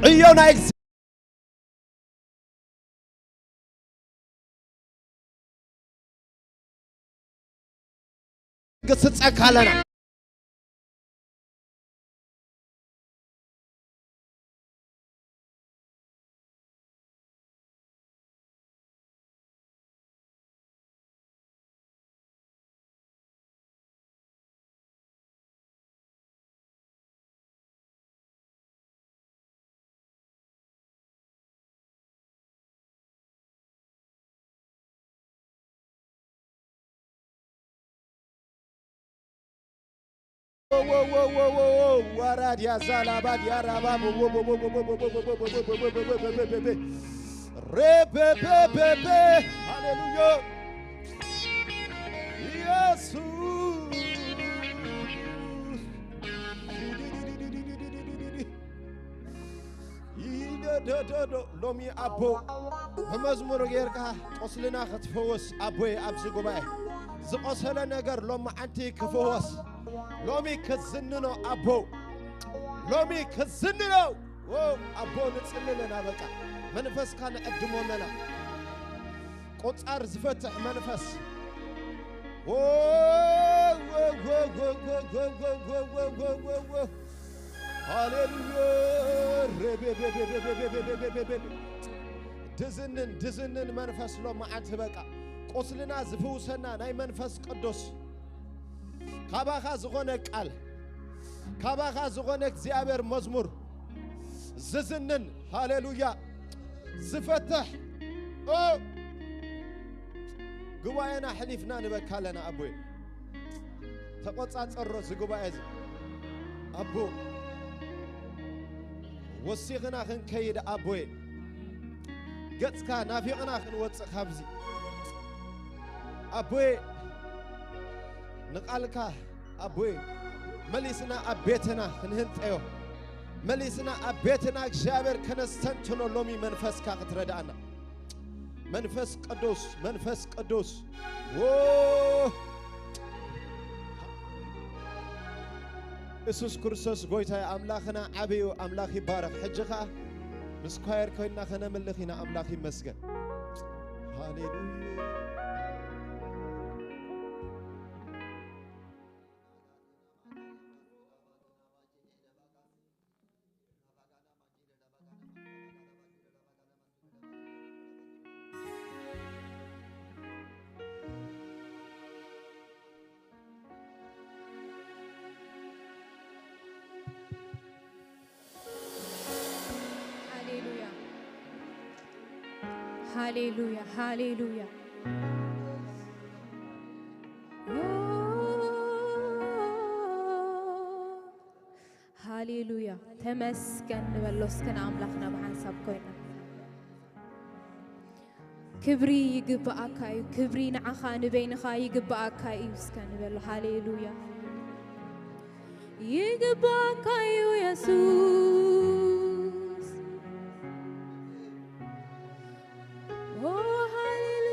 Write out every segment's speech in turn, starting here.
ዕዮ ናይ ክስጸካለና። ዋራድ ያዛላባድ ያራባ ሬቤቤቤቤ። ሃሌሉያ ኢየሱስ። ይደደደዶ ሎሚ ኣቦ ብመዝሙር ጌርካ ቁስልና ክትፈወስ ኣቦይ ኣብዚ ጉባኤ ዝቆሰለ ነገር ሎሚ ዓንቲ ክፍወስ ሎሚ ክዝንኖ ኣቦ ሎሚ ክዝንኖ ዎ ኣቦ ንጽሊ ኣለና በቃ መንፈስካ ንዕድሞ ኣለና ቆጻር ዝፈትሕ መንፈስ ሃሌሉያ ድዝንን ድዝንን መንፈስ ሎመዓንቲ በቃ ቁስልና ዝፍውሰና ናይ መንፈስ ቅዱስ ካባኻ ዝኾነ ቃል ካባኻ ዝኾነ እግዚኣብሔር መዝሙር ዝዝንን ሃሌሉያ ዝፈትሕ ጉባኤና ሕሊፍና ንበካ ኣለና ኣቦይ ተቆጻጸሮ እዚ ጉባኤ እዚ ኣቦ ወሲኽና ክንከይድ ኣቦይ ገጽካ ናፊቕና ክንወጽእ ካብዚ ኣቦይ ንቓልካ ኣቦይ መሊስና ኣብ ቤትና ክንህንጠዮ መሊስና ኣብ ቤትና እግዚኣብሔር ከነስተንትኖ ሎሚ መንፈስካ ክትረድኣና መንፈስ ቅዱስ መንፈስ ቅዱስ ዎ የሱስ ክርስቶስ ጎይታይ ኣምላኽና ዓብዩ ኣምላኽ ይባረኽ ሕጂ ኸዓ ምስ ኳየር ኮይንና ከነምልኽ ኢና ኣምላኽ ይመስገን ሃሌሉያ ሃሌሉያ ሃሌሉያ ሃሌሉያ ሃሌሉያ ተመስገን ንበሎ እስከ ንኣምላኽና ብሓንሳብ ኮይና ክብሪ ይግብኣካ እዩ ክብሪ ንዓኻ ንበይንኻ ይግብኣካ እዩ እስከ ንበሎ ሃሌሉያ ይግብኣካ እዩ የሱስ ኦ ሃሌሉያ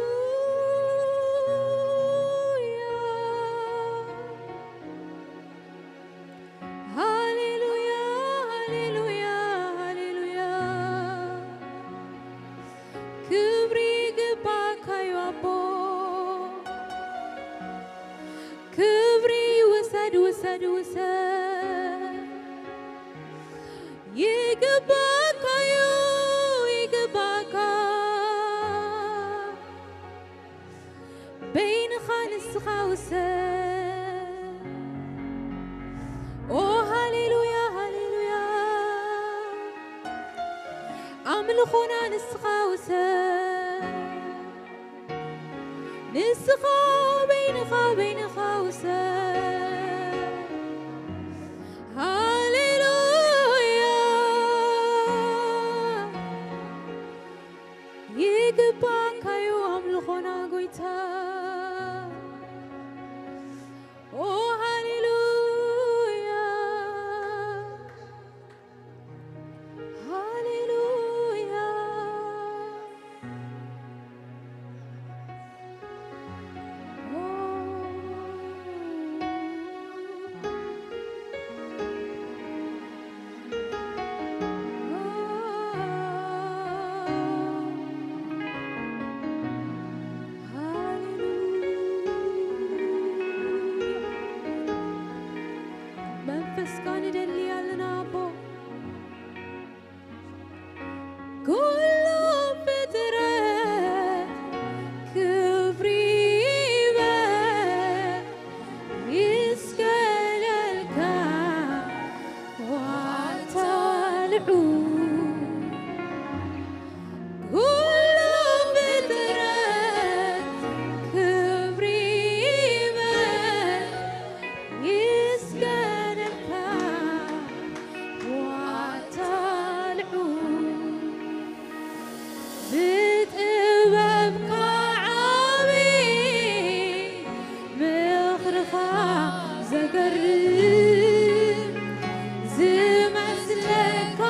ሃሌሉያ ሃሌሉያ ሃሌሉያ ክብሪ ይግባካ እዩ ኣቦ ክብሪ ውሰድ ውሰድ ውሰድ ይግባካ እዩ ይግባካ በይንኻ ንስኻ ውሰን ኦ ሃሌሉያ ሃሌሉያ ኣምልኾና ንስኻ ውሰን ንስኻ በይንኻ በይንኻ ውሰን ሃሌሉያ ይግባካዩ ኣምልኾና ጎይታ ኦ ሃሌሉያ ሃሌሉያ ኦ ኩሉ ፍጥረት ክብሪ ይበል፣ ይስገደልካ ዋታ ልዑል። ኩሉ ፍጥረት ክብሪ ይበል፣ ይስገደልካ ዋታ ልዑል። ብጥበብካ ዓቢ፣ ምኽርኻ ዘገርም፣ ዝመስለካ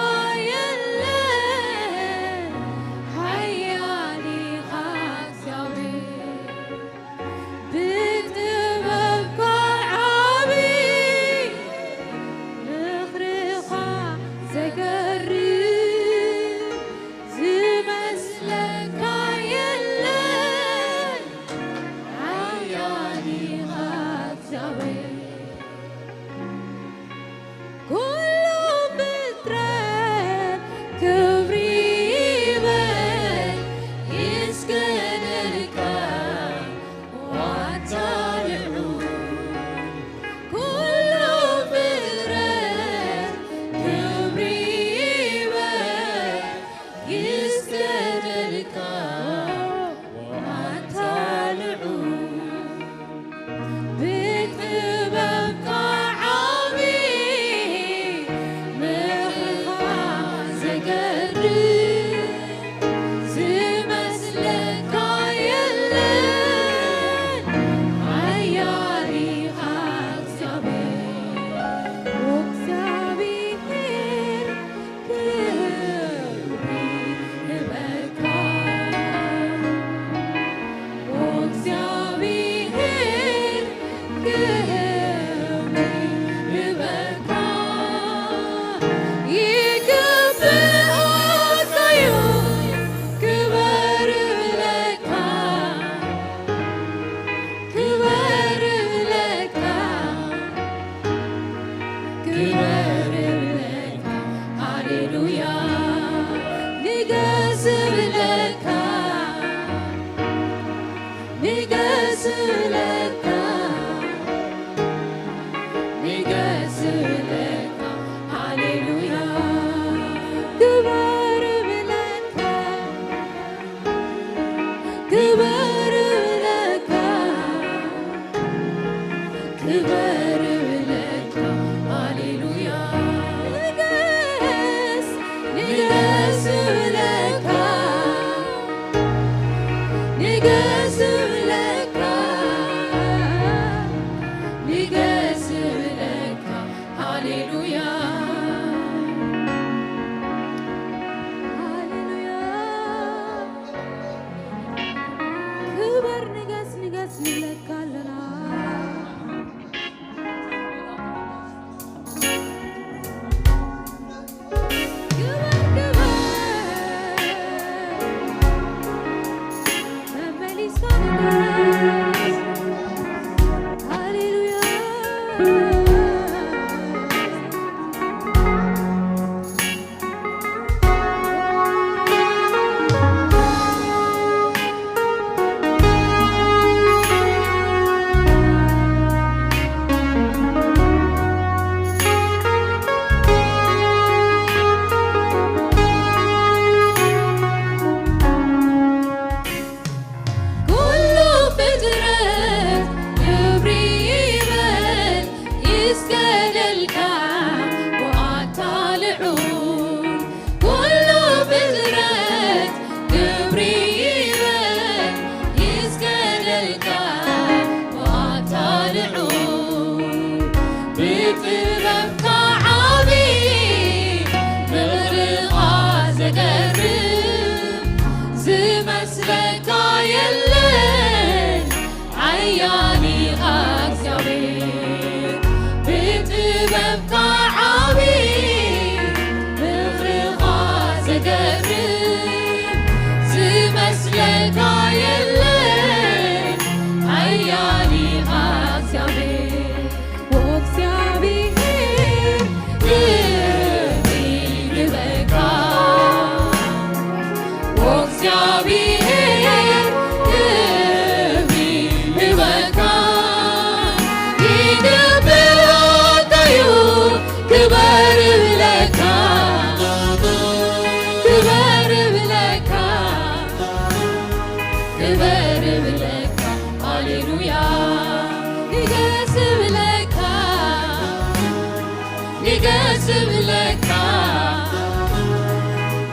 ንገስ እብለካ፣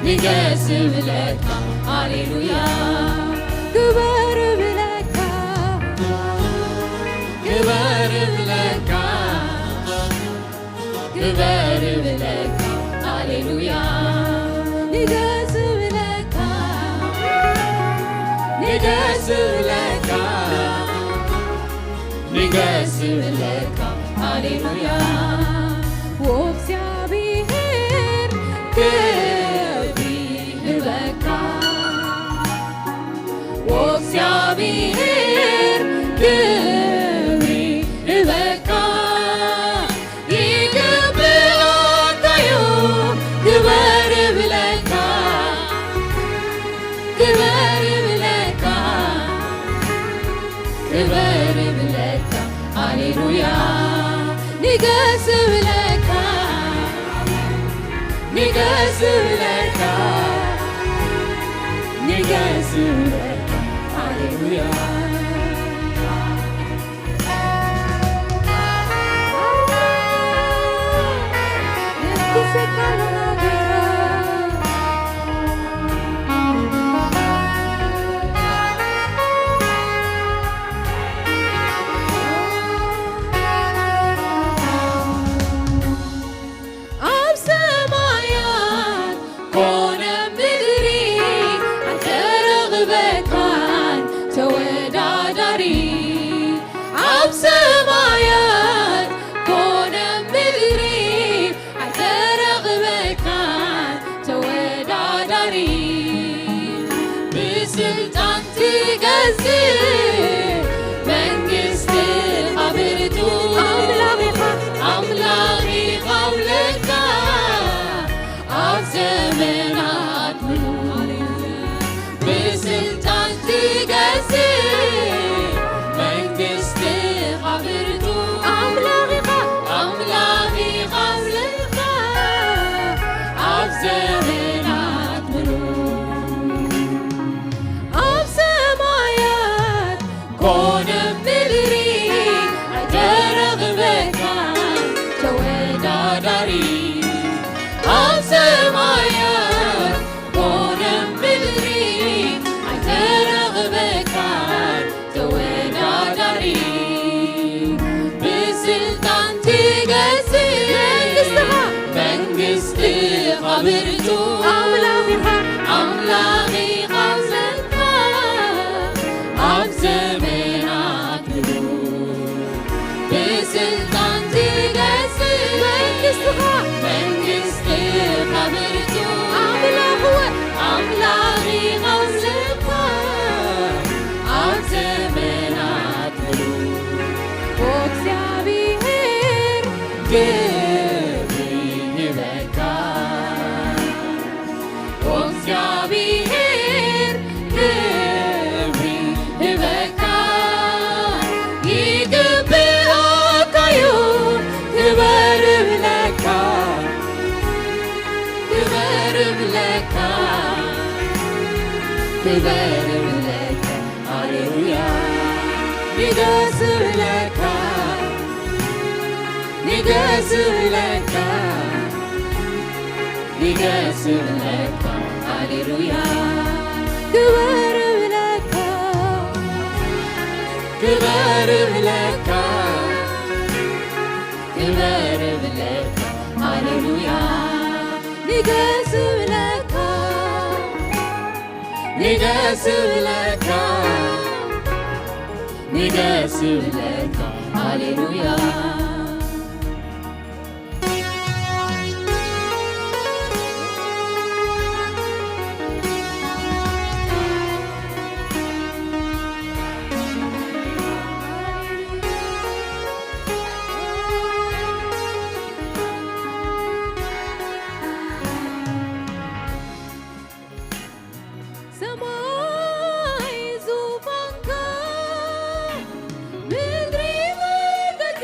ንገስ እብለካ፣ ሃሌሉያ። ግበር እብለካ፣ ግበር እብለካ፣ ግበር እብለካ፣ ሃሌሉያ። ንገስ እብለካ፣ ንገስ እብለካ፣ ንገስ እብለካ፣ ሃሌሉያ። ወእግዚኣብሔር ክብሪ ይህበካ፣ ወእግዚኣብሔር ክብሪ ይህበካ፣ ይግብኣካዩ ክበር እብለካ፣ ክበር እብለካ፣ ክበር እብለካ፣ ሃሌሉያ። ንገስ እብለካ፣ ንገስ እብለካ፣ ንገስ እብለካ፣ ሃሌሉያ። ኣብ ሰማያት ኮነ ምድሪ ኣይተረኽበካን ተወዳዳሪ። ኣብ ሰማያት ኮነ ምድሪ ኣይተረኽበካን ተወዳዳሪ። ብስልጣን ትገዝእ መንግስትኻ ብርቱዕ ኣምላኽ ኢኻ፣ ኣምላኽ ኢኻ ውለድካ ኣብ ዘመናት ሙሉ። ብስልጣን ትገዝእ መንግስትኻ ብርቱዕ ኣምላኽ ኢኻ፣ ኣምላኽ ኢኻ ውለድካ ኣብ ዘመናት ሙሉ። ኣብ ሰማያት ኮነ ምድሪ ኣይተረኽበካን ተወዳዳሪ። ኣብ ሰማያት ኮነ ምድሪ ኣይተረኽበካን ተወዳዳሪ። ብስልጣን ትገዝእ መንግስትኻ፣ መንግስትኻ ብርቱዕ ኣምላኽ ኢኻ፣ ኣምላኽ ኢኻ ዘንታ ኣብ ዘመናት ብስልጣን ትገዝእ መንግስትኻ፣ መንግስትኻ ብርቱዕ ኣምላኽ እወ፣ ኣምላኽ ኢኻ ዘንታ ኣብ ዘመናት ብሩኽ። ኦ እግዚኣብሔር ክብሪ ይህበካ፣ ኦ እግዚኣብሔር ክብሪ ይህበካ፣ ይግብኣካዩ ክበር እብለካ፣ ክበር እብለካ፣ ክበር እብለካ። ሃሌሉያ። ንገስ እብለካ፣ ንገስ እብለካ፣ ንገስ እብለካ። ሃሌሉያ። ክበር እብለካ፣ ክበር እብለካ፣ ክበር እብለካ። ሃሌሉያ። ንገስ እብለካ፣ ንገስ እብለካ፣ ንገስ እብለካ። ሃሌሉያ። ሰማይ ዙፋንካ፣ ምድሪ መርገጺ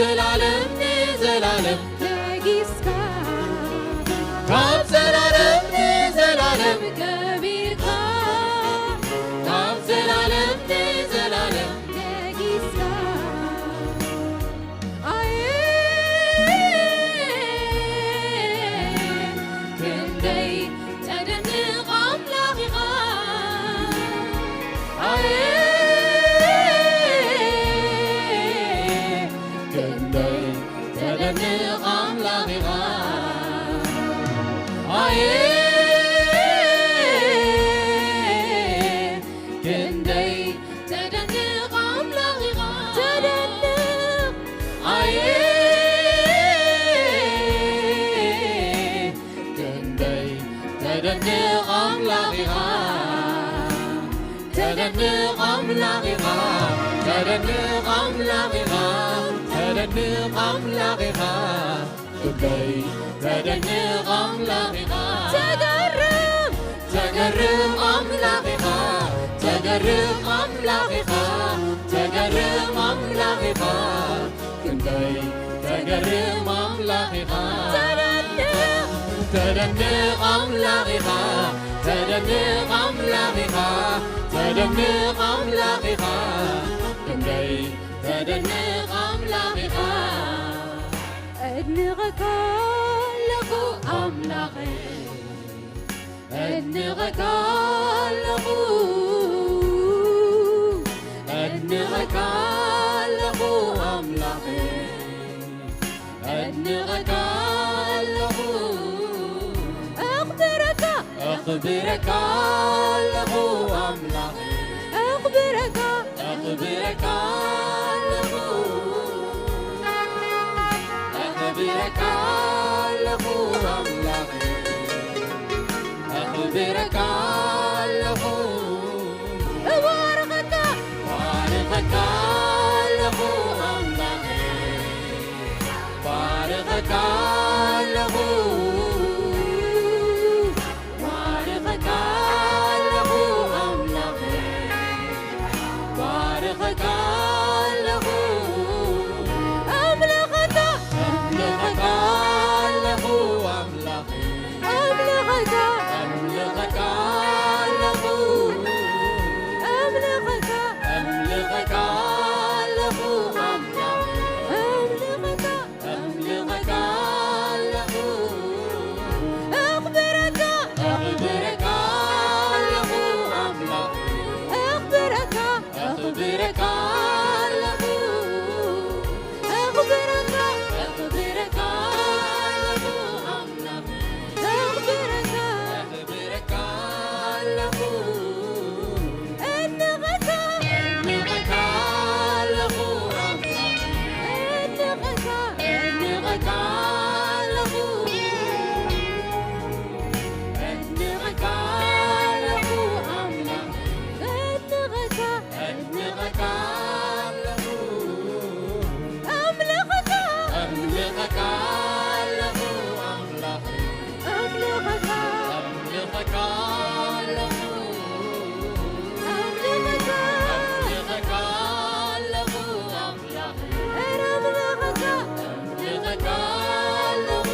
ዘላለም ንዘላለም ነጊስካ፣ ካብ ዘላለም ንዘላለም ከቢርካ፣ ካብ ዘላለም ንዘላለም ነጊስካ። ኣየ ክንደይ ተደንቕ ኣምላኽ ኢኻ። ኣየ ክንደይ ተደንቕ ኣምላኽ ኢኻ። ኣየ ክንደይ ተደንቕ ኣምላኽ ኢኻ። ተደንቕ ኣየ ክንደይ ተደንቕ ኣምላኽ ኢኻ። ተደንቕ ኣምላኽ ኢኻ። ተደንቕ ኣምላኽ ኢኻ። ተደንቕ ኣምላኽ ኢኻ። ክንደይ ተደንቕ ኣምላኽ ኢኻ። ተገርም ተገርም ኣምላኽ ኢኻ። ተገርም ኣምላኽ ኢኻ። ተገርም ኣምላኽ ኢኻ። ክንደይ ተገርም ኣምላኽ ኢኻ። ተደንቕ ተደንቕ ኣምላኽ ኢኻ። ተደንቕ ኣምላኽ ኢኻ። ተደንቕ ኣምላኽ ኢኻ። ክንደይ ተደንቕ ኣምላኽ ኢኻ። እድንቐካ ኣለኹ ኣምላኸይ፣ እድንቐካ ኣለኹ፣ እድንቐካ ኣለኹ ኣምላኸይ፣ እድንቐካ ኣለኹ፣ ኣኽብረካ፣ ኣኽብረካ ኣለኹ ኣምላኸይ፣ ኣኽብረካ፣ ኣኽብረካ ኣለኹ፣ ኣኽብረካ ኣለኹ ኣምላኸይ፣ ኣኽብረካ ኣለኹ፣ እባርኸካ፣ ባርኸካ ኣለኹ ኣምላኸይ፣ ባርኸካ ኣለኹ፣ ባርኸካ ኣለኹ ኣምላኸይ፣ ባርኸካ ኣለኹ፣ ኣምልኸካ፣ ኣምልኸካ ኣለኹ ኣምላኸይ፣ ኣምልኸካ፣ ኣምልኸካ ኣለኹ፣ ኣምልኸካ፣ ኣምልኸካ ኣለኹ ኣምላኸይ፣ ኣምልኸካ። ኣምልኸካ ኣለኹ፣ ኣኽብረካ፣ ኣኽብረካ ኣለኹ ኣምላኽ፣ ኣኽብረካ፣ ኣኽብረካ ኣለኹ፣ ኣኽብረካ፣ ኣኽብረካ ኣለኹ ኣምላኽ፣ ኣኽብረካ፣ ኣኽብረካ ኣለኹ። እድንቐካ፣ እድንቐካ ኣለኹ ኣምላኽ፣ እድንቐካ፣ እድንቐካ ኣለኹ፣ እድንቐካ ኣለኹ ኣምላኽ፣ እድንቐካ፣ እድንቐካ ኣለኹ፣ ኣምልኸካ፣ ኣምልኸካ ኣለኹ ኣምላኽ። ኣምልኸካ፣ ኣምልኸካ ኣለኹ፣ ኣምልኸካ፣ ኣምልኸካ ኣለኹ ኣምላኽ፣ ኣረ ኣምልኸካ፣ ኣምልኸካ ኣለኹ።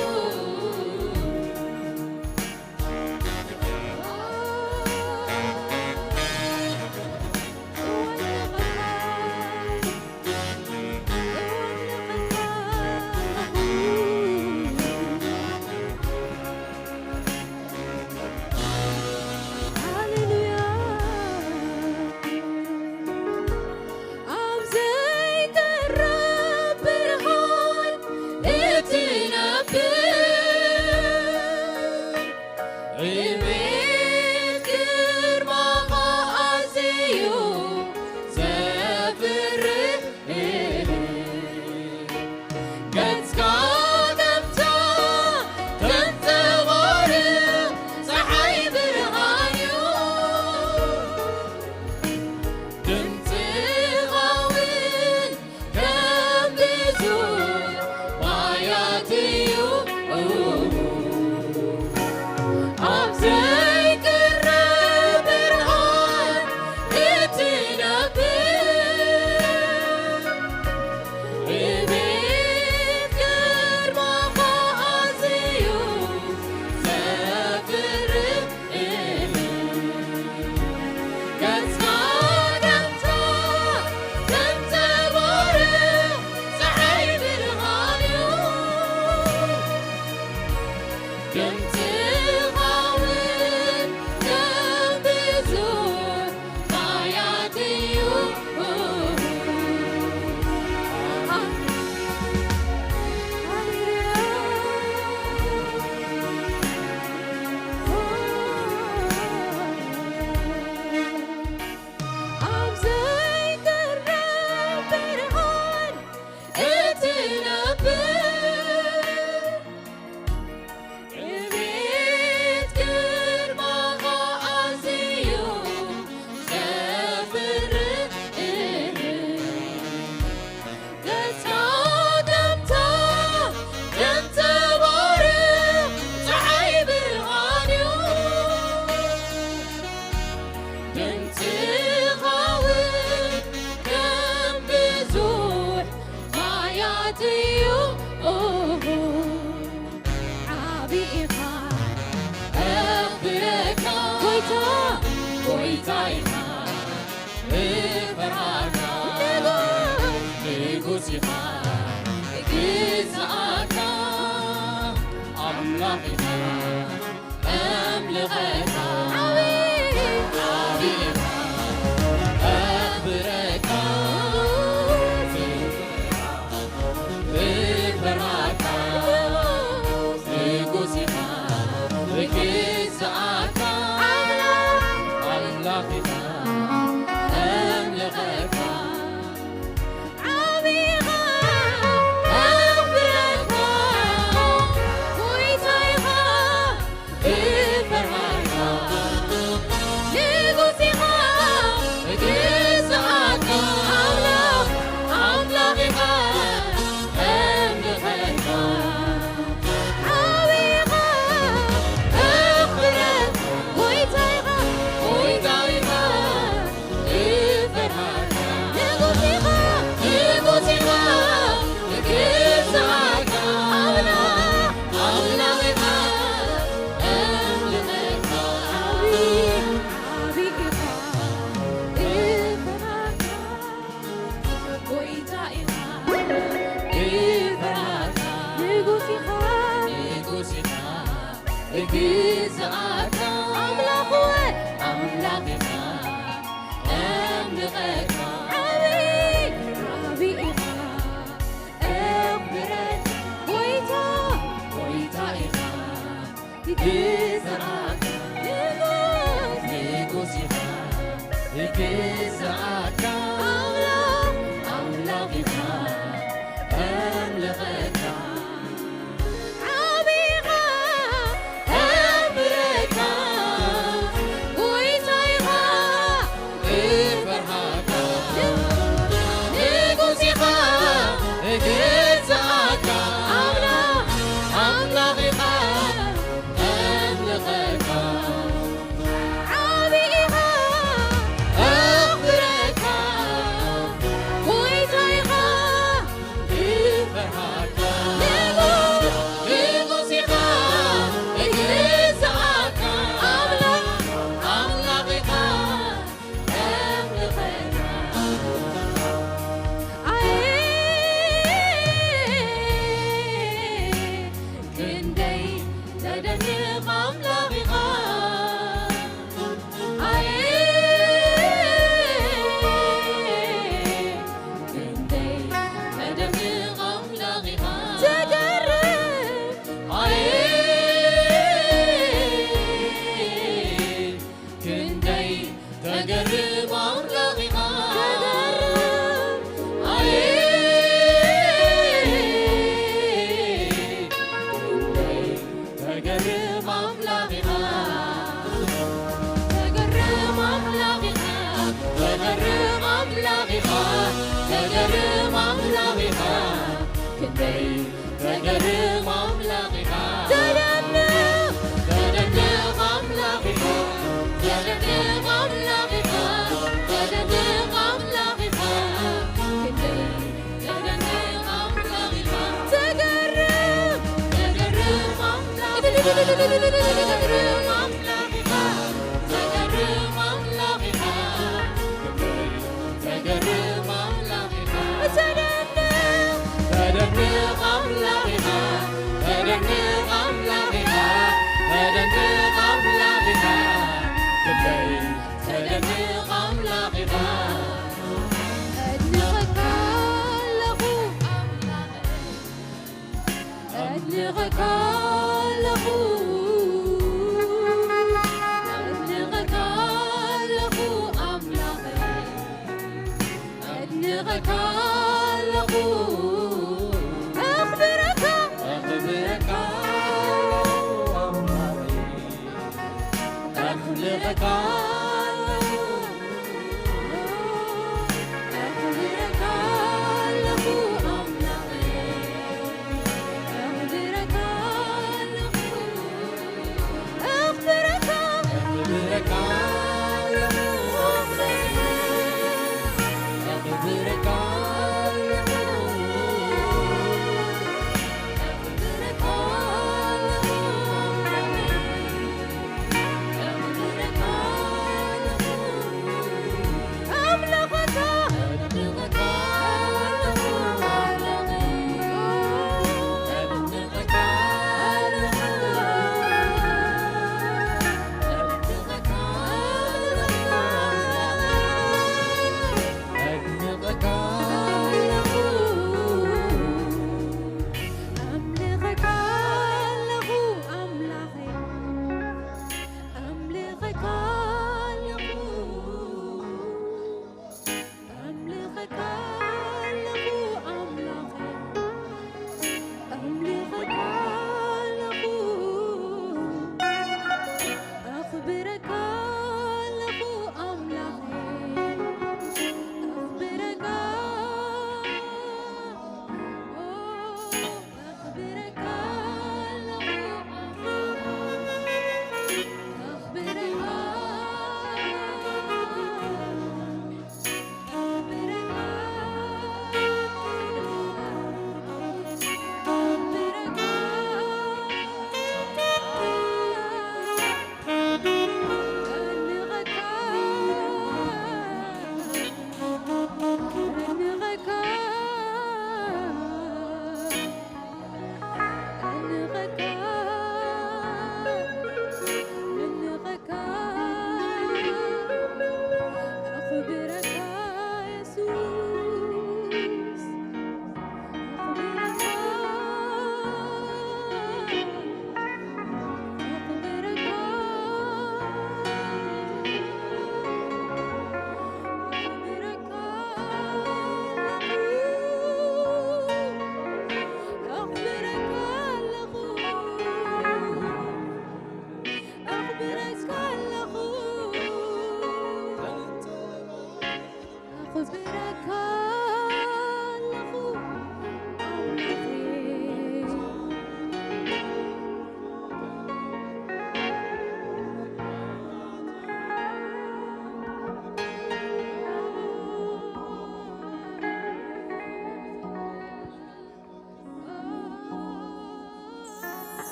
ግዛኣካ ኣምላኽ ወይ ኣምላኽ ኢኻ፣ ኣምልኸካ። ዓቢ፣ ዓቢ ኢኻ፣ ኣኽብረካ። ጎይታ፣ ጎይታ ኢኻ፣ ግዛኣካ። ንጉስ፣ ንጉስ ኢኻ፣ ግዛኣካ። ኣምላኽ፣ ኣምላኽ ኢኻ፣ ኣምልኸካ። ዓቢኻ ከብረካ፣ ጎይታ ኢኻ፣ እፈርሃካ። ንጉስ ኢኻ፣ እግዛኣካ። ኣምላኽ፣ ኣምላኽ ኢኻ፣ እምልኸካ። ዓቢ ኢኻ፣ ኣኽብረካ፣ ጎይታ ኢኻ፣ ንጉስ፣ ንጉስ ኢኻ፣ እግዛኣካ። ኣምላኽ፣ ኣምላኽ ኢኻ፣ እምልኸካ። ኣየ፣ ክንደይ ተደንቕ ኣምላኽ ኢኻ። ኣየ፣ ክንደይ ተደንቕ ኣምላኽ ኢኻ። ተገርም። ኣየ፣ ክንደይ ተገርም ኣምላኽ ኢኻ። ተገርም። ኣየ፣ ክንደይ ተገርም ኣምላኽ ኢኻ። ተገርም ኣምላኽ ኢኻ። ተገርም ኣምላኽ ኢኻ። ተገርም ኣምላኽ ኢኻ። ክንደይ ተገርም ኣምላኽ ኢኻ። ተደንቕ። ተደንቕ ኣምላኽ ኢኻ። ተደንቕ ኣምላኽ ኢኻ። ተደንቕ ኣምላኽ ኢኻ። ክንደይ ተገርም፣ ተገርም ኣምላኽ ኢኻ፣ ተገርም ኣምላኽ ኢኻ፣ ተገርም ኣምላኽ ኢኻ። ተገርም ኣምላኽ ኢኻ። ተደንቕ፣ ተደንቕ ኣምላኽ ኢኻ፣ ተደንቕ ኣምላኽ ኢኻ፣ ተደንቕ ኣምላኽ ኢኻ። ክንደይ ተደንቕ ኣምላኽ ኢኻ። ኣድንቐካ ኣለኹ ኣምላኸይ፣ ኣድንቐካ ኣለኹ፣ ኣድንቐካ ኣለኹ ኣምላኸይ፣ ኣድንቐካ ኣለኹ፣ ኣኽብረካ፣ ኣኽብረካ ኣምላኸይ። ኣኽብረካ ኣለኹ፣ ኣኽብረካ ኣለኹ ኣምላኸይ፣ ኣኽብረካ ኣለኹ።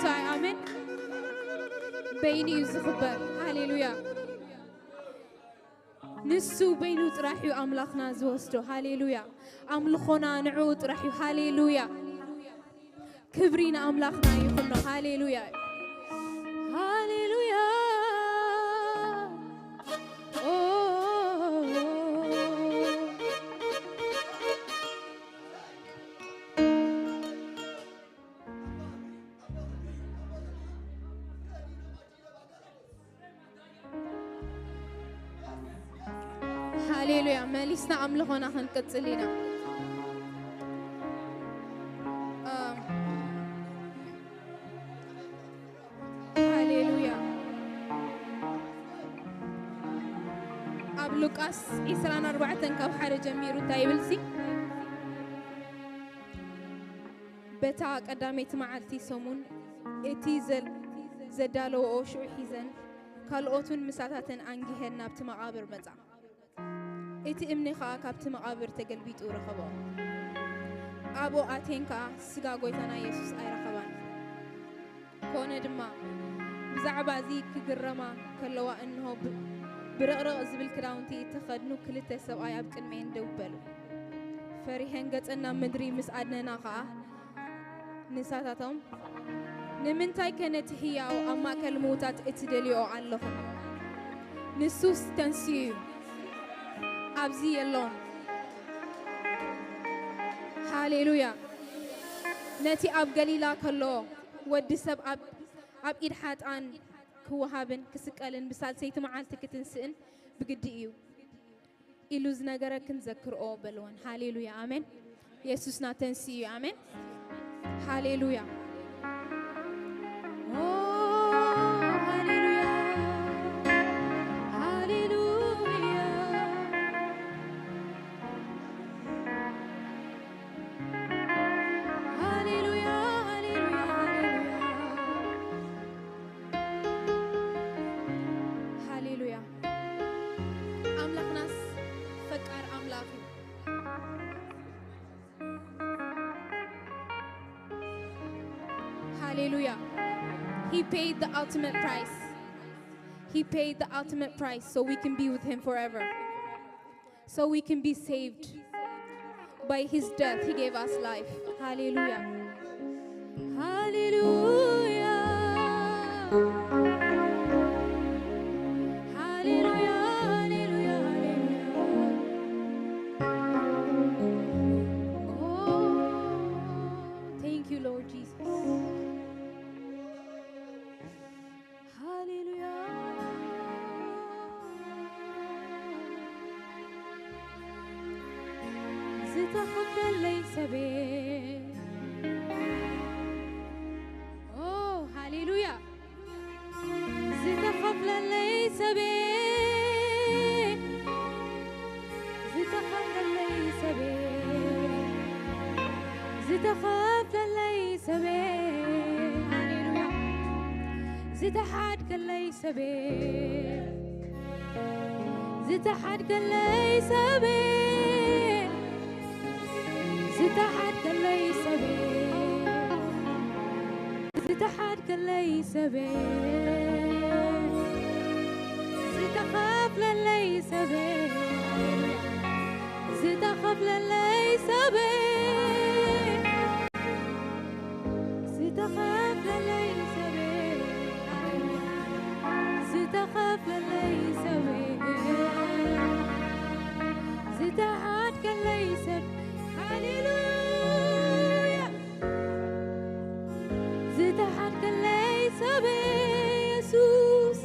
ኣሜን። በይኑ እዩ ዝኽበር። ሃሌሉያ። ንሱ በይኑ ጥራሕ እዩ ኣምላኽና ዝወስዶ። ሃሌሉያ። ኣምልኾና ንዕኡ ጥራሕ እዩ። ሃሌሉያ። ክብሪ ንኣምላኽና ይኹኖ። ሃሌሉያ። ሃሌሉያ። ኦ። ሃሌሉያ። መሊስና ኣምልኾና ክንቅጽል ኢና። ሃሌሉያ። ኣብ ሉቃስ ዕስራን ኣርባዕተን ካብ ሓደ ጀሚሩ እንታይ ይብል ሲ? በታ ቀዳመይቲ መዓልቲ ሰሙን እቲ ዘል-፣ ዘዳለወኦ ሽዑ ሒዘን ካልኦቱን ምሳታተን ኣንጊሀን ናብቲ መቓብር መጻ። እቲ እምኒ ኸኣ ካብቲ መቓብር ተገልቢጡ ረኸበኦ። ኣብኡ ኣትየን ከኣ ስጋ ጐይታና የሱስ ኣይረኸባን። ኮነ ድማ፣ ብዛዕባ እዚ ክግረማ ከለዋ፣ እንሆ፣ ብ-፣ ብርቕርቕ ዝብል ክዳውንቲ እተኸድኑ ክልተ ሰብኣይ ኣብ ቅድሚኤን ደው በሉ። ፈሪሀን ገጸን ናብ ምድሪ ምስ ኣድነና ኸኣ፣ ንሳታቶም፣ "ንምንታይ ከ ነቲ ህያው ኣብ ማእከል ምዉታት እትደልይኦ ኣለኹም? ንሱስ ተንሲኡ እዩ፣ ኣብዚ የሎን። ሃሌሉያ! ነቲ ኣብ ገሊላ ከሎ፣ ወዲ ሰብ ኣብ፣ ኣብ ኢድ ሓጥኣን ክወሃብን ክስቀልን ብሳልሰይቲ መዓልቲ ክትንስእን ብግዲ እዩ" ኢሉ ዝነገረክን ዘክርኦ በልወን። ሃሌሉያ፣ ኣሜን። የሱስና ተንስኡ እዩ። ኣሜን። ሃሌሉያ። ኦ፣ ሃሌሉያ። ሃሌሉያ። ሃሌሉያ፣ ሃሌሉያ፣ ሃሌሉያ። ሃሌሉያ። ኣምላኽናስ ፈቃር ኣምላኽ እዩ። ሃሌሉያ። He paid the ultimate price. He paid the ultimate price so we can be with him forever. So we can be saved. By his death, he gave us life. ሃሌሉያ። ሃሌሉያ። ሃሌሉያ፣ ሃሌሉያ፣ ሃሌሉያ። Oh, thank you, Lord Jesus. ሃሌሉያ። ዝተኸፍለለይ ሰበይ። ኦ፣ ሃሌሉያ። ዝተኸፍለለይ ሰበይ። ዝተኸፍለለይ ሰበይ። ዝተኸፍለለይ ሰበይ። ሃሌሉያ። ዝተሓድገለይ ሰበይ። ዝተሓድገለይ ሰበይ። ዝተሓድገለይ ሰበይ። ዝተሓድገለይ ሰበይ። ዝተኸፍለለይ ሰበይ። ዝተኸፍለለይ ሰበይ። ዝተኸፍለለይ ሰበይ። ዝተኸፍለለይ ሰበይ። ዝተሓድገለይ ሰብ። ሃሌሉያ። ዝተሓድገለይ ሰበይ የሱስ።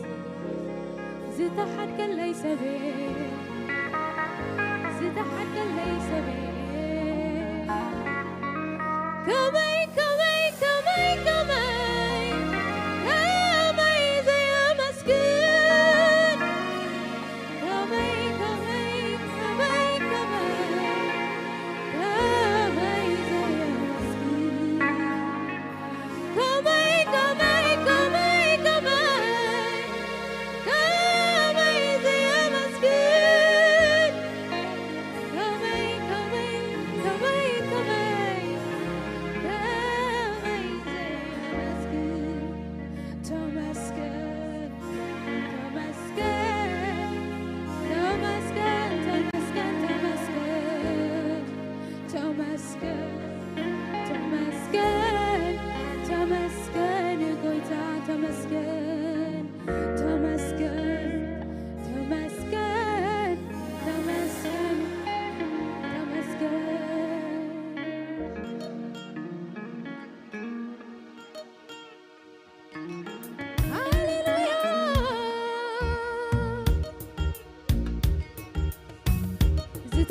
ዝተሓድገለይ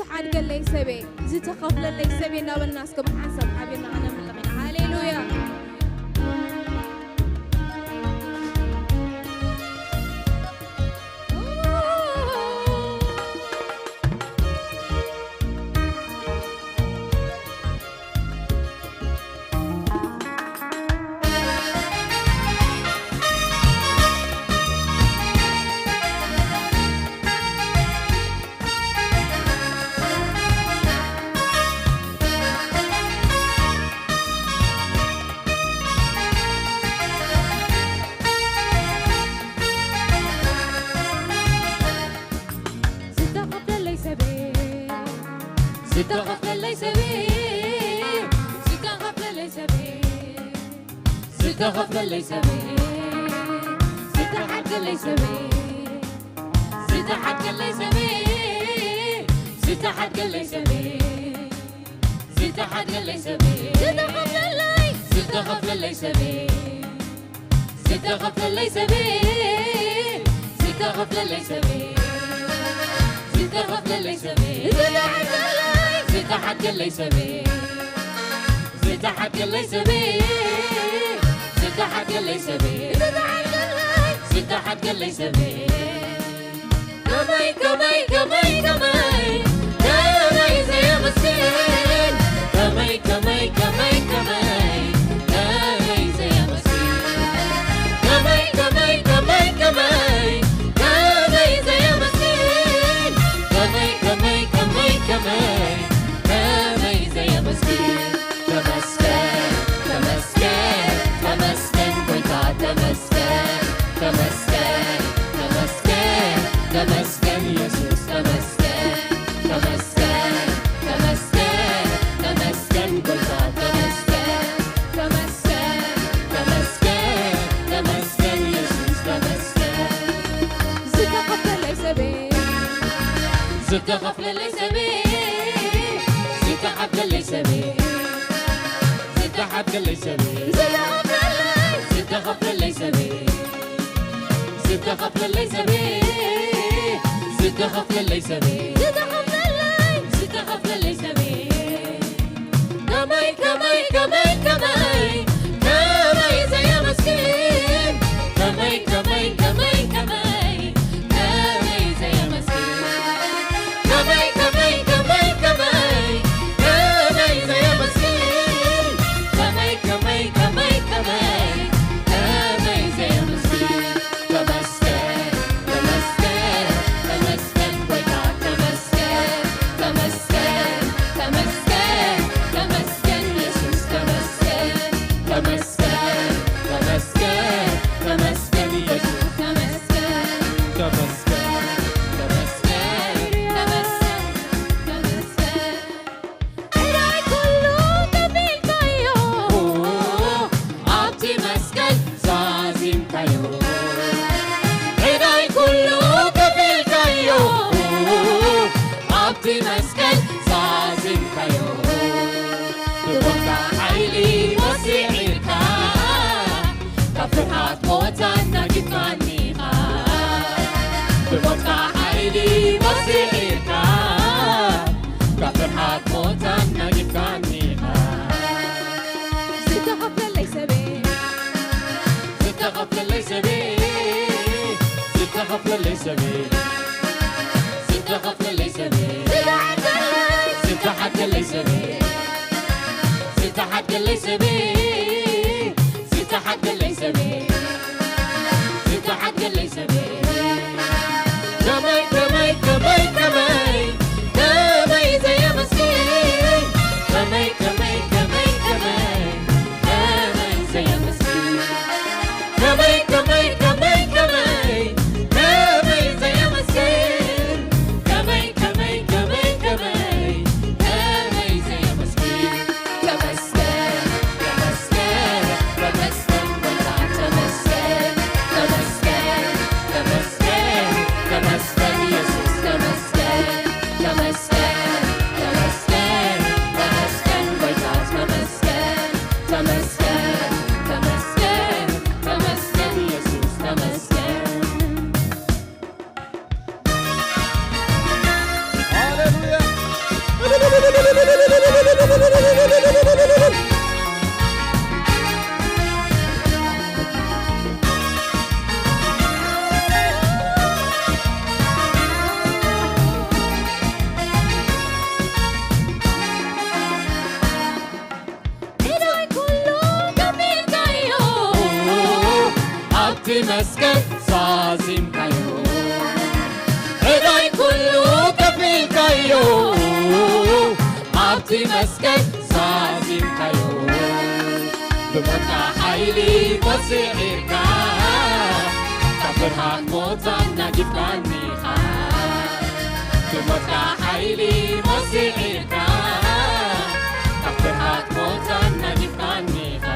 ዝተሓድገለይ ሰበይ፣ ዝተኸፍለለይ ሰበይ እናበልና እስከ ብሓንሳብ ሓቢርና ከነምልኽ ኢና። ሃሌሉያ። ዝተኸፍለለይ ሰበይ፣ ዝተኸፍለለይ ሰበይ፣ ዝተኸፍለለይ ሰበይ፣ ዝተኸፍለለይ ሰበይ፣ ዝተሓድገለይ ሰበይ፣ ዝተሓድገለይ ሰበይ፣ ዝተሓድገለይ ሰበይ፣ ዝተሓድገለይ ሰበይ፣ ዝተኸፍለለይ፣ ዝተኸፍለለይ ሰበይ፣ ዝተኸፍለለይ ሰበይ፣ ዝተኸፍለለይ ሰበይ፣ ዝተኸፍለለይ ሰበይ፣ ዝተሓድገለይ፣ ዝተሓድገለይ ሰበይ፣ ዝተሓድገለይ ሰበይ፣ ዝተሓድገለይ ሰበይ፣ ዝተሓድገለይ ሰበይ። ከመይ ከመይ ከመይ ከመይ ከመይ ዘየመስግን፣ ከመይ ከመይ ከመይ ከመይ ከመይ ዘየመስግን፣ ከመይ ከመይ ከመይ ከመይ ከመይ ዘየመስግን፣ ከመይ ከመይ ከመይ ከመይ ከመይ ዘየመስግን። ተመስገን፣ ተመስገን፣ ተመስገን ጎይታ፣ ተመስገን፣ ተመስገን፣ ተመስገን፣ ተመስገን ኢየሱስ፣ ተመስገን፣ ተመስገን፣ ተመስገን፣ ተመስገን ጎይታ፣ ተመስገን፣ ተመስገን፣ ተመስገን፣ ተመስገን ኢየሱስ፣ ተመስገን። ዝተኸፈለይ ሰበይ፣ ዝተኸፍለለይ ሰበይ፣ ዝተሓድገለይ ሰበይ፣ ዝተሓድገለይ ሰበይ፣ ዝተኸፍለለይ፣ ዝተኸፍለለይ ሰበይ፣ ዝተኸፍለለይ ሰበይ፣ ዝተኸፍለለይ ሰበይ፣ ዝተኸፍለለይ፣ ዝተኸፍለለይ ሰበይ። ከመይ ከመይ ከመይ ከመይ ከመይ ዘየመስግን፣ ከመይ ከመይ ከመይ ከመይ ከመይ ዘየመስግን፣ ከመይ ከመይ ከመይ ከመይ ከመይ ዘየመስግን፣ ከመይ ከመይ ከመይ ከመይ ከመይ ዘየመስግን። ተመስገን፣ ተመስገን፣ ተመስገን ጎይታ፣ ተመስገን፣ ተመስገን፣ ተመስገን፣ ተመስገን ኢየሱስ፣ ተመስገን፣ ተመስገን፣ ተመስገን፣ ተመስገን ኢየሱስ፣ ተመስገን፣ ተመስገን፣ ተመስገን፣ ተመስገን፣ ተመስገን። ዕዳይ ኩሉ ከፊልካዮ፣ ኣብቲ መስቀል ዛዚምካዮ። ዕዳይ ኩሉ ከፊልካዮ፣ ኣብቲ መስቀል ዛዚምካዮ። ብሞትካ ሓይሊ ወሲዒርካ፣ ካብ ፍርሃት ሞት ኣናጊፍካኒ ኢኻ። ብሞትካ ሓይሊ ወሲዒርካ፣ ካብ ፍርሃት ሞት ኣናጊፍካኒ ኢኻ። ዝተኸፍለለይ ሰበይ፣ ዝተኸፍለለይ ሰበይ፣ ዝተኸፍለለይ ሰበይ፣ ዝተኸፍለለይ ሰበይ፣ ዝተሓድገለይ፣ ዝተሓድገለይ ሰበይ፣ ዝተሓድገለይ ሰበይ፣ ዝተሓድገለይ ሰበይ፣ ዝተሓድገለይ ሰበይ። ከመይ፣ ከመይ፣ ከመይ፣ ከመይ፣ ከመይ ዘየመስግን። ከመይ፣ ከመይ፣ ከመይ፣ ከመይ፣ ከመይ ዘየመስግን። ከመይ፣ ከመይ፣ ከመይ፣ ከመይ፣ ከመይ ዘየመስግን። ከመይ፣ ከመይ፣ ከመይ፣ ከመይ፣ ከመይ ዘየመስግን። ተመስገን፣ ተመስገን፣ ተመስገን ጎይታ፣ ተመስገን። ዕዳይ ኩሉ ከፊልካዮ፣ ኣብቲ መስቀል ዛዚምካዮ። ዕዳይ ኩሉ ከፊልካዮ፣ ኣብቲ መስቀል ዛዚምካዮ። ብሞትካ ሓይሊ ሞት ስዒርካ፣ ካብ ፍርሃት ሞት ኣናጊፍካኒ ኢኻ። ብሞትካ ሓይሊ ሞት ስዒርካ፣ ካብ ፍርሃት ሞት ኣናጊፍካኒ ኢኻ።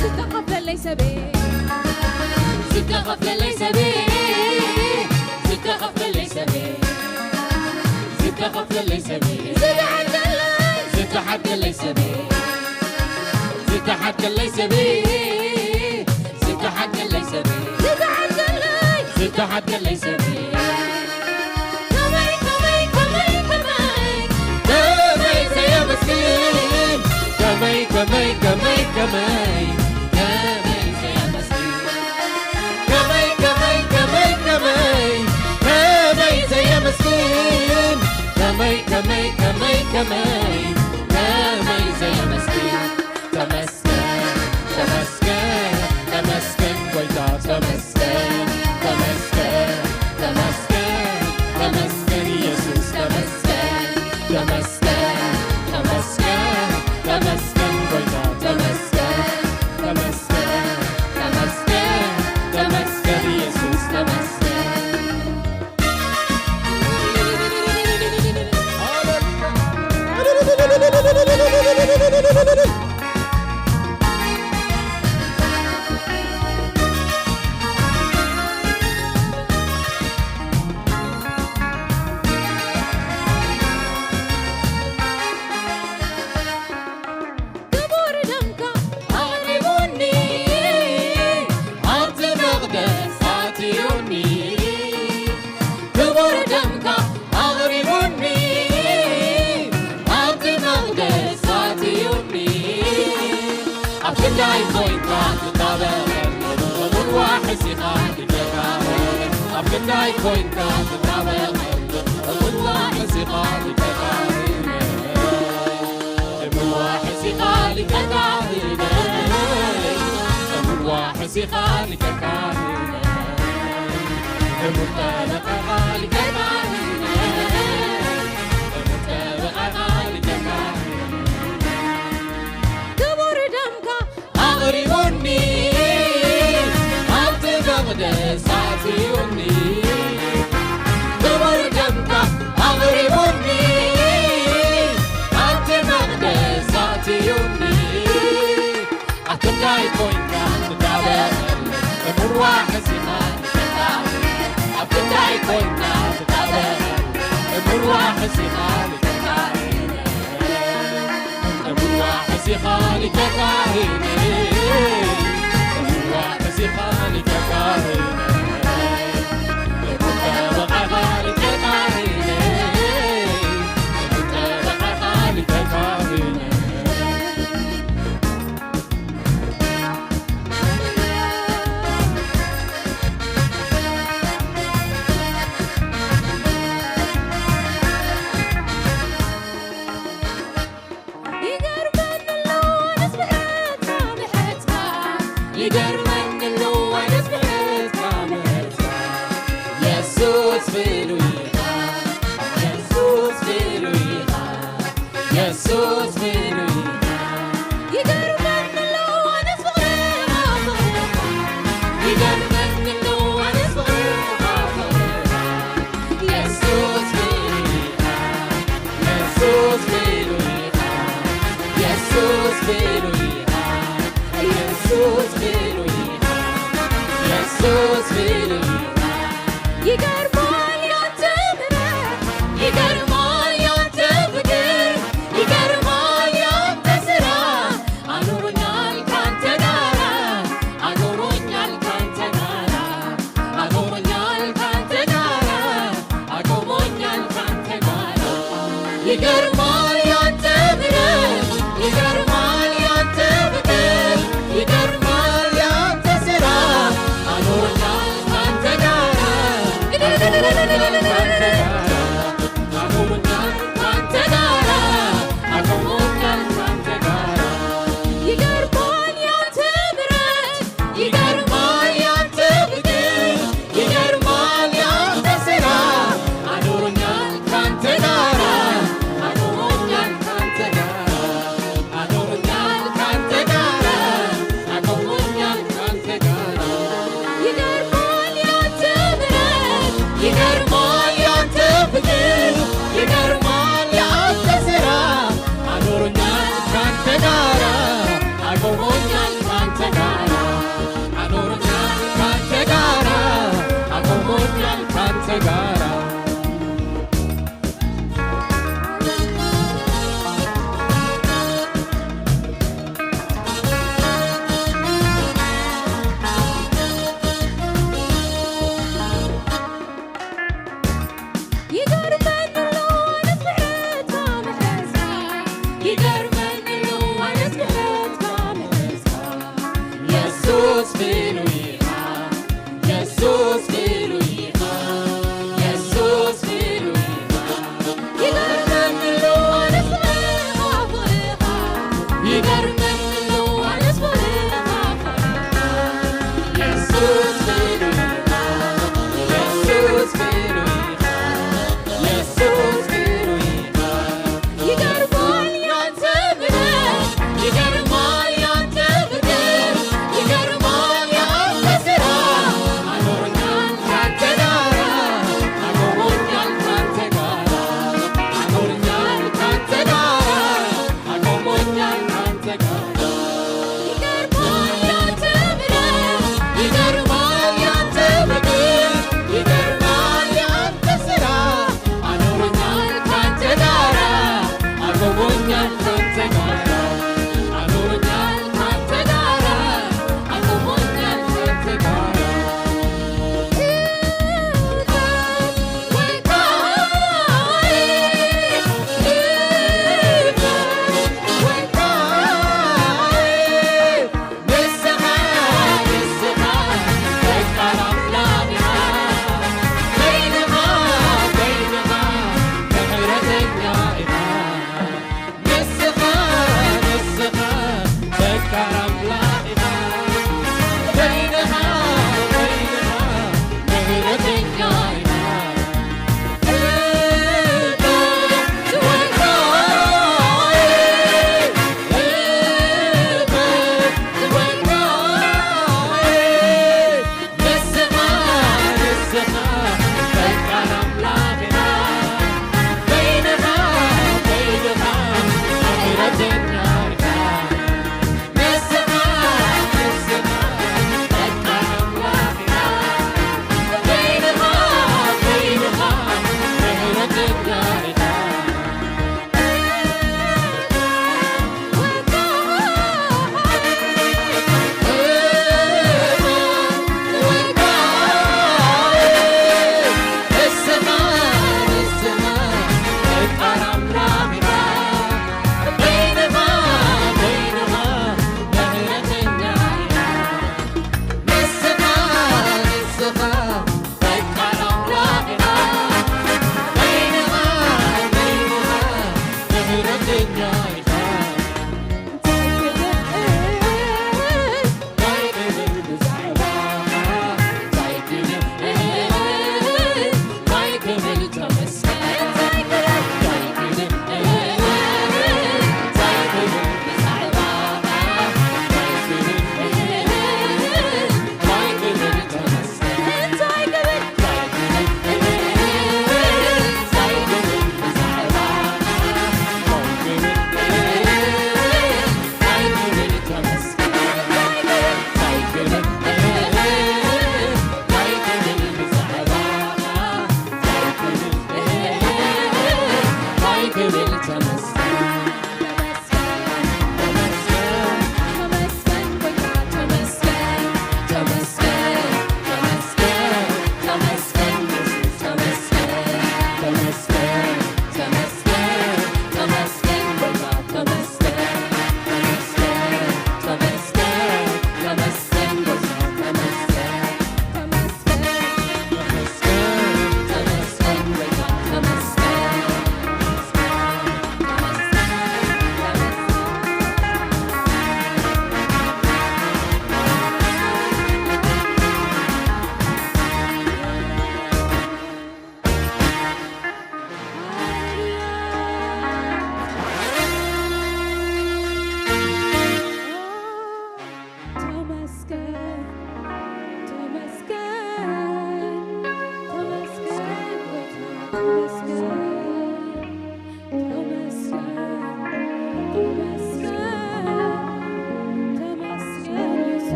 ዝተኸፍለለይ ሰበይ፣ ዝተኸፍለለይ ሰበይ፣ ዝተኸፍለለይ ሰበይ፣ ዝተኸፍለለይ ሰበይ፣ ዝተሓድገለይ፣ ዝተሓድገለይ ሰበይ፣ ዝተሓድገለይ ሰበይ፣ ዝተሓድገለይ ሰበይ፣ ዝተሓድገለይ፣ ዝተሓድገለይ ሰበይ። ከመይ፣ ከመይ፣ ከመይ፣ ከመይ፣ ከመይ ዘየመስግን፣ ከመይ፣ ከመይ፣ ከመይ፣ ከመይ፣ ከመይ ዘየመስግን፣ ከመይ፣ ከመይ፣ ከመይ፣ ከመይ፣ ከመይ ዘየመስግን፣ ከመይ፣ ከመይ፣ ከመይ፣ ከመይ፣ ከመይ ዘየመስግን። ተመስገን፣ ተመስገን፣ ተመስገን ጎይታ፣ ተመስገን፣ ተመስገን፣ ተመስገን፣ ተመስገን ኢየሱስ፣ ተመስገን፣ ተመስገን፣ ተመስገን፣ ተመስገን ጎይታ፣ ተመስገን፣ ተመስገን፣ ተመስገን፣ ተመስገን ኢየሱስ፣ ተመስገን። ክቡር ደምካ ኣቕሪቡኒ፣ ኣብቲ መቕደስ ኣእትዩኒ። ክቡር ደምካ ኣቕሪቡኒ፣ ኣብቲ መቕደስ ኣእትዩኒ። ኣብ ክንዳይ ኮይንካ ትጣበቐኒ፣ እሙን ዋሕስ ኢኻ ሊቀ ካህን። ኣብ ክንዳይ ኮይንካ ትጣበቐኒ፣ እሙን ዋሕስ ኢኻ ሊቀ ካህን። እሙን ዋሕስ ኢኻ ሊቀ ካህን፣ እሙን ዋሕስ ኢኻ ሊቀ ካህን፣ እሙን ጠበቓ ኢኻ ሊቀ ካህን፣ እሙን ጠበቓ ኢኻ ሊቀ ካህን። ክቡር ደምካ ኣቕሪቡኒ፣ ኣብቲ መቕደስ ኣእትዩኒ። ክቡር ደምካ ኣቕሪቡኒ፣ ኣብቲ መቕደስ ኣእትዩኒ። ኣብ ክንዳይ ኮይንካ ትጣበቐኒ፣ እሙን ዋሕስ ኢኻ ሊቀ ካህን። ኣብ ክንዳይ ኮይንካ ትጣበቐኒ፣ እሙን ዋሕስ ኢኻ ሊቀ ካህን። እሙን ዋሕስ ኢኻ ሊቀ ካህን፣ እሙን ዋሕስ ኢኻ ሊቀ ካህን፣ እሙን ጠበቓ ኢኻ ሊቀ ካህን፣ እሙን ጠበቓ ኢኻ ሊቀ ካህን። ይገርመኒ ኣለዋ ንስብሐትካ ምሕረትካ፣ ይገርመኒ ኣለዋ ንስብሐትካ ምሕረትካ። የሱስ ፍሉይ ኢኻ፣ የሱስ ፍሉይ ኢኻ፣ የሱስ ፍሉይ ኢኻ። ይገርመኒ ኣለዋ ንፍቕርኻ፣ ይገርመኒ ኣለዋ ንፍቕርኻ፣ ፍቕርኻ። የሱስ ፍሉይ ኢኻ፣ የሱስ ፍሉይ ኢኻ፣ የሱስ ፍሉይ ኢኻ፣ የሱስ ፍሉይ ኢኻ፣ የሱስ ፍሉይ ኢኻ። ይገርማል ያንተ ምሕረት፣ ይገርማል ያንተ ፍቅር፣ ይገርማል ያንተ ስራ። አኑሮኛል ካንተ ጋራ፣ አኑሮኛል ካንተ ጋራ፣ አቆሞኛል ካንተ ጋራ፣ አቆሞኛል ካንተ ጋራ። ይገርማል ያንተ ካንተ ጋራ፣ አቁሞኛል ካንተ ጋራ፣ አቁሞኛል ካንተ ጋራ። ይገርማል ያንተ ምሕረት፣ ይገርማል ያንተ ፍቅር፣ ይገርማል ያንተ ስራ። አኑሮኛል ካንተ ጋራ፣ አቁሞኛል ካንተ ጋራ፣ አኑሮኛል ካንተ ጋራ፣ አቁሞኛል ካንተ ጋራ። ይገርማል ያንተ ምሕረት፣ ይገርማል ያንተ ፍቅር፣ ይገርማል ያንተ ስራ። አኑሮኛል ካንተ ጋራ፣ አቁሞኛል ካንተ ጋራ፣ አኑሮኛል ካንተ ጋራ፣ አቁሞኛል ካንተ ጋራ። ይገርመኒ ኣሎ ኣነስ ምሕረትካ ምሕረትካ፣ ይገርመኒ ኣሎ ኣነስ ምሕረትካ ምሕረትካ። የሱስ ፍሉይ ኢኻ፣ የሱስ ፍሉይ ኢኻ።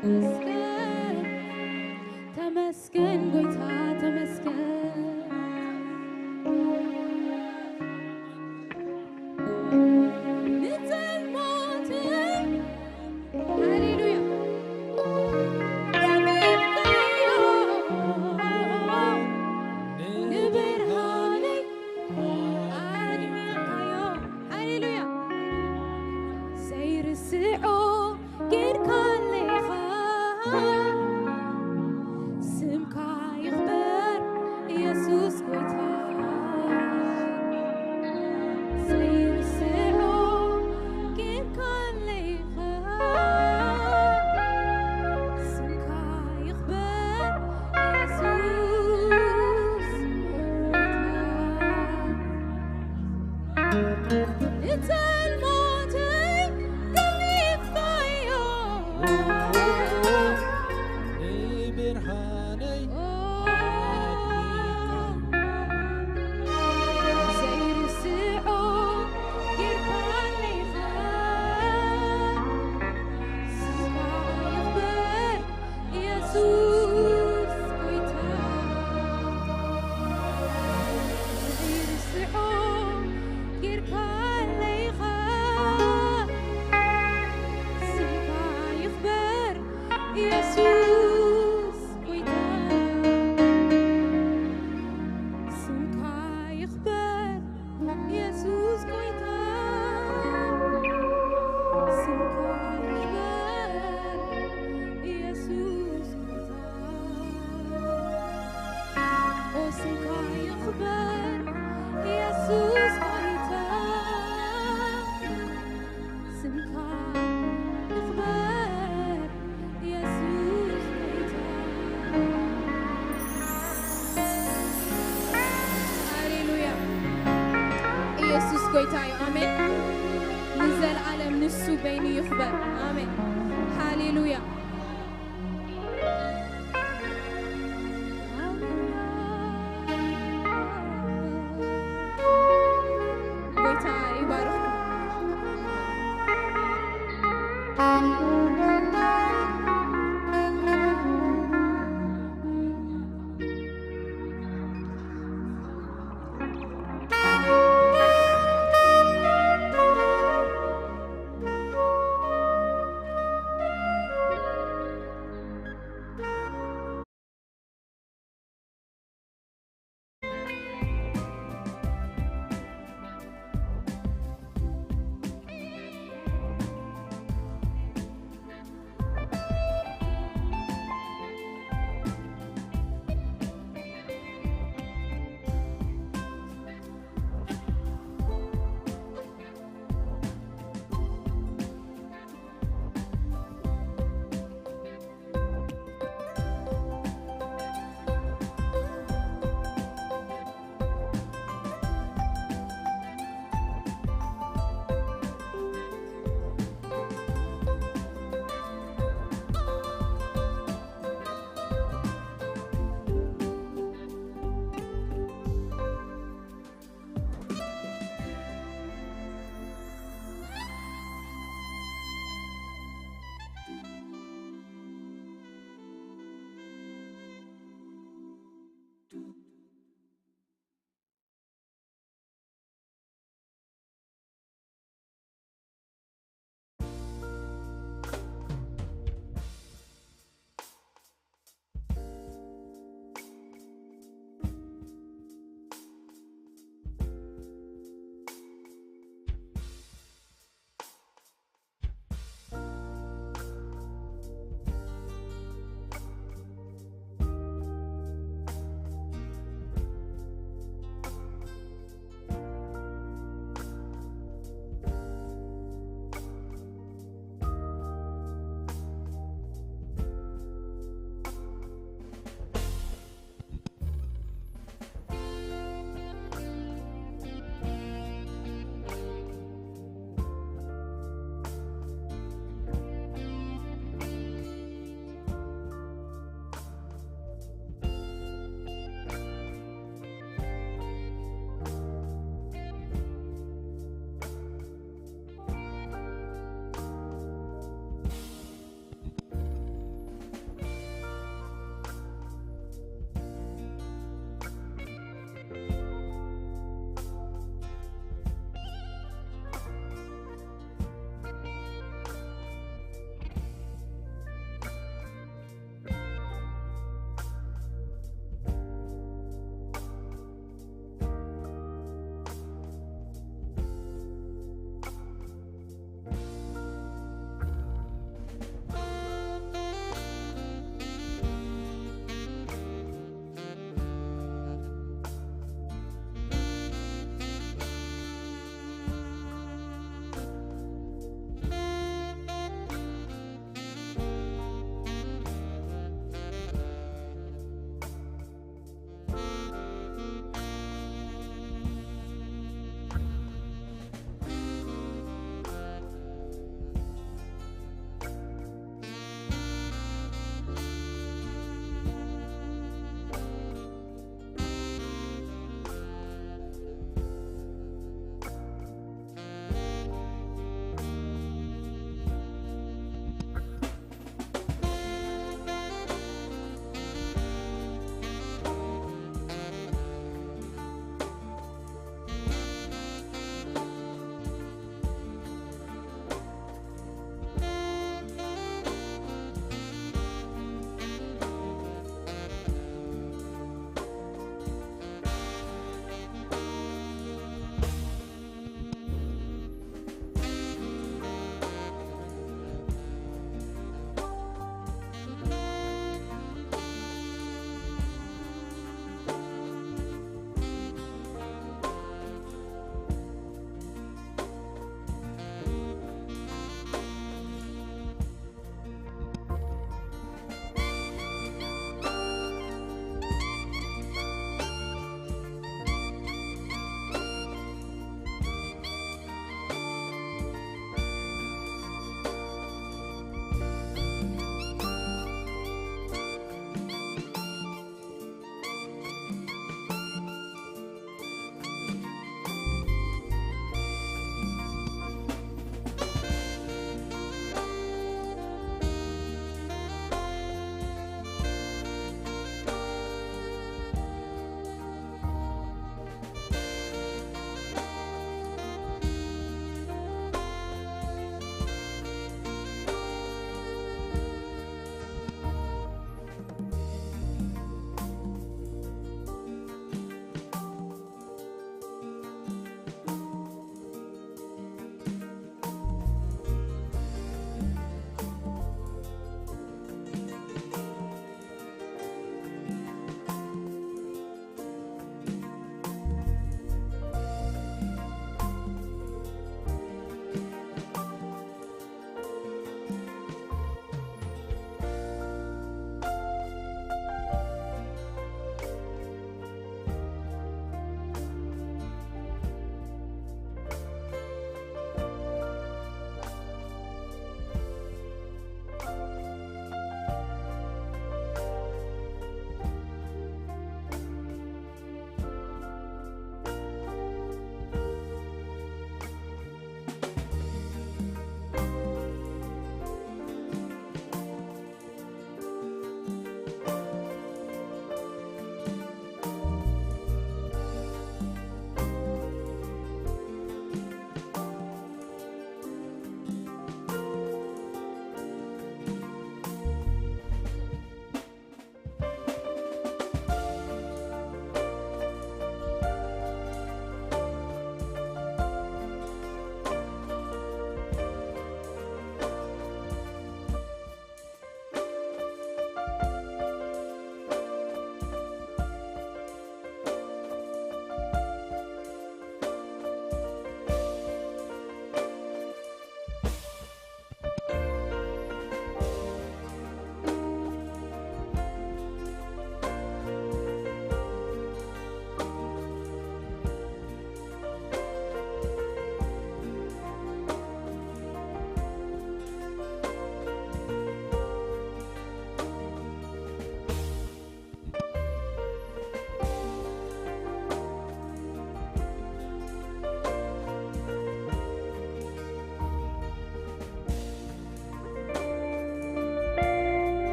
ተመስገን፣ ተመስገን ጎይታ፣ ተመስገን። ንጸልማተይ፣ ሃሌሉያ፣ ገፊፍካዮ፣ ንብርሃነይ ኣድሚቕካዮ። ሃሌሉያ፣ ዘይርስዖ ጌርካለይ ኢኻ። ስምካ ይኽበር ኢየሱስ ጎይታ። ዘይርስዖ ጌርካለይ ኢኻ። ስምካ ይኽበር ኢየሱስ ጎይታ። ንጸልማተይ ገፊፍካዮ፣ ንብርሃነይ ዘይርስዖ ጌርካለይ ኢኻ። ስምካ ይኽበር ኢየሱስ ጎይታ። ዘይርስዖ ጌርካለይ ኢኻ። ስምካ ይኽበር ኢየሱስ ጎይታ። ስምካ ይኽበር ኢየሱስ ጎይታ። ስምካ ይኽበር ኢየሱስ ጎይታ። ኦ ስምካ ይኽበር ኢየሱስ ጎይታ። ስምካ ይኽበር ኢየሱስ ጎይታ። ሃሌሉያ። ኢየሱስ ጎይታ እዩ። ኣሜን። ንዘለዓለም ንሱ በይኑ ይኽበር። ኣሜን። ሃሌሉያ። ጎይታ ይባርኽኩም።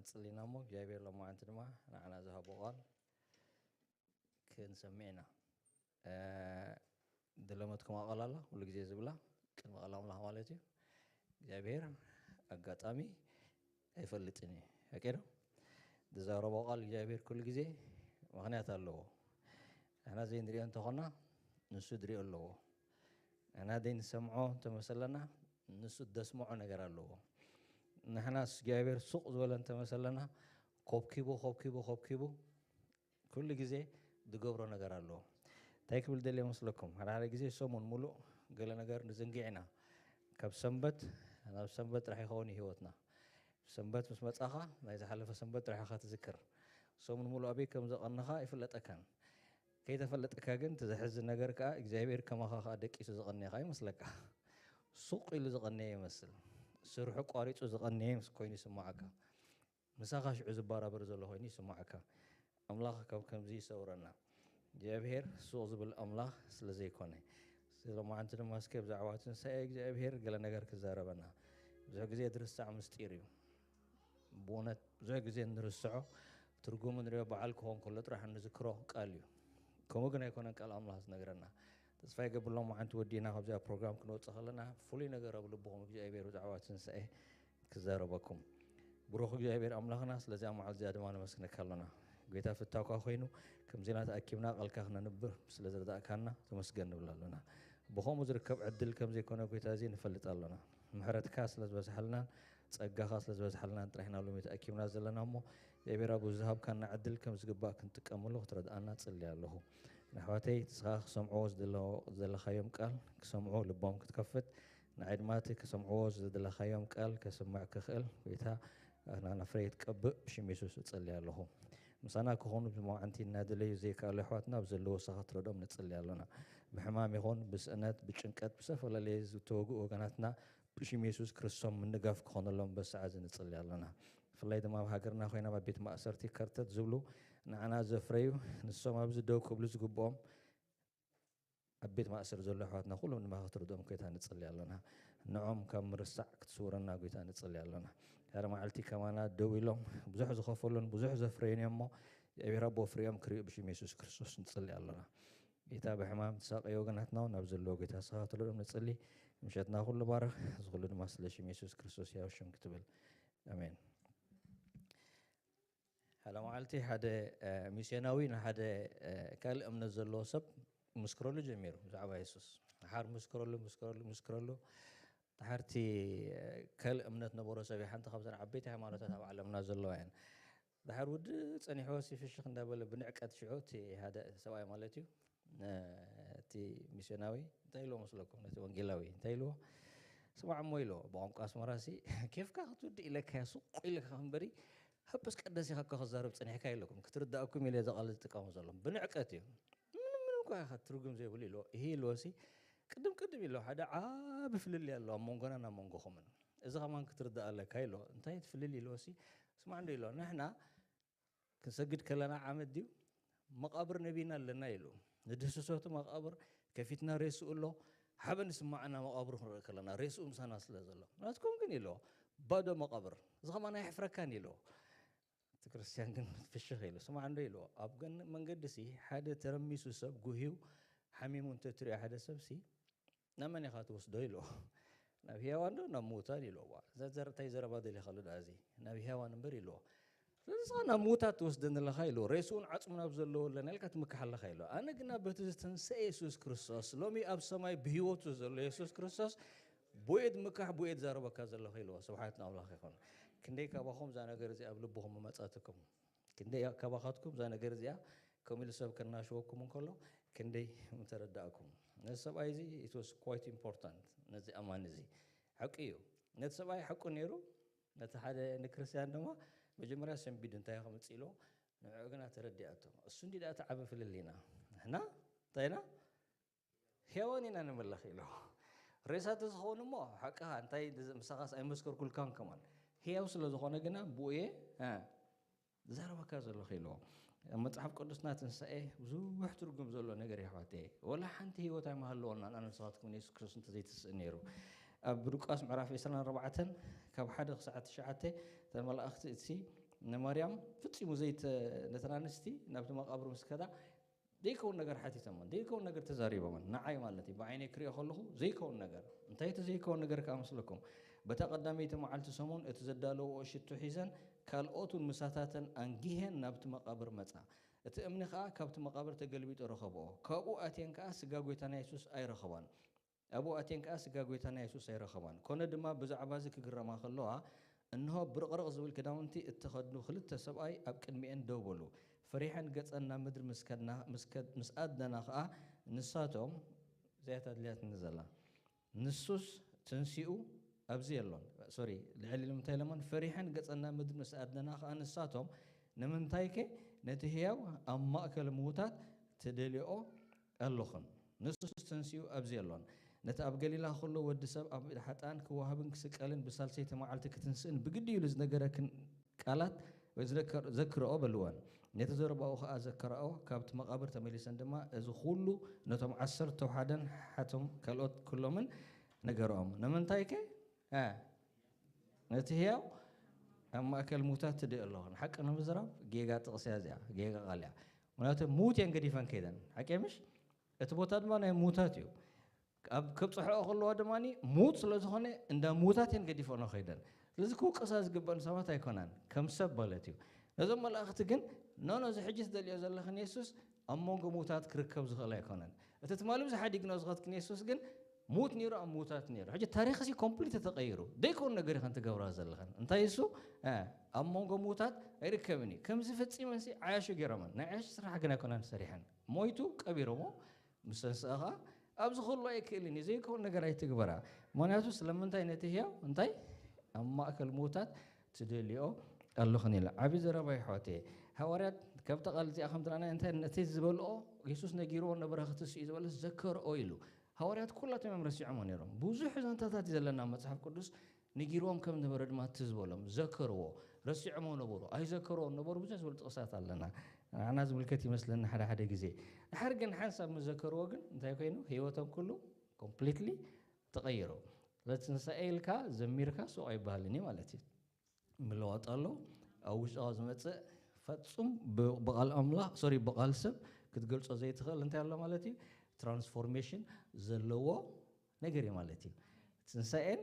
ጽሊና እሞ እግዚኣብሔር ሎማዓንቲ ድማ ንዓና ዝሃቦ ቃል ክንሰምዕ ኢና። እ፣ ዝለመድኩም ኣቐላላ ኩሉ ግዜ ዝብላ ቅድሚ ቃል ኣምላኽ ማለት እዩ። እግዚኣብሔር ኣጋጣሚ ኣይፈልጥን እዩ። ሓቂ ዶ? ዝዛረቦ ቃል እግዚኣብሔር ኩሉ ግዜ ምኽንያት ኣለዎ። ንሕና ዘይንሪኦ እንተኾና ንሱ ዝሪኦ ኣለዎ። ንሕና ዘይንሰምዖ እንተመሰለና ንሱ ደስምዖ ነገር ኣለዎ። ንሕናስ እግዚኣብሔር ሱቕ ዝበለ እንተመሰለና ኮብኪቡ፣ ኮብኪቡ፣ ኮብኪቡ ኩሉ ግዜ ዝገብሮ ነገር ኣለዎ። እንታይ ክብል ደልየ መስለኩም? ሓደ ሓደ ግዜ ሰሙን ሙሉእ ገለ ነገር ንዝንግዕ ኢና። ካብ ሰንበት ናብ ሰንበት ጥራሕ ይኸውን እዩ ህይወትና። ሰንበት ምስ መጻኻ ናይ ዝሓለፈ ሰንበት ጥራሕ ኢኻ ትዝክር። ሰሙን ሙሉእ ኣበይ ከም ዘቐነኻ ኣይፍለጠካን። ከይተፈለጠካ ግን እቲ ዘሕዝን ነገር ከኣ እግዚኣብሔር ከማኻ ከኣ ደቂሱ ዝቐንየኻ ይመስለካ። ሱቕ ኢሉ ዝቐንየ ይመስል። ስርሑ ቋሪጹ ዝቐንየ ምስ ኮይኑ ይስምዓካ። ምሳኻ ሽዑ ዝባራበር ዘሎ ኮይኑ ይስምዓካ። ኣምላኽ ካብ ከምዚ ይሰውረና። እግዚኣብሔር ሱቕ ዝብል ኣምላኽ ስለ ዘይኮነ። ስለማዓንቲ ድማ እስከ ብዛዕባ ትንሳኤ እግዚኣብሔር ገለ ነገር ክዛረበና። ብዙሕ ግዜ ዝርሳዕ ምስጢር እዩ። ብእውነት ብዙሕ ግዜ እንርስዖ ትርጉሙ ንሪኦ በዓል ክኸውን ከሎ ጥራሕ እንዝክሮ ቃል እዩ። ከምኡ ግን ኣይኮነን ቃል ኣምላኽ ዝነግረና። ተስፋ ይገብር ሎማዓንቲ ወዲና ካብዚኣ ፕሮግራም ክንወፅእ ከለና ፍሉይ ነገር ኣብ ልብኹም እግዚኣብሔር ብዛዕባ ትንሳኤ ክዛረበኩም። ብሩኽ እግዚኣብሔር ኣምላኽና ስለዚኣ መዓልቲ እዚኣ ድማ ነመስግነካ ኣሎና። ጎይታ ፍታውካ ኮይኑ ከምዚና ተኣኪብና ቃልካ ክነንብር ስለ ዝረዳእካና ተመስገን ንብል ኣሎና። ብኸምኡ ዝርከብ ዕድል ከም ዘይኮነ ጎይታ እዚ ንፈልጥ ኣሎና። ምሕረትካ ስለ ዝበዝሓልናን ጸጋኻ ስለ ዝበዝሓልናን ጥራሕና ሎሚ ተኣኪብና ዘለና እሞ እግዚኣብሔር ኣብ ዝሃብካና ዕድል ከም ዝግባእ ክንጥቀመሉ ክትረድኣና ጽሊ ኣለኹ። ንኣሕዋተይ ንስኻ ክሰምዕዎ ዝደለዎ-፣ ዘለኻዮም ቃል ክሰምዑ ልቦም ክትከፍት ንዓይ ድማ እቲ ክሰምዕዎ ዝደለኻዮም ቃል ከስምዕ ክኽእል ጎይታ ናና ፍሬ ትቀብእ ብሽም የሱስ እጸሊ ኣለኹ። ምሳና ክኾኑ ብመዓንቲ እናደለዩ ዘይከኣሉ ኣሕዋትና ኣብ ዘለዎ ንስኻ ትረድኦም ንጽሊ ኣሎና። ብሕማም ይኹን ብስእነት ብጭንቀት ብዝተፈላለየ ዝተወግኡ ወገናትና ብሽም የሱስ ክርስቶስ ምንጋፍ ክኾነሎም በዚ ሰዓት እዚ ንጽሊ ኣሎና። ብፍላይ ድማ ኣብ ሃገርና ኮይኖም ኣብ ቤት ማእሰርቲ ከርተት ዝብሉ ንዓና ዘፍረዩ ንሶም ኣብዚ ደው ክብሉ ዝግብኦም ኣብ ቤት ማእሰር ዘሎ ኣሕዋትና ኩሎም ድማ ክትርድኦም ጎይታ ንጽሊ ኣሎና። ንዖም ካብ ምርሳዕ ክትስውረና ጎይታ ንጽሊ ኣሎና። ሓደ መዓልቲ ከማና ደው ኢሎም ብዙሕ ዝኸፈሉን ብዙሕ ዘፍረዩን እዮም እሞ እግዚኣብሔር ኣቦ ፍሬኦም ክርእዩ ብሽም የሱስ ክርስቶስ ንጽሊ ኣሎና። ጌታ ብሕማም ተሳቀዩ ወገናትና እውን ኣብ ዘለዎ ጎይታ ንስኻ ክትረድኦም ንጽሊ። ምሸትና ኩሉ ባርኽ። እዚ ኩሉ ድማ ስለ ሽም የሱስ ክርስቶስ ያው ሽም ክትብል ኣሜን። ሓደ መዓልቲ ሓደ፣ እ፣ ሚስዮናዊ ንሓደ፣ እ፣ ካልእ እምነት ዘለዎ ሰብ ምስክረሉ ጀሚሩ ብዛዕባ የሱስ። ድሓር ምስክረሉ፣ ምስክረሉ፣ ምስክረሉ። ድሓርቲ፣ እ፣ ካልእ እምነት ነበሮ ሰብ እዩ። ሓንቲ ካብዘን ዓበይቲ ሃይማኖታት ኣብ ዓለምና ዘለዋ እየን። ድሓር ውድእ ጸኒሕዎ ሲ ፍሽኽ እንዳበለ ብንዕቀት ሽዑ እቲ ሓደ ሰብኣይ ማለት እዩ፣ እ፣ እቲ ሚስዮናዊ እንታይ ኢልዎ መስለኩም? ነቲ ወንጌላዊ እንታይ ኢልዎ? ስማዕ እሞ ኢልዎ፣ ብቋንቋ ኣስመራ ሲ፣ ኬፍካ ክትውድእ ኢለካ እየ፣ ሱቕ ኢልካ እምበሪ፣ ሃብስ ቀደስ ኢኻ እኮ ክዛረብ ጸኒሕካ ኢለኩም፣ ክትርዳእኩም ኢለ እዚ ቃል ዝጥቀሞ ዘሎ። ብንዕቀት እዩ። ምንም፣ ምንም እኮ ኢኻ ትርጉም ዘይብሉ ኢልዎ። ይሄ ኢልዎ ሲ፣ ቅድም ቅድም ኢልዎ፣ ሓደ ዓቢ ፍልልይ ኣሎ ኣብ መንጎናን ኣብ መንጎኹምን። እዚ ከማን ክትርዳእ ኣለካ ኢልዎ። እንታይ እቲ ፍልልይ ኢልዎ ሲ፣ ስማዕ እንዶ ኢልዎ፣ ንሕና ክንሰግድ ከለና ዓመት ድዩ? መቓብር ነቢና ኣለና ኢሉ። ንድህስሶ እቲ መቓብር ከፊትና ሬስኡ ኣሎ። ሓበን ዝስምዓና መቓብሩ ክንርኢ ከለና ሬስኡ ምሳና ስለ ዘሎ። ናትኩም ግን ኢልዎ፣ ባዶ መቓብር። እዚ ከማን ኣየሕፍረካን ኢልዎ። እቲ ክርስትያን ግን ፍሽኽ ኢሉ፣ ስማዕ እንዶ ኢልዎ፣ ኣብ ገን-፣ መንገዲ ሲ ሓደ ተረሚሱ ሰብ ጉህዩ ሓሚሙ እንተትሪኦ ሓደ ሰብ ሲ ናብ መን ኢኻ ትወስዶ ኢልዎ። ናብ ህያዋን ዶ ናብ ምዉታን ኢልዎ። እዋ፣ እዛ ዘር-፣ እንታይ ዘረባ ደሊኻሉ ደኣ እዚ? ናብ ህያዋን እምበር ኢልዎ። ስለዚ ንስኻ ናብ ምዉታት ትወስደኒ ኣለኻ ኢልዎ። ሬስኡን ዓጽሙን ኣብ ዘለዎ ኣለና ኢልካ ትምክሕ ኣለኻ ኢልዎ። ኣነ ግና በቲ ዝተንስአ የሱስ ክርስቶስ፣ ሎሚ ኣብ ሰማይ ብህይወቱ ዘሎ የሱስ ክርስቶስ፣ ብኡ እየ ዝምካሕ፣ ብኡ እየ ዝዛረበካ ዘለኹ ኢልዎ። ስብሓት ንኣምላኽ ይኹን። ክንደይ ካባኹም እዛ ነገር እዚኣ ኣብ ልብኹም መጻትኩም? ክንደይ ካባኻትኩም እዛ ነገር እዚኣ ከምኡ ኢሉ ሰብ ከናሽወኩም እንከሎ ክንደይ ምተረዳእኩም? ነዚ ሰብኣይ እዚ it was quite important፣ ነዚ ኣማኒ እዚ። ሓቂ እዩ። ነቲ ሰብኣይ ሓቁ ነይሩ፣ ነቲ ሓደ ንክርስትያን ድማ መጀመርያ ሰንቢዱ እንታይ ከምጽእ ኢልዎ፣ ንዕኡ ግና ተረዲኣቶ። እሱ እንዲ ደኣ እቲ ዓቢ ፍልልይና። ንሕና እንታይ ኢና? ሕያዋን ኢና ንምለኽ ኢልዎ። ሬሳ ተዝኸውን እሞ ሓቅኻ እንታይ ምሳኻስ ኣይመስከርኩልካን ከማን። ሕያው ስለ ዝኾነ ግና ብኡ እየ፣ እ፣ ዝዛረበካ ዘለኹ ኢልዎ። ኣብ መጽሓፍ ቅዱስና ትንሳኤ ብዙሕ ትርጉም ዘሎ ነገር እዩ ኣሕዋተየ። ወላ ሓንቲ ህይወት ኣይምሃለወና ንኣነ ንስኻትኩም ንየሱስ ክርስቶስ እንተዘይትስእ ነይሩ። ኣብ ሉቃስ ምዕራፍ ዕስራን ኣርባዕተን ካብ ሓደ ክሳዕ ትሽዓተ እተን መላእኽቲ እቲ ንማርያም ፍጺሙ ዘይተ ነተን ኣንስቲ ናብቲ መቓብር ምስ ከዳ ዘይከውን ነገር ሓቲቶመን፣ ዘይከውን ነገር ተዛሪቦመን። ንዓይ ማለት እዩ፣ ብዓይነይ ክሪኦ ከለኹ ዘይከውን ነገር። እንታይ እቲ ዘይከውን ነገር ከኣ መስለኩም? በታ ቀዳመይቲ መዓልቲ ሰሙን እቲ ዘዳለውኦ ሽቱ ሒዘን ካልኦት እውን ምሳታተን ኣንጊሄን ናብቲ መቓብር መጻ። እቲ እምኒ ከኣ ካብቲ መቓብር ተገልቢጡ ረኸብኦ። ካብኡ ኣትየን ከኣ ስጋ ጐይታና የሱስ ኣይረኸባን። ኣብኡ ኣትየን ከኣ ስጋ ጐይታና የሱስ ኣይረኸባን። ኮነ ድማ ብዛዕባ እዚ ክግረማ ከለዋ፣ እንሆ ብርቕርቕ ዝብል ክዳውንቲ እተኸድኑ ክልተ ሰብኣይ ኣብ ቅድሚኤን ደው በሉ። ፈሪሐን ገጸን ናብ ምድሪ ምስ ከድና-፣ ምስ ከድ-፣ ምስ ኣድነና ከኣ ንሳቶም፣ እዚኣ እያ ድልያትኒ ዘላ። ንሱስ ትንሲኡ ኣብዚ የሎን። ሶሪ፣ ልዕል ኢሎም እንታይ ኢሎመን? ፈሪሐን ገጸን ናብ ምድሪ ምስ ኣድነና ከኣ ንሳቶም፣ ንምንታይከ ነቲ ህያው ኣብ ማእከል ምዉታት ትደልይኦ ኣለኹን? ንሱስ ትንሲኡ ኣብዚ የሎን። ነቲ ኣብ ገሊላ ከሎ ወዲ ሰብ ኣብ ኢድ ሓጥኣን ክወሃብን ክስቀልን ብሳልሰይቲ መዓልቲ ክትንስእን ብግዲ ኢሉ ዝነገረክን ቃላት ወይ ዝዘከር-፣ ዘክርኦ በልወን። ነቲ ዘረባኡ ኸኣ ዘከራኦ። ካብቲ መቓብር ተመሊሰን ድማ እዚ ኹሉ ነቶም ዓሰርተ ሓደን ሓቶም ካልኦት ኩሎምን ነገርኦም። ንምንታይከ? እ፣ ነቲ ህያው ኣብ ማእከል ምዉታት ትድእ ኣለኹ። ንሓቂ ንምዝራብ ጌጋ ጥቕሲ እያ እዚኣ፣ ጌጋ ቃል እያ። ምኽንያቱ ምዉት እየን ገዲፈን ከይደን። ሓቂ ምሽ? እቲ ቦታ ድማ ናይ ምዉታት እዩ። ኣብ ከብጽሕኦ ከለዋ ድማ ምዉት ስለ ዝኾነ እንዳ ምዉታት እየን ገዲፈንኦ ከይደን። ስለዚ ክውቀሳ ዝግበአን ሰባት ኣይኮናን፣ ከም ሰብ ማለት እዩ። ነዞም መላእኽቲ ግን፣ ኖ፣ ኖ፣ እዚ ሕጂ ትደልዮ ዘለኽን የሱስ ኣብ መንጎ ምዉታት ክርከብ ዝኽእል ኣይኮነን። እቲ ትማሊ ብዝሓዲግኖ ዝኸድክን የሱስ ግን ምዉት ነይሩ፣ ኣብ ምዉታት ነይሩ። ሕጂ ታሪኽሲ ኮምፕሊት ተቐይሩ። ዘይከውን ነገር ኢኸን ትገብራ ዘለኽን። እንታይ እሱ? እ፣ ኣብ መንጎ ምዉታት ኣይርከብን እዩ። ከምዚ ፈጺመንሲ ዓያሹ ገይሮመን። ናይ ዓያሹ ስራሕ ግን ኣይኮናን ሰሪሐን። ሞይቱ ቀቢሮሞ፣ ምስ ተንስአ ኸኣ ኣብዚ ኸሎ ኣይክእልን እዩ። ዘይከውን ነገር ኣይትግበራ። ምኽንያቱ ስለምንታይ ነቲ ህያው እንታይ ኣብ ማእከል ምዉታት ትደልዮ ኣለኽን ኢላ። ዓቢ ዘረባ እዩ ኣሕዋተየ። ሃዋርያት ካብታ ቃል እዚኣ ከም ትረኣና እንታይ ነቲ ዝበልኦ የሱስ ነጊርዎ ነበረ ክትስኡ እዩ ዝበለስ ዘከርኦ ኢሉ። ሃዋርያት ኩላቶም እዮም ረሲዖሞ ነይሮም። ብዙሕ ዛንታታት እዩ ዘለና ኣብ መጽሓፍ ቅዱስ። ነጊርዎም ከም ነበረ ድማ እቲ ዝበሎም ዘከርዎ። ረሲዖሞ ነበሩ፣ ኣይዘከርዎን ነበሩ። ብዙሕ ዝብል ጥቕሳት ኣለና። ንዓና ዝምልከት ይመስለኒ ሓደ ሓደ ግዜ። ድሓር ግን ሓንሳብ ምስ ዘከርዎ ግን እንታይ ኮይኑ? ህይወቶም ኩሉ ኮምፕሊትሊ ተቐይሩ። ለትንሳኤ ኢልካ ዘሚርካ ሱቕ ኣይበሃልን እዩ ማለት እዩ። ምልዋጥ ኣሎ። ኣብ ውሽጥኻ ዝመጽእ ፈጹም ብ-፣ ብቓል ኣምላኽ፣ ሶሪ፣ ብቓል ሰብ ክትገልጾ ዘይትኽእል እንታይ ኣሎ ማለት እዩ? ትራንስፎርሜሽን ዘለዎ ነገር እዩ ማለት እዩ። ትንሳኤን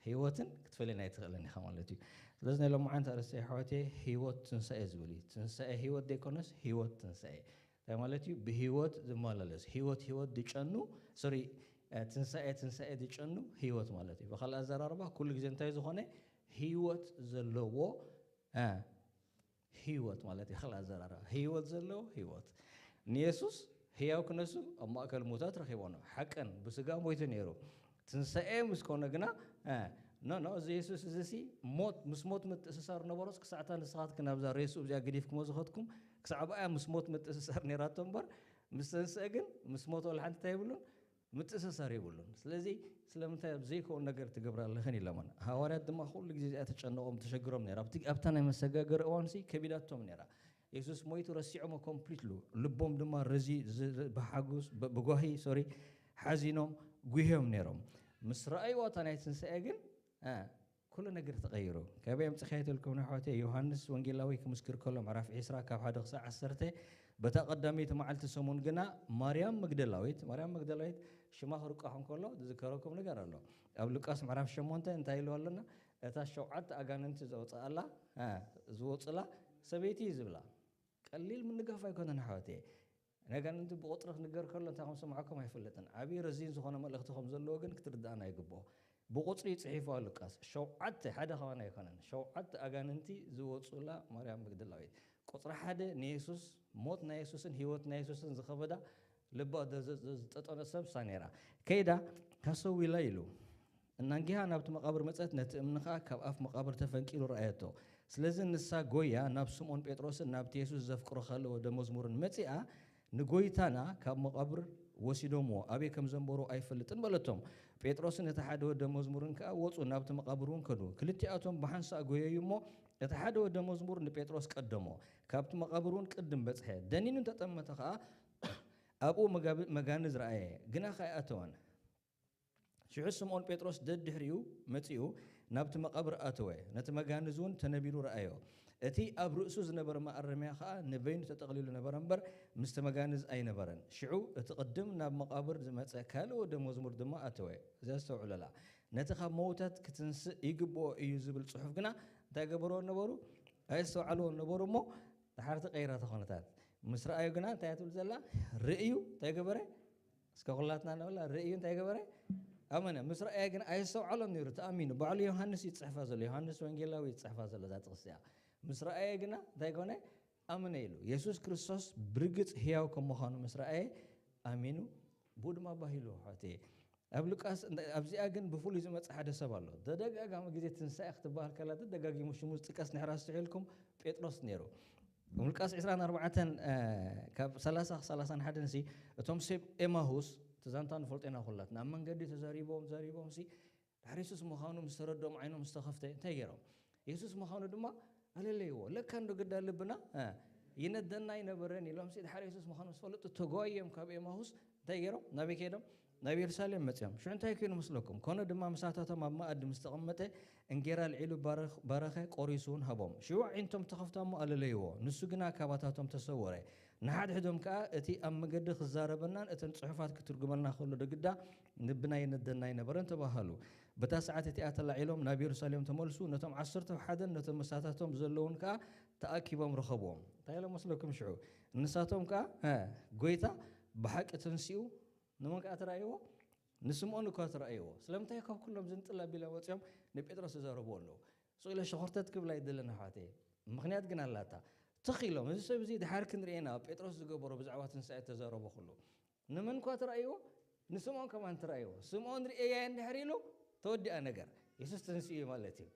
ህይወትን ክትፈልየን ኣይትኽእልን ኢኻ ማለት እዩ። ስለዚ ናይ ሎማዓንቲ ኣርእስቲ ኣሕዋተየ ህይወት ትንሳኤ ዝብል እዩ። ትንሳኤ ህይወት ዘይኮነስ ህይወት ትንሳኤ። እንታይ ማለት እዩ? ብህይወት ዝመላለስ፣ ህይወት ህይወት ዝጨኑ፣ ሶሪ፣ እ፣ ትንሳኤ ትንሳኤ ዝጨኑ ህይወት ማለት እዩ። ብኻልእ ኣዘራርባ ኩሉ ግዜ እንታይ ዝኾነ ህይወት ዘለዎ፣ እ፣ ህይወት ማለት እዩ። ካልእ ኣዘራርባ ህይወት ዘለዎ ህይወት። ንየሱስ ህያው ክነሱ ኣብ ማእከል ሙታት ረኺቦ ነው። ሓቀን ብስጋ ሞይቱ ነይሩ። ትንሳኤ ምስ ኮነ ግና፣ እ፣ ኖ፣ ኖ፣ እዚ የሱስ እዚ ሲ ሞት፣ ምስ ሞት ምትእስሳር ነበሮስ ክሳዕታ ንስኻትክን ኣብዛ ሬሱ እዚኣ ገዲፍኩሞ ዝኸድኩም፣ ክሳዕ ብኣያ ምስ ሞት ምትእስሳር ነይራቶ እምበር፣ ምስ ተንስአ ግን ምስ ሞት ወላ ሓንቲ እንታይ የብሉን፣ ምትእስሳር የብሉን። ስለዚ ስለምንታይ ኣብ ዘይከውን ነገር ትገብራ ኣለኽን ኢሎመን። ሃዋርያት ድማ ኩሉ ግዜ እዚኣ ተጨነቖም፣ ተሸግሮም ነይራ። ኣብቲ፣ ኣብታ ናይ መሰጋገሪ እዋንሲ ከቢዳቶም ነይራ። የሱስ ሞይቱ ረሲዖሞ ኮምፕሊትሉ። ልቦም ድማ ረዚ-፣ ዝ-፣ ብሓጉስ፣ ብ-፣ ብጓሂ፣ ሶሪ፣ ሓዚኖም፣ ጉህዮም ነይሮም። ምስ ረኣይዋ እታ ናይ ትንሳኤ ግን፣ እ፣ ኩሉ ነገር ተቐይሩ። ካበይ ኣምጺኻዮ ተልኩም ንኣሕዋተይ? ዮሃንስ ወንጌላዊ ክምስክር ከሎ ምዕራፍ ዕስራ ካብ ሓደ ክሳዕ ዓሰርተ፣ በታ ቀዳመይቲ መዓልቲ ሰሙን ግና ማርያም መግደላዊት፣ ማርያም መግደላዊት ሽማ ክርቋሕ እንከሎ ዝዝከረኩም ነገር ኣሎ። ኣብ ሉቃስ ምዕራፍ ሸሞንተ እንታይ ኢልዋ ኣለና? እታ ሸውዓተ ኣጋንንቲ ዘውጽኣላ፣ እ፣ ዝወጹላ ሰበይቲ እዩ ዝብላ። ቀሊል ምንጋፍ ኣይኮነን ኣሕዋተይ። ነጋንንቲ ብቁጽሪ ክንገር ከሎ እንታይ ከም ዝስምዓኩም ኣይፈልጥን። ዓብዪ ረዚን ዝኾነ መልእኽቲ ከም ዘለዎ ግን ክትርድኣና ይግብኦ። ብቁጽሪ እዩ ጽሒፍዋ ሉቃስ። ሸውዓተ፣ ሓደ ከማን ኣይኮነን። ሸውዓተ ኣጋንንቲ ዝወጹላ ማርያም መግደላዊት። ቁጽሪ ሓደ ንየሱስ፣ ሞት ናይ የሱስን ህይወት ናይ የሱስን ዝኸበዳ ልባ ደ-፣ ዘ-፣ ዘ-፣ ዝጠጠነ ሰብ እሳ ነይራ። ከይዳ ሃሰው ኢላ ኢሉ። እናንጊሃ ናብቲ መቓብር መጸት፣ ነቲ እምኒ ኸኣ ካብ ኣፍ መቓብር ተፈንቂሉ ረኣየቶ። ስለዚ ንሳ ጎያ ናብ ስምኦን ጴጥሮስን ናብቲ የሱስ ዘፍቅሮ ካልእ ወደ መዝሙርን መጺኣ፣ ንጎይታና ካብ መቓብር ወሲዶምዎ፣ ኣበይ ከም ዘንበሩ ኣይፈልጥን በለቶም። ጴጥሮስን እቲ ሓደ ወደ መዝሙርን ከኣ ወጹ፣ ናብቲ መቓብር እውን ከዱ። ክልቲኣቶም ብሓንሳእ ጎየዩ እሞ፣ እቲ ሓደ ወደ መዝሙር ንጴጥሮስ ቀደሞ። ካብቲ መቓብር እውን ቅድም በጽሐ። ደኒኑ እንተጠመተ ኸኣ፣ ኣብኡ መጋብ-፣ መጋንዝ ረኣየ፣ ግና ከኣ ኣይኣተወን። ሽዑ ስምኦን ጴጥሮስ ደድሕሪኡ መጺኡ ናብቲ መቓብር ኣተወ። ነቲ መጋንዝ እውን ተነቢሩ ረኣዮ። እቲ ኣብ ርእሱ ዝነበረ መኣረምያ ኸኣ ንበይኑ ተጠቕሊሉ ነበረ እምበር፣ ምስቲ መጋንዝ ኣይነበረን። ሽዑ እቲ ቅድም ናብ መቓብር ዝመጸ ካልእ ወደ መዝሙር ድማ ኣተወ። እዚኣ ኣስተውዕለላ። ነቲ ካብ መውታት ክትንስእ ይግብኦ እዩ ዝብል ጽሑፍ ግና እንታይ ገበርዎ ነበሩ? ኣየስተውዓልዎን ነበሩ እሞ፣ ድሓር እቲ ቀይራ ተኾነታት። ምስ ረኣዩ ግና እንታይ እያ ትብል ዘላ? ርእዩ እንታይ ገበረ? እስከ ኩላትና ንበላ፣ ርእዩ እንታይ ገበረ? ኣመነ። ምስ ረኣየ ግን ኣየስተውዓሎን ነይሩ፣ ተኣሚኑ። ባዕሉ ዮሃንስ እዩ ዝጽሕፋ ዘሎ፣ ዮሃንስ ወንጌላዊ እዩ ዝጽሕፋ ዘሎ እዛ ጥቕሲ እዚኣ። ምስ ረኣየ ግና እንታይ ኮነ? ኣመነ ኢሉ። የሱስ ክርስቶስ ብርግጽ ህያው ከም ምዃኑ ምስ ረኣየ ኣሚኑ፣ ብኡ ድማ ባህ ኢሉ፣ ኣሕዋተየ። ኣብ ሉቃስ፣ ኣብዚኣ ግን ብፍሉይ ዝመጽእ ሓደ ሰብ ኣሎ። ተደጋጋሚ ግዜ ትንሳኤ ክትበሃል ከላ፣ ተደጋጊሙ ሽሙ ዝጥቀስ ንሕና ኣስተውዒልኩም፣ ጴጥሮስ ነይሩ። ሉቃስ ዕስራን ኣርባዕተን፣ እ፣ ካብ ሰላሳ ክሳብ ሰላሳን ሓደን ሲ፣ እቶም ሰብ ኤማሁስ፣ እቲ ዛንታ ንፈልጦ ኢና ኩላትና፣ ኣብ መንገዲ ተዛሪቦም፣ ዛሪቦም ሲ፣ ድሕሪ የሱስ ምዃኑ ምስ ተረድኦም፣ ዓይኖም ዝተኸፍተ፣ እንታይ ገይሮም? የሱስ ምዃኑ ድማ ኣለለይዎ። ለካ እንዶ ግዳ ልብና፣ እ፣ ይነደና ኣይነበረን ኢሎም ሲ፣ ድሕሪ የሱስ ምዃኑ ምስ ፈለጡ፣ ተጓዮም ካብ ኤማሁስ እንታይ ገይሮም? ናበይ ከይዶም? ናብ የሩሳሌም መጺኦም። ሽዑ እንታይ ኮይኑ መስለኩም? ኮነ ድማ ምሳታቶም ኣብ መኣዲ ምስ ተቐመጠ፣ እንጌራ ኣልዒሉ ባረኽ-፣ ባረኸ፣ ቆሪሱ እውን ሃቦም። ሽዑ ኣዒንቶም ተኸፍታ እሞ ኣለለይዎ። ንሱ ግና ካባታቶም ተሰወረ። ንሓድሕዶም ከኣ፣ "እቲ ኣብ መገዲ ክዛረበናን እተን ጽሑፋት ክትርጉመልና ከሎ ዶ ግዳ ልብና ይነደና ኣይነበረን?" ተባሃሉ። በታ ሰዓት እቲኣ ተላዒሎም ናብ የሩሳሌም ተመልሱ። ነቶም ዓሰርተ ሓደን ነቶም ምሳታቶም ዘለውን ከኣ ተኣኪቦም ረኸብዎም። እንታይ ኢሎም መስለኩም ሽዑ? ንሳቶም ከኣ፣ "እ፣ ጐይታ ብሓቂ ተንሲኡ ንመን ከኣ ተራእይዎ? ንስምዖን እኳ ተራእይዎ። ስለምንታይ ካብ ኩሎም ዝንጥል ኣቢሎም ወጺኦም ንጴጥሮስ ይዛረብዎ ኣለዉ?" ስቕ ኢለ ሸኾርተት ክብል ኣይደልን ኣሕዋተይ። ምኽንያት ግን ኣላታ። ትኽ ኢሎም፣ "እዚ ሰብ እዚ ድሓር ክንርኢ ኢና፣ ኣብ ጴጥሮስ ዝገበሮ ብዛዕባ ትንሳኤ ተዛረቡ ኩሉ። ንመን እኳ ተራእይዎ? ንስምዖን ከማን ተራእይዎ። ስምዖን ርእየያ እንድሕር ኢሉ፣ ተወዲኣ ነገር። የሱስ ተንሲኡ እዩ ማለት እዩ።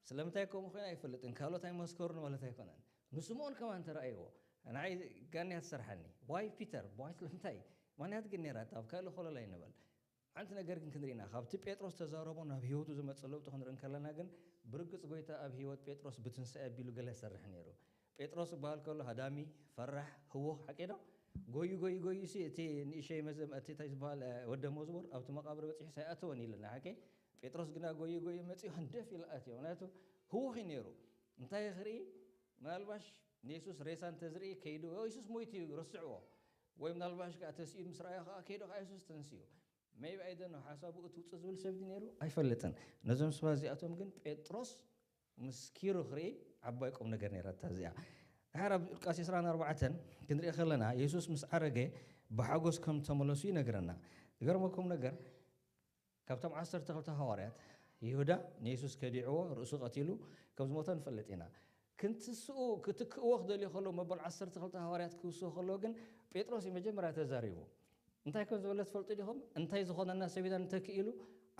ስለምንታይ ከምኡ ኮይኑ ኣይፈልጥን፣ ካልኦት ኣይመስከሩን ማለት ኣይኮነን። ንስምዖን ከማን ተራእይዎ። ንዓይ ጋንያ ትሰርሓኒ። ዋይ ፒተር? ዋይ ስለምንታይ? ምኽንያት ግን ነይራ፣ ኣብ ካልእ ኮለል ኣይንበል። ሓንቲ ነገር ግን ክንርኢ ኢና። ካብቲ ጴጥሮስ ተዛረቦ ናብ ህይወቱ ዝመጽእ ለውጢ ክንርኢ እንከለና ግን፣ ብርግጽ ጐይታ ኣብ ህይወት ጴጥሮስ ብትንሳኤ ኣቢሉ ገለ ይሰርሕ ነይሩ። ጴጥሮስ ዝበሃል ከሎ ሃዳሚ፣ ፈራሕ፣ ህዉኽ፣ ሓቂ ዶ? ጎዩ፣ ጎዩ፣ ጎዩ ሲ፣ እቲ ንእሸይ መዘም-፣ እቲ እንታይ ዝበሃል፣ እ፣ ወደ መዝሙር ኣብቲ መቓብር በጺሑ ኣይኣተወን ኢልና፣ ሓቂ? ጴጥሮስ ግና ጎዩ፣ ጎዩ መጺኡ ህንደፍ ኢሉ ኣትዮ። ምኽንያቱ ህዉኽ እዩ ነይሩ። እንታይ ክርኢ? ምናልባሽ ንየሱስ ሬሳ እንተዝርኢ ከይዱ፣ "ኦ፣ የሱስ ሞይቱ እዩ፣ ረስዕዎ።" ወይ ምናልባሽ ከኣ ተስኢሉ ምስ ረኣዮ ከኣ ከይዱ ከኣ የሱስ ተንስኡ። ሜይቢ ኣይደኖ ሓሳቡ እቲ ውጽእ ዝብል ሰብ ድዩ ነይሩ? ኣይፈልጥን። ነዞም ሰባት እዚኣቶም ግን ጴጥሮስ ምስኪሩ ክርኢ ዓባይ ቁም ነገር ነይራ እታ እዚኣ። ድሓር ኣብ ሉቃስ ዕስራን ኣርባዕተን ክንርኢ ከለና፣ የሱስ ምስ ዓረገ ብሓጎስ ከም ተመለሱ ይነግረና። ዝገርመኩም ነገር፣ ካብቶም ዓሰርተ ክልተ ሃዋርያት፣ ይሁዳ ንየሱስ ከዲዕዎ፣ ርእሱ ቀቲሉ ከም ዝሞተ ንፈልጥ ኢና። ክንትስኡ፣ ክትክእዎ ክደልዩ ከለዉ፣ መበል ዓሰርተ ክልተ ሃዋርያት ክውስኡ ከለዉ ግን፣ ጴጥሮስ እዩ መጀመርያ ተዛሪቡ። እንታይ ከም ዝበለ ትፈልጡ ዲኹም? "እንታይ ዝኾነና ሰብ ኢና ንተክእ?" ኢሉ፣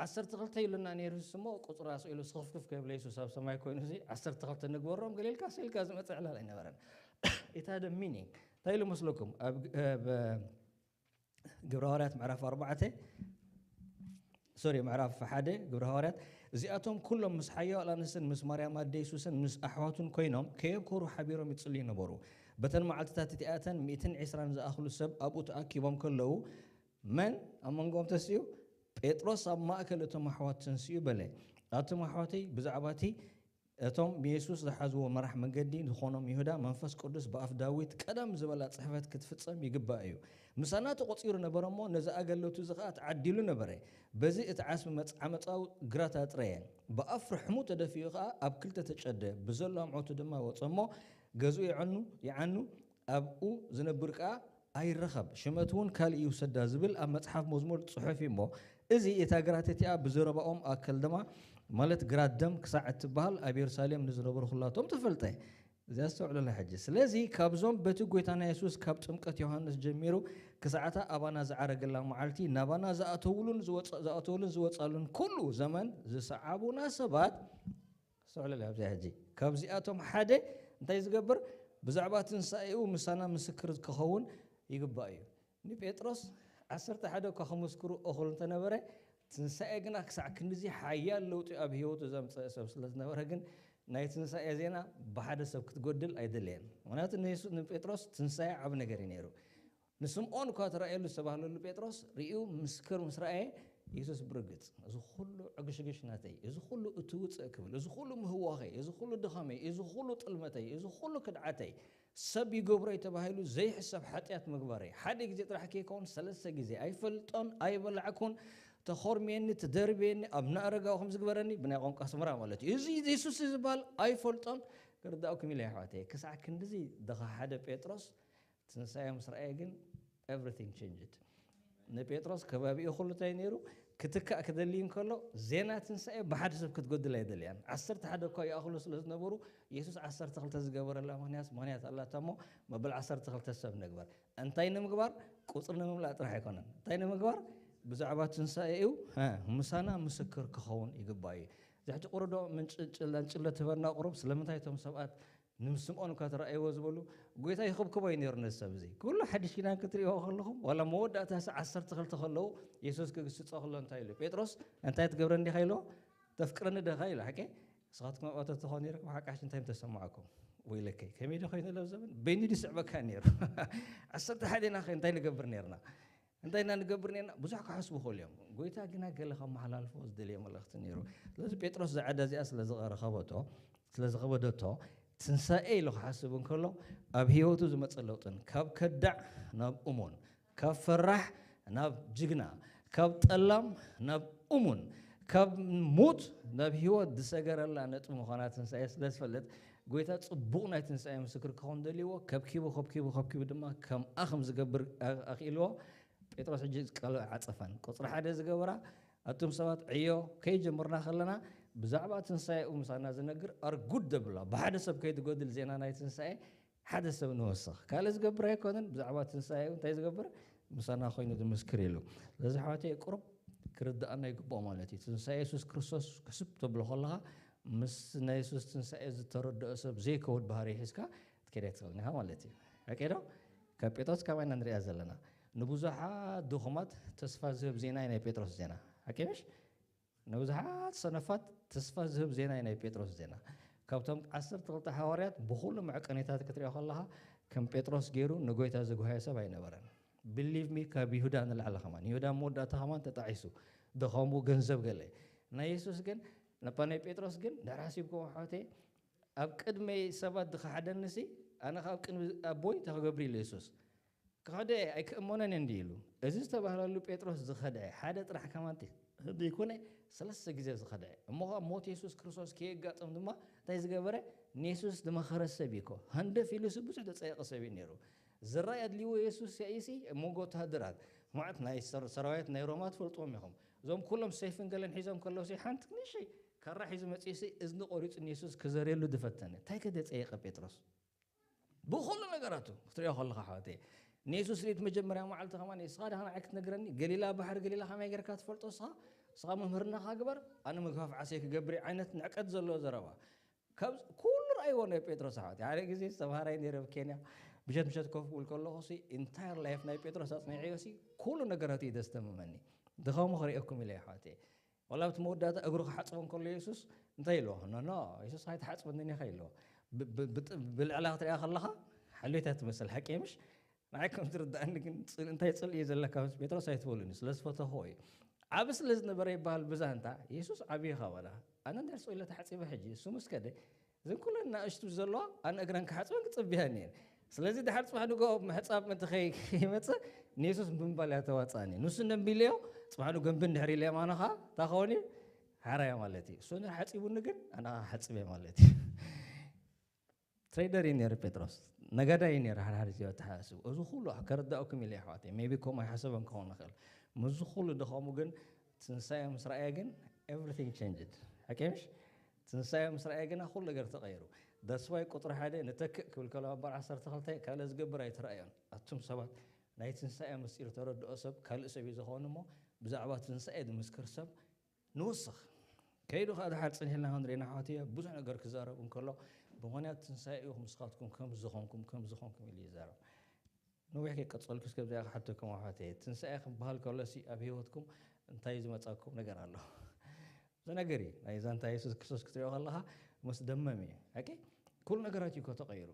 "ዓሰርተ ክልተ ኢሉና ነይሩ፣ እሱ እሞ ቁጽሩ ኣስኢሉ ስኽፍክፍ ከይብሎ የሱስ ኣብ ሰማይ ኮይኑ፣ እዚ ዓሰርተ ክልተ ንግበሮም" ገለ ኢልካ ስኢልካ ዝመጽእ ዕላል ኣይነበረን። ኢት ሃድ ሚኒንግ። እንታይ ኢሉ መስለኩም? ኣብ፣ ኣብ ግብረ ሃዋርያት ምዕራፍ ኣርባዕተ፣ ሶሪ፣ ምዕራፍ ሓደ ግብረ ሃዋርያት፣ "እዚኣቶም ኩሎም ምስ ሓያል ኣንስትን ምስ ማርያም ኣደ የሱስን ምስ ኣሕዋቱን ኮይኖም ከየብኮሩ ሓቢሮም ይጽልዩ ነበሩ። በተን መዓልትታት እቲኣተን ሚእትን ዕስራን ዝኣኽሉ ሰብ ኣብኡ ተኣኪቦም ከለዉ፣ መን ኣብ መንጎኦም ተንሲኡ? ጴጥሮስ ኣብ ማእከል እቶም ኣሕዋት ተንሲኡ በለ፣ ኣቱም ኣሕዋተይ፣ ብዛዕባ እቲ እቶም ንየሱስ ዝሓዝዎ መራሕ መንገዲ ዝኾኖም ይሁዳ፣ መንፈስ ቅዱስ ብኣፍ ዳዊት ቀደም ዝበላ ጽሕፈት ክትፍጸም ይግባእ እዩ። ምሳና ተቖጺሩ ነበረ እሞ፣ ነዚ ኣገልግሎት እዚ ኸኣ ተዓዲሉ ነበረ። በዚ እቲ ዓስቢ መጽ-፣ ዓመጻዊ ግራት ኣጥረየ። ብኣፍ ርሕሙ ተደፊኡ ኸኣ ኣብ ክልተ ተጨደ። ብዘሎ ኣምዖቱ ድማ ወጸ እሞ፣ ገዝኡ ይዓኑ፣ ይዓኑ፣ ኣብኡ ዝነብር ከኣ ኣይረኸብ፣ ሽመት እውን ካልእ ይውሰዳ ዝብል ኣብ መጽሓፍ መዝሙር ጽሑፍ እዩ እሞ፣ እዚ እታ ግራት እቲኣ ብዘረባኦም ኣከልደማ፣ ማለት ግራት ደም ክሳዕ እትበሃል ኣብ የሩሳሌም ንዝነበሩ ኩላቶም ተፈልጠ። እዚ ኣስተውዕሉላ ሕጂ። ስለዚ ካብዞም በቲ ጐይታና የሱስ ካብ ጥምቀት ዮሃንስ ጀሚሩ ክሳዕታ ኣባና ዝዓረገላ መዓልቲ፣ ናባና ዝኣተውሉን ዝወጸ-፣ ዝኣተውሉን ዝወጻሉን ኩሉ ዘመን ዝሰዓቡና ሰባት፣ ኣስተውዕሉላ ኣብዚ ሕጂ። ካብዚኣቶም ሓደ እንታይ ዝገብር? ብዛዕባ ትንሳኤኡ ምሳና ምስክር ክኸውን ይግባእ እዩ። ንጴጥሮስ ዓሰርተ ሓደ እኳ ክምስክሩ እኹል እንተነበረ፣ ትንሳኤ ግና ክሳዕ ክንድዚ ሓያል ለውጢ ኣብ ህይወቱ ዘምጸአ ሰብ ስለ ዝነበረ ግን፣ ናይ ትንሳኤ ዜና ብሓደ ሰብ ክትጎድል ኣይደለየን። ምኽንያቱ ንየሱ-፣ ንጴጥሮስ ትንሳኤ ዓቢ ነገር እዩ ነይሩ። ንስምዖን እኳ ተራእየሉ ዝተባህለሉ ጴጥሮስ ርእዩ ምስክር ምስ ረኣየ፣ የሱስ ብርግጽ፣ እዚ ኩሉ ዕግሽግሽነተይ፣ እዚ ኩሉ እቲ ውጽእ ክብል፣ እዚ ኩሉ ምህዋኸይ፣ እዚ ኩሉ ድኸመይ፣ እዚ ኩሉ ጥልመተይ፣ እዚ ኩሉ ክድዓተይ፣ ሰብ ይገብሮ እዩ ተባሂሉ ዘይሕሰብ ሓጢኣት ምግባረይ፣ ሓደ ግዜ ጥራሕ ከይከውን ሰለስተ ግዜ፣ ኣይፈልጦን፣ ኣይበላዕኩን፣ ተኾርምየኒ፣ ትደርብየኒ፣ ኣብ ናእረጋዊ ከም ዝግበረኒ፣ ብናይ ቋንቋ ኣስመራ ማለት እዩ። እዚ የሱስ ዝበሃል ኣይፈልጦን፣ ክርዳእኩም ኢለ ኣሕዋተይ። ክሳዕ ክንድዚ ድኻ ሓደ ጴጥሮስ ትንሳኤ ምስ ረኣየ ግን everything changed። ንጴጥሮስ ከባቢኡ ኩሉ እንታይ ነይሩ? ክትካእ ክደሊ እንከሎ ዜና ትንሳኤ ብሓደ ሰብ ክትጎድል ኣይደልያን። ዓሰርተ ሓደ እኳ ይኣኽሉ ስለ ዝነበሩ የሱስ ዓሰርተ ክልተ ዝገበረላ ምኽንያት ምኽንያት ኣላታ እሞ መበል ዓሰርተ ክልተ ሰብ ንግበር። እንታይ ንምግባር? ቁፅሪ ንምምላእ ጥራሕ ኣይኮነን። እንታይ ንምግባር? ብዛዕባ ትንሳኤኡ ምሳና ምስክር ክኸውን ይግባእ እዩ። ዛሕቲ ቁርዶ ምንጭጭላ ጭሎ ትበና ቁሩብ ስለምንታይ እቶም ሰባት ንምስምዖን እኳ ተረኣይዎ ዝበሉ ጎይታ ይኽብክቦ እዩ ነይሩ ነዚ ሰብ እዚ። ኩሉ ሓድሽ ኪዳን ክትርእይዎ ከለኹም ዋላ መወዳእታ ሰ ዓሰርተ ክልተ ከለዉ የሱስ ክግስጾ ከሎ እንታይ ኢሉ? ጴጥሮስ እንታይ ትገብረ እንዲኻ ኢልዎ? ተፍቅረኒ ደኻ ኢሉ። ሓቂ ንስኻትኩም ኣብኣቶ ተኾኑ ነይርኩም ሓቃሽ እንታይ ምተሰማዕኩም? ወይለከይ ከመይ ዶ ኮይኑ ለብ ዘበን በይኑ ድስዕበካ ነይሩ። ዓሰርተ ሓደ ኢና እንታይ ንገብር ነርና? እንታይ ኢና ንገብር ነርና? ብዙሕ ክሓስቡ ክእሉ እዮም። ጎይታ ግና ገለ ከመሓላልፎ ዝደልየ መልእኽቲ ነይሩ። ስለዚ ጴጥሮስ ዝዓዳ እዚኣ ስለ ዝረኸበቶ ስለ ዝኸበደቶ ትንሳኤ ኢሉ ክሓስብ እንከሎ ኣብ ህይወቱ ዝመፀ ለውጥን ካብ ከዳዕ ናብ እሙን ካብ ፈራሕ ናብ ጅግና ካብ ጠላም ናብ እሙን ካብ ሙት ናብ ህይወት ዝሰገረላ ነጥቢ ምዃና ትንሳኤ ስለ ዝፈልጥ ጎይታ ፅቡቕ ናይ ትንሳኤ ምስክር ክኸውን ደልዎ ከብኪቡ ከብኪቡ ከብኪቡ ድማ ከምኣ ከም ዝገብር ኣኽኢልዎ። ጴጥሮስ ሕጂ ቃሉ ዓጸፈን። ቁጽሪ ሓደ ዝገበራ ኣቱም ሰባት ዕዮ ከይጀመርና ከለና ብዛዕባ ትንሳኤኡ ምሳና ዝነግር ኣርጉድ ደብላ ብሓደ ሰብ ከይትጎድል ዜና ናይ ትንሳኤ ሓደ ሰብ ንወስኽ ካልእ ዝገብር ኣይኮነን። ብዛዕባ ትንሳኤኡ እንታይ ዝገብር ምሳና ኮይኑ ዝምስክር ኢሉ። ስለዚ ኣሕዋተይ ቁሩብ ክርድኣና ይግብኦ ማለት እዩ። ትንሳኤ የሱስ ክርስቶስ ክስብ ተብሎ ከለኻ ምስ ናይ የሱስ ትንሳኤ ዝተረድኦ ሰብ ዘይከውድ ባህሪ ሒዝካ ክትከይድ ኣይትኽእልን ኢኻ ማለት እዩ። ሓቂ ዶ? ካብ ጴጥሮስ ካብ ኢና ንሪኣ ዘለና ንብዙሓት ድኹማት ተስፋ ዝህብ ዜና እዩ ናይ ጴጥሮስ ዜና። ሓቂ ምሽ? ንብዙሓት ሰነፋት ተስፋ ዝህብ ዜና እዩ ናይ ጴጥሮስ ዜና። ካብቶም ዓሰርተ ክልተ ሓዋርያት ብኹሉ መዕቀኒታት ክትሪኦ ከለኻ ከም ጴጥሮስ ገይሩ ንጎይታ ዝጉሃየ ሰብ ኣይነበረን። ብሊቭ ሚ ካብ ይሁዳ ንላዕሊ ከማን ይሁዳ መወዳእታ ከማን ተጣዒሱ ድኸሙ ገንዘብ ገለ ናይ የሱስ ግን ነባ ናይ ጴጥሮስ ግን ድሕሪ ሓሲብኩም ኣሕዋተይ ኣብ ቅድመይ ሰባት ዝኸሓደንሲ ኣነ ካብ ቅድሚ ኣቦይ እንታይ ክገብር ኢሉ የሱስ ክኸደ ኣይክእመኖን እንዲ ኢሉ እዚ ዝተባህለሉ ጴጥሮስ ዝኸደ ሓደ ጥራሕ ከማንቲ ዘይኮነ ሰለስተ ግዜ ዝኸደ እሞ ከዓ ሞት የሱስ ክርስቶስ ከየጋጥም ድማ እንታይ ዝገበረ ንየሱስ ዝመኸረ ሰብ እዩ እኮ ሃንደፍ ኢሉ ሲ ብዙሕ ተፀየቀ ሰብ እዩ ነይሩ ዝረኣይ ኣድልዎ የሱስ ያኢሲ እሞ ወታሃደራት ማለት ናይ ሰራዊት ናይ ሮማ ትፈልጥዎም ኢኹም እዞም ኩሎም ሰይፍን ገለን ሒዞም ከለውሲ ሓንቲ ንእሽተይ ካራ ሒዙ መፂኡሲ እዝኒ ቆሪፁ ንየሱስ ክዘርየሉ ዝፈተነ እንታይ ከደ ፀየቀ ጴጥሮስ ብኹሉ ነገራቱ ክትሪኦ ከለኻ ሓወተይ ንየሱስ ርእት መጀመርያ መዓልቲ ከማን እስኻ ዳኻ ንዓይ ክትነግረኒ ገሊላ ባሕሪ ገሊላ ከመይ ጌርካ ትፈልጦ እስኻ እስኻ መምህርና ካ ግበር ኣነ ምግፋፍ ዓሰይ ክገብር ዓይነት ንዕቀት ዘለዎ ዘረባ ካብ ኩሉ ረኣይዎ ናይ ጴጥሮስ ኣሕዋት ሓደ ግዜ ዝተምሃራይ ነይረ ኣብ ኬንያ ምሸት ምሸት ኮፍ ክብል ከለኹ ሲ ኢንታየር ላይፍ ናይ ጴጥሮስ ኣፅኒዐዮ ሲ ኩሉ ነገራት እዩ ዘስተምመኒ ድኸሙ ክርእየኩም ኢለ ኣሕዋተይ ዋላ ኣብቲ መወዳእታ እግሩ ክሓፅቦ እንከሎ የሱስ እንታይ ኢልዎ ኖ ኖ የሱስ ኣይትሓፅበንን ኢኻ ኢልዎ ብልዕላ ክትሪኣ ከለኻ ሓልዮት እያ ትመስል ሓቂ ምሽ ንዓይ ከም ዝርዳእኒ ግን እንታይ ፅልኢ እዩ ዘለካ ምስ ጴጥሮስ ኣይትበሉኒ ስለ ዝፈተኽዎ እዩ ዓብ ስለ ዝነበረ ይበሃል ብዛንታ የሱስ ዓብዪ ኻባላ ኣነ እንድሕር ስቕ ኢለ ተሓፂበ ሕጂ እሱ ምስ ከደ እዘን ኩለን ናእሽቱ ዘለዋ ኣነ እግረን ክሓፅበን ክፅብያን እየን ስለዚ ድሓር ፅባሕ ንግሆ ምሕፃብ ምእንቲ ከይመፅእ ንየሱስ ብምባል እያ ተዋፃእኒ ንሱ ነንቢለዮ ፅባሕ ንግሆ እምቢ እንድሕር ኢለ የማንኻ እንታይ ኸውን እዩ ሓራያ ማለት እዩ እሱ እንድሕር ሓፂቡኒ ግን ኣነ ሓፅበ ማለት እዩ ትሬደር እዩ ነይሩ ጴጥሮስ ነጋዳይ እዩ ነይሩ ሓድሓደ ዚኦ ተሓስቡ እዚ ኩሉ ከረዳእኩም ኢለ ኣሕዋተይ ሜቢ ከምኡ ኣይሓሰበን ክኸውን ይኽእል ምስዚ ኩሉ ድኸሙ ግን ትንሳኤ ምስ ረኣየ ግን everything changed ሓቂ ምሽ ትንሳኤ ምስ ረኣየ ግና ኩሉ ነገር ተቐይሩ that's why ቁፅሪ ሓደ ንተክእ ክብል ከሎ ኣባር ዓሰርተ ክልተ ካልእ ዝገብር ኣይተረኣዮን ኣቱም ሰባት ናይ ትንሳኤ ምስጢር ተረድኦ ሰብ ካልእ ሰብ እዩ ዝኸውን እሞ ብዛዕባ ትንሳኤ ዝምስክር ሰብ ንወስኽ ከይዱ ከዓ ድሓር ፅንሕልና ክንሪና ኣሕዋትዮ ብዙሕ ነገር ክዛረብ እንከሎ ብምኽንያት ትንሳኤ ኢኹም ንስኻትኩም ከም ዝኾንኩም ከም ዝኾንኩም ኢሉ ይዛረብ ነዊሕ ከይቀፀልኩስ ከምዚኣ ክሓተኩም ኣሕዋትየ ትንሳኤ ክበሃል ከሎሲ ኣብ ህይወትኩም እንታይ ዝመፃኩም ነገር ኣሎ ብዙ ነገር እዩ ናይ ዛንታ የሱስ ክርስቶስ ክትሪኦ ከለካ ምስ ደመም እዩ ሓቂ ኩሉ ነገራት እዩ ተቀይሩ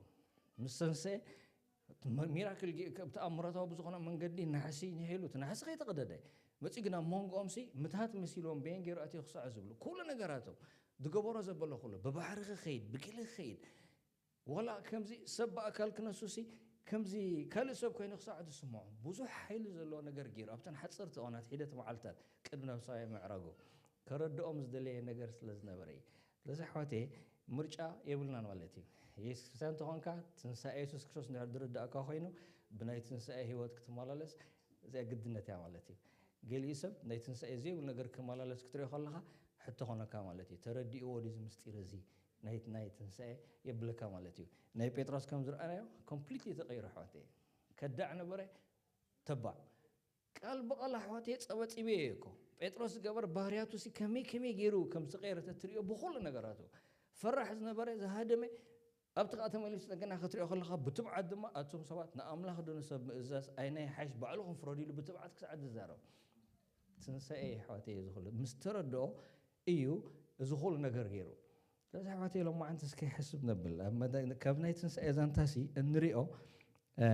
ምስ ተንሰኤ ሚራክል ተኣምረታዊ ብዝኾነ መንገዲ ናሕሲ ንሒሉ እቲ ናሕሲ ከይተቀደደ መጺኡ ግን ኣብ መንጎኦም ሲ ምታት መሲልዎም በየን ገይሩ ኣትዩ ክሳዕ ዝብሉ ኩሉ ነገራቶም ዝገበሮ ዘበሎ ኩሉ ብባሕሪ ክኸይድ ብግሊ ክኸይድ ዋላ ከምዚ ሰብ ብኣካል ክነሱ ሲ ከምዚ ካልእ ሰብ ኮይኑ ክሳዕ ዝስምዖም ብዙሕ ሓይሊ ዘለዎ ነገር ገይሩ ኣብተን ሓፀርቲ እዋናት ሒደት መዓልታት ቅድሚ ናብ ሰማይ ምዕራጉ ከረድኦም ዝደለየ ነገር ስለ ዝነበረ እዩ። ስለዚ ኣሕዋተየ ምርጫ የብልናን ማለት እዩ። የሱስ ክርስቲያን እንተኾንካ ትንሳኤ የሱስ ክርስቶስ እንድሕር ዝርዳእካ ኮይኑ ብናይ ትንሳኤ ህይወት ክትመላለስ እዚኣ ግድነት እያ ማለት እዩ። ገሊኡ ሰብ ናይ ትንሳኤ ዘይብሉ ነገር ክመላለስ ክትሪኦ ከለኻ ሕቶ ኾነካ ማለት እዩ። ተረዲእዎ ድዩ እዚ ምስጢር እዚ ናይ ናይ ትንሳኤ የብለካ ማለት እዩ። ናይ ጴጥሮስ ከም ዝረኣናዮ ኮምፕሊትሊ ተቐይሩ ኣሕዋተየ። ከዳዕ ነበረ ተባዕ ቃል ብቓል ኣሕዋተየ ጸበጺበዮ እየ እኮ። ጴጥሮስ ዝገበር ባህርያቱ ሲ ከመይ ከመይ ገይሩ ከም ዝተቐየረ ተትሪኦ ብኹሉ ነገራቱ ፈራሕ ዝነበረ ዝሃደመ ኣብቲ ከኣ ተመሊሱ እንደገና ክትሪኦ ከለኻ ብትብዓት ድማ ኣቱም ሰባት ንኣምላኽ ዶ ንሰብ ምእዛዝ ኣይናይ ሓይሽ ባዕልኹም ፍረዱ ኢሉ ብትብዓት ክሳዕ ዝዛረብ ትንሳኤ ኣሕዋተየ ዝኽሉ ምስ ተረድኦ እዩ እዚ ኩሉ ነገር ገይሩ። ስለዚ ኣሕዋተይ ሎማዓንቲ እስከ ይሕስብ ነብል ኣብ መዳ- ካብ ናይ ትንሳኤ ዛንታሲ እንሪኦ እ፣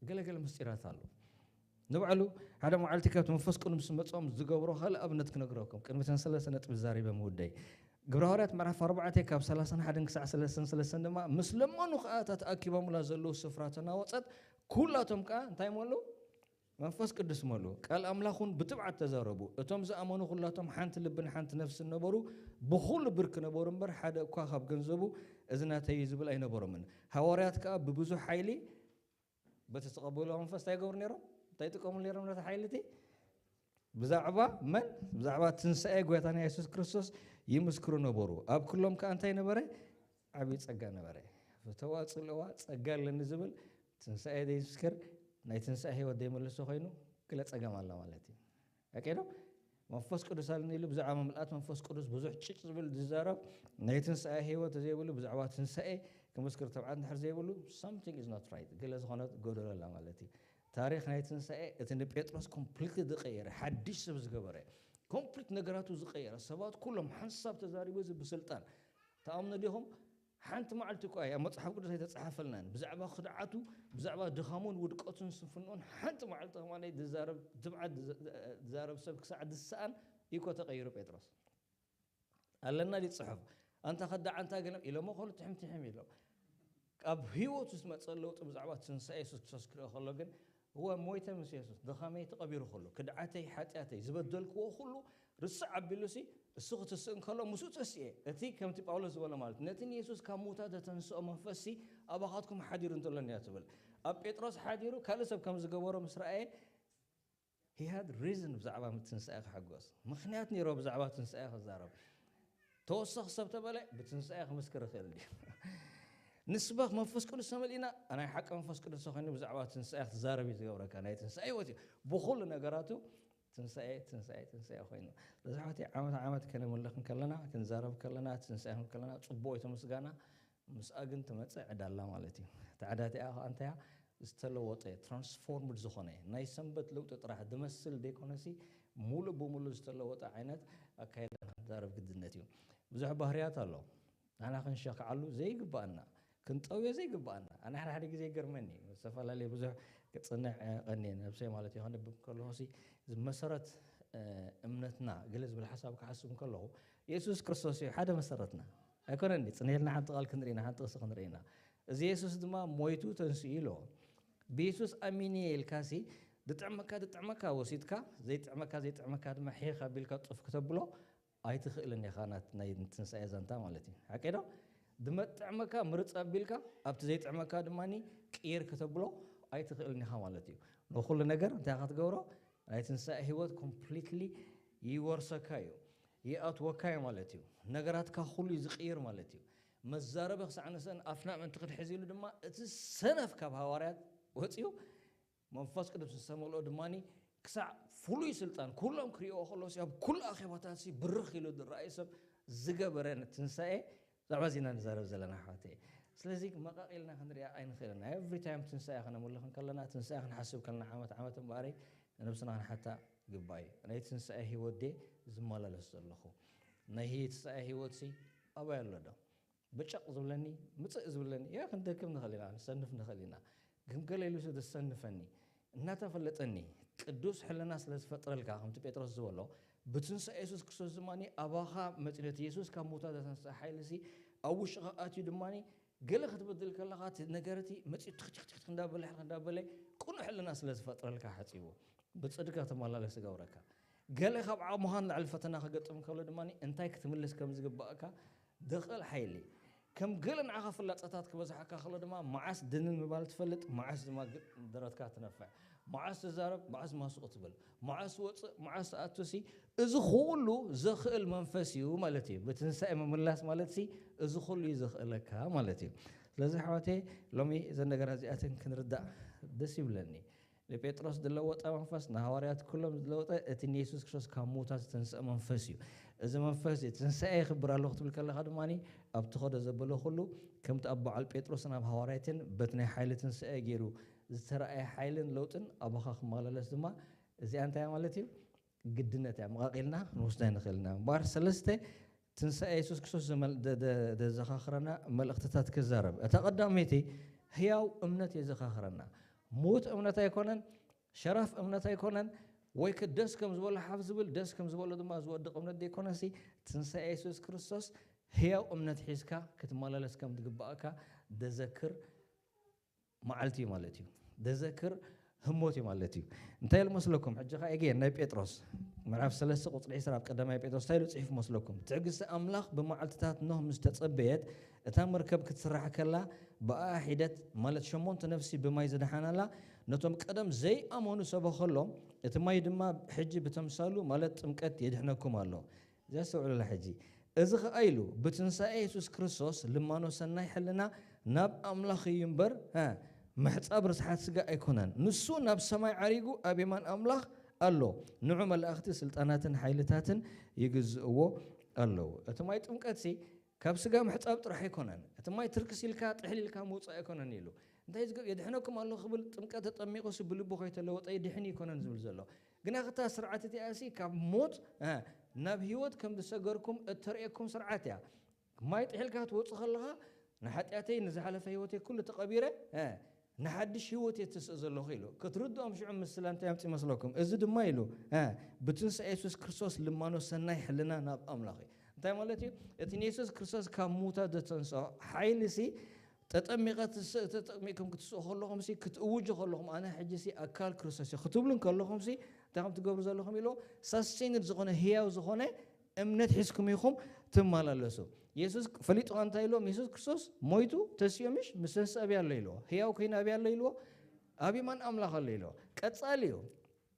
ገለገለ ምስጢራት ኣሎ። ንባዕሉ ሓደ መዓልቲ ካብቲ መንፈስ ቅዱስ ምስ መጾም ዝገብሮ ካልእ ኣብነት ክነግረኩም ቅድሚ ተን ሰለስተ ነጥቢ ዛሪበ ምውደይ ግብረ ሃዋርያት ምዕራፍ ኣርባዕተ ካብ ሰላሳን ሓደን ክሳዕ ሰለስተን ሰለስተን ድማ ምስ ለመኑ ከኣ እታ ተኣኪቦምላ ዘለዉ ስፍራ ተናወጸት ኩላቶም ከኣ እንታይ መሉ መንፈስ ቅዱስ መሉ ቃል ኣምላኽ እውን ብትብዓት ተዛረቡ። እቶም ዝኣመኑ ኩላቶም ሓንቲ ልብን ሓንቲ ነፍስን ነበሩ፣ ብኹሉ ብርክ ነበሩ እምበር ሓደ እኳ ካብ ገንዘቡ እዚ ናተይ እዩ ዝብል ኣይነበሮምን። ሃዋርያት ከኣ ብብዙሕ ሓይሊ በቲ ዝተቐበልዎ መንፈስ እንታይ ይገብሩ ነይሮም? እንታይ ይጥቀሙ ነይሮም ነቲ ሓይሊ እቲ? ብዛዕባ መን? ብዛዕባ ትንሳኤ ጎይታና የሱስ ክርስቶስ ይምስክሩ ነበሩ። ኣብ ኩሎም ከኣ እንታይ ነበረ? ዓብዪ ጸጋ ነበረ። ፍተዋ ጽልዋ ጸጋ ኣለኒ ዝብል ትንሳኤ ዘይምስክር ናይ ትንሳኤ ህይወት ዘይመልሶ ኮይኑ ገለ ጸገም ኣሎ ማለት እዩ። ኣቀዶ መንፈስ ቅዱስ ኣለኒ ኢሉ ብዛዕባ ምምልኣት መንፈስ ቅዱስ ብዙሕ ጭጭ ዝብል ዝዛረብ ናይ ትንሳኤ ህይወት ዘይብሉ ብዛዕባ ትንሳኤ ክምስክር ተብዓት እንድሕር ዘይብሉ something is not right ገለ ዝኾነት ጎደሎ ኣላ ማለት እዩ። ታሪኽ ናይ ትንሳኤ እቲ ንጴጥሮስ ኮምፕሊት ዝቀየረ ሓድሽ ሰብ ዝገበረ ኮምፕሊት ነገራቱ ዝቀየረ ሰባት ኩሎም ሓንሳብ ተዛሪቡ እዚ ብስልጣን ተኣምኑ ዲኹም ሓንቲ መዓልቲ እኳ ኣብ መጽሓፍ ቅዱስ ኣይተጻሓፈልናን ብዛዕባ ክድዓቱ ብዛዕባ ድኻሙን ውድቀቱን ስንፍንኡን ሓንቲ መዓልቲ ከማን ዝዛረብ ትብዓት ዝዛረብ ሰብ ክሳዕ ዝሰኣን እዩ እኮ ተቐይሩ ጴጥሮስ ኣለና ድዩ ጽሑፍ ኣንታ ከዳዕ ኣንታ ገለ ኢሎሞ ከሉ ትሕም ትሕም ኢሎም ኣብ ህይወቱ ዝመጸ ለውጢ ብዛዕባ ትንሳኤ የሱስ ክርስቶስ ክሪኦ ከሎ ግን እወ ሞይተ ምስ የሱስ ድኻመይ ተቐቢሩ ከሎ ክድዓተይ ሓጢኣተይ ዝበደልክዎ ኩሉ ርስዕ ኣቢሉሲ እሱ ክትስእ እንከሎ ምስኡ ተስኤ እቲ ከምቲ ጳውሎስ ዝበሎ ማለት ነቲ ንየሱስ ካብ ሙታ ዘተንስኦ መንፈስሲ ኣባኻትኩም ሓዲሩ እንተሎ እያ ትብል ኣብ ጴጥሮስ ሓዲሩ ካልእ ሰብ ከም ዝገበሮ ምስ ረኣየ he had reason ብዛዕባ ትንሳኤ ክሕጎስ ምኽንያት ነይሮ ብዛዕባ ትንሳኤ ክዛረብ ተወሰኽ ሰብ ተበለ ብትንሳኤ ክምስክር ይኽእል ድዩ ንስበኽ መንፈስ ቅዱስ ተመሊእና ናይ ሓቂ መንፈስ ቅዱስ ተኮይኑ ብዛዕባ ትንሳኤ ክትዛረብ እዩ ዝገብረካ ናይ ትንሳኤ ህይወት እዩ ብኩሉ ነገራቱ ትንሳኤ ትንሳኤ ትንሳኤ ኮይኑ በዚ ሕወት ዓመት ዓመት ከነምልኽ እንከለና ክንዛረብ ከለና ትንሳኤ ከለና ፅቡቅ እዩ ተመስጋና ምስኣ ግን ትመፅእ ዕዳላ ማለት እዩ ታዕዳቲኣ ከዓ እንታያ ዝተለወጠ ትራንስፎርምድ ዝኾነ ናይ ሰንበት ለውጢ ጥራሕ ዝመስል ዘይኮነሲ ሙሉእ ብሙሉእ ዝተለወጠ ዓይነት ኣካይዳ ክንዛረብ ግድነት እዩ ብዙሕ ባህርያት ኣሎ ኣና ክንሸክዓሉ ዘይግባኣና ክንጠውዮ ዘይግባኣና ኣና ሓደ ሓደ ግዜ ይገርመኒ ዝተፈላለዩ ብዙሕ ክፅንዕ ቀኒ ነብሰይ ማለት እዩ ከንብብ ከለኹ መሰረት እምነትና ገለ ዝብል ሓሳብ ክሓስብ ከለኹ የሱስ ክርስቶስ እዩ ሓደ መሰረትና ኣይኮነን ፅንሄልና ሓንቲ ቃል ክንርኢና ሓንቲ ቅሲ ክንርኢና እዚ የሱስ ድማ ሞይቱ ተንስኡ ኢልዎ ብየሱስ ኣሚን እየ ኢልካሲ ዝጥዕመካ ዝጥዕመካ ወሲድካ ዘይጥዕመካ ዘይጥዕመካ ድማ ሒኽ ኣቢልካ ጡፍ ክተብሎ ኣይትኽእልን ኢኻ ናይ ትንሳኤ ዛንታ ማለት እዩ ሓቀ ዶ ዝመጥዕመካ ምርፅ ኣቢልካ ኣብቲ ዘይጥዕመካ ድማ ቅየር ክተብሎ ኣይትኽእልን ኢኻ ማለት እዩ ንኩሉ ነገር እንታይ ክትገብሮ ናይ ትንሳኤ ህይወት ኮምፕሊትሊ ይወርሰካ እዩ ይኣትወካ እዩ ማለት እዩ ነገራትካ ኩሉ እዩ ዝቅይር ማለት እዩ መዛረቢ ክሳዕ ንስእን ኣፍና ምእንቲ ክትሕዝ ኢሉ ድማ እቲ ሰነፍ ካብ ሃዋርያት ወፅዩ መንፈስ ቅዱስ ዝተመልኦ ድማ ክሳዕ ፍሉይ ስልጣን ኩሎም ክሪእዎ ከለሲ ኣብ ኩሉ ኣኼባታት ብርኽ ኢሉ ዝረኣዩ ሰብ ዝገበረ ትንሳኤ ብዛዕባ ዚና ንዛረብ ዘለና ኣሕዋተይ ስለዚ መቃቂልና ክንሪኣ ኣይንኽእልን every time ትንሳኤ ክነምልኽ እንከለና ትንሳኤ ክንሓስብ ከለና ዓመት ዓመት እምበኣረይ ንነብስና ክንሓታ ግባእ እዩ ናይ ትንሳኤ ህይወት ደ ዝመላለስ ዘለኹ ናይ ትንሳኤ ህይወት ሲ ኣበይ ኣሎ ዶ ብጨቕ ዝብለኒ ምፅእ ዝብለኒ ያ ክንደክም ንኽእል ኢና ንሰንፍ ንኽእል ኢና ግን ገለ ኢሉ ዘሰንፈኒ እናተፈለጠኒ ቅዱስ ሕልና ስለ ዝፈጥረልካ፣ ከምቲ ጴጥሮስ ዝበሎ፣ ብትንሳኤ የሱስ ክርስቶስ ድማ ኣባኻ መፂኡ፣ ነቲ የሱስ ካብ ሙታ ዘተንስአ ሓይልሲ ኣብ ውሽጥኻ ኣትዩ ድማ፣ ገለ ክትበድል ከለኻ እቲ ነገር እቲ መፂኡ ትኽትኽትኽትኽ እንዳበለ እንዳበለ ቅኑዕ ሕልና ስለ ዝፈጥረልካ ሓፂቡ ብፅድቂ ክትመላለስ ይገብረካ። ገለ ካብ ዓቕምኻ ንላዕሊ ፈተና ክገጥም ከሎ ድማ እንታይ ክትምልስ ከም ዝግባእካ ደቕል ሓይሊ። ከም ገለ ንዓኻ ፍላጻታት ክበዝሓካ ከሎ ድማ፣ መዓስ ድንን ምባል ትፈልጥ፣ መዓስ ድማ ግ-፣ ደረትካ ትነፍዕ፣ መዓስ ትዛረብ፣ መዓስ ማስቑ ትብል፣ መዓስ ትወጽእ፣ መዓስ ትኣቱሲ፣ እዚ ኩሉ ዘኽእል መንፈስ እዩ ማለት እዩ። ብትንሳኤ ምምላስ ማለትሲ፣ እዚ ኩሉ እዩ ዘኽእለካ ማለት እዩ። ስለዚ ኣሕዋተይ፣ ሎሚ እዘን ነገራት እዚኣተን ክንርዳእ ደስ ይብለኒ። ንጴጥሮስ ዝለወጠ መንፈስ፣ ንሃዋርያት ኩሎም ዝለወጠ፣ እቲ ንየሱስ ክርስቶስ ካብ ምዉታት ዝተንስአ መንፈስ እዩ። እዚ መንፈስ እዚ፣ ትንሳኤ የኽብር ኣለኹ ክትብል ከለኻ ድማ፣ ኣብ ትኸዶ ዘበለ ኩሉ፣ ከምቲ ኣብ በዓል ጴጥሮስን ኣብ ሃዋርያትን በቲ ናይ ሓይሊ ትንሳኤ ገይሩ ዝተራእየ ሓይልን ለውጥን ኣባኻ ክመላለስ ድማ፣ እዚኣ እንታይ ማለት እዩ? ግድነት እያ። መቓቒልና ክንወስዳ ንኽእል ኢና። እምበኣር ሰለስተ ትንሳኤ የሱስ ክርስቶስ ዘመል-፣ ደ-፣ ደ-፣ ዘዘኻኽረና መልእኽትታት ክዛረብ። እታ ቀዳመይቲ ህያው እምነት የዘኻኽረና። ምዉት እምነት ኣይኮነን፣ ሸራፍ እምነት ኣይኮነን፣ ወይ ከ ደስ ከም ዝበሎ ሓፍ ዝብል፣ ደስ ከም ዝበሎ ድማ ዝወድቕ እምነት ዘይኮነሲ፣ ትንሳኤ የሱስ ክርስቶስ ህያው እምነት ሒዝካ ክትመላለስ ከም ዝግባእካ ደዘክር መዓልቲ እዩ ማለት እዩ። ደዘክር ህሞት እዩ ማለት እዩ። እንታይ ኢሉ መስለኩም? ሕጂ ኸዓ ኤጌን ናይ ጴጥሮስ ምዕራፍ ሰለስተ ቁጽሪ ዕስራ ኣብ ቀዳማይ ጴጥሮስ እንታይ ኢሉ ጽሒፉ መስለኩም? ትዕግስቲ ኣምላኽ ብመዓልትታት ኖህ ምስ ተጸበየት፣ እታ መርከብ ክትስራሕ ከላ፣ ብኣኣ ሒደት፣ ማለት ሸሞንተ ነፍሲ ብማይ ዝደሓናላ፣ ነቶም ቀደም ዘይኣመኑ ሰበኸሎም፣ እቲ ማይ ድማ ሕጂ ብተምሳሉ፣ ማለት ጥምቀት፣ የድሕነኩም ኣሎ። ዘስተውዕሉላ ሕጂ። እዚ ኸኣ ኢሉ፣ ብትንሳኤ የሱስ ክርስቶስ ልማኖ ሰናይ ሕልና ናብ ኣምላኽ እዩ እምበር፣ እ፣ ምሕጻብ ርስሓት ስጋ ኣይኮነን። ንሱ ናብ ሰማይ ዓሪጉ ኣብ የማን ኣምላኽ ኣሎ። ንዑ መላእኽቲ፣ ስልጣናትን ሓይልታትን ይግዝእዎ ኣለዉ። እቲ ማይ ጥምቀትሲ ካብ ስጋ ምሕጻብ ጥራሕ ኣይኮነን። እቲ ማይ ትርክስ ኢልካ፣ ጥሕል ኢልካ ምውጻእ ኣይኮነን ኢሉ። እንታይ ዝገ-፣ የድሕነኩም ኣሎ ክብል ጥምቀት ተጠሚቑ ሲ ብልቡ ከይተለወጠ ይድሕን ኣይኮነን ዝብል ዘሎ። ግና ክታ ስርዓት እቲኣሲ ካብ ሞት፣ እ፣ ናብ ህይወት ከም ዝሰገርኩም እተርእየኩም ስርዓት እያ። ማይ ጥሒልካ ክትወጽእ ከለኻ፣ ንሓጢኣተይ ንዝሓለፈ ህይወተይ ኩሉ ተቐቢረ፣ እ፣ ንሓድሽ ህይወት እየ ትስእ ዘለኹ ኢሉ። ክትርድኦም ሽዑ ምስላ እንታይ ኣምጽእ ይመስለኩም? እዚ ድማ ኢሉ፣ እ፣ ብትንሳኤ የሱስ ክርስቶስ ልማኖ ሰናይ ሕልና ናብ ኣምላኽ እዩ። እንታይ ማለት እዩ? እቲ ንየሱስ ክርስቶስ ካብ ምዉታት ዘተንስኦ ሓይሊሲ፣ ተጠሚቐ ትስ-፣ ተጠሚቕኩም ክትስኡ ከለኹምሲ፣ ክትእውጁ ከለኹም፣ "ኣነ ሕጂሲ ኣካል ክርስቶስ እየ" ክትብሉ እንከለኹምሲ፣ እንታይ ከም ትገብሩ ዘለኹም ኢሉ፣ ሳስቴይንድ ዝኾነ፣ ህያው ዝኾነ እምነት ሒዝኩም ኢኹም ትመላለሱ። የሱስ ፈሊጡ እንታይ ኢልዎም? የሱስ ክርስቶስ ሞይቱ ተሲኡ ምሽ ምስ ተንስአ ኣበይ ኣሎ ኢልዎ? ህያው ኮይኑ ኣበይ ኣሎ ኢልዎ? ኣብ የማን ኣምላኽ ኣሎ ኢልዎ። ቀጻሊ እዩ።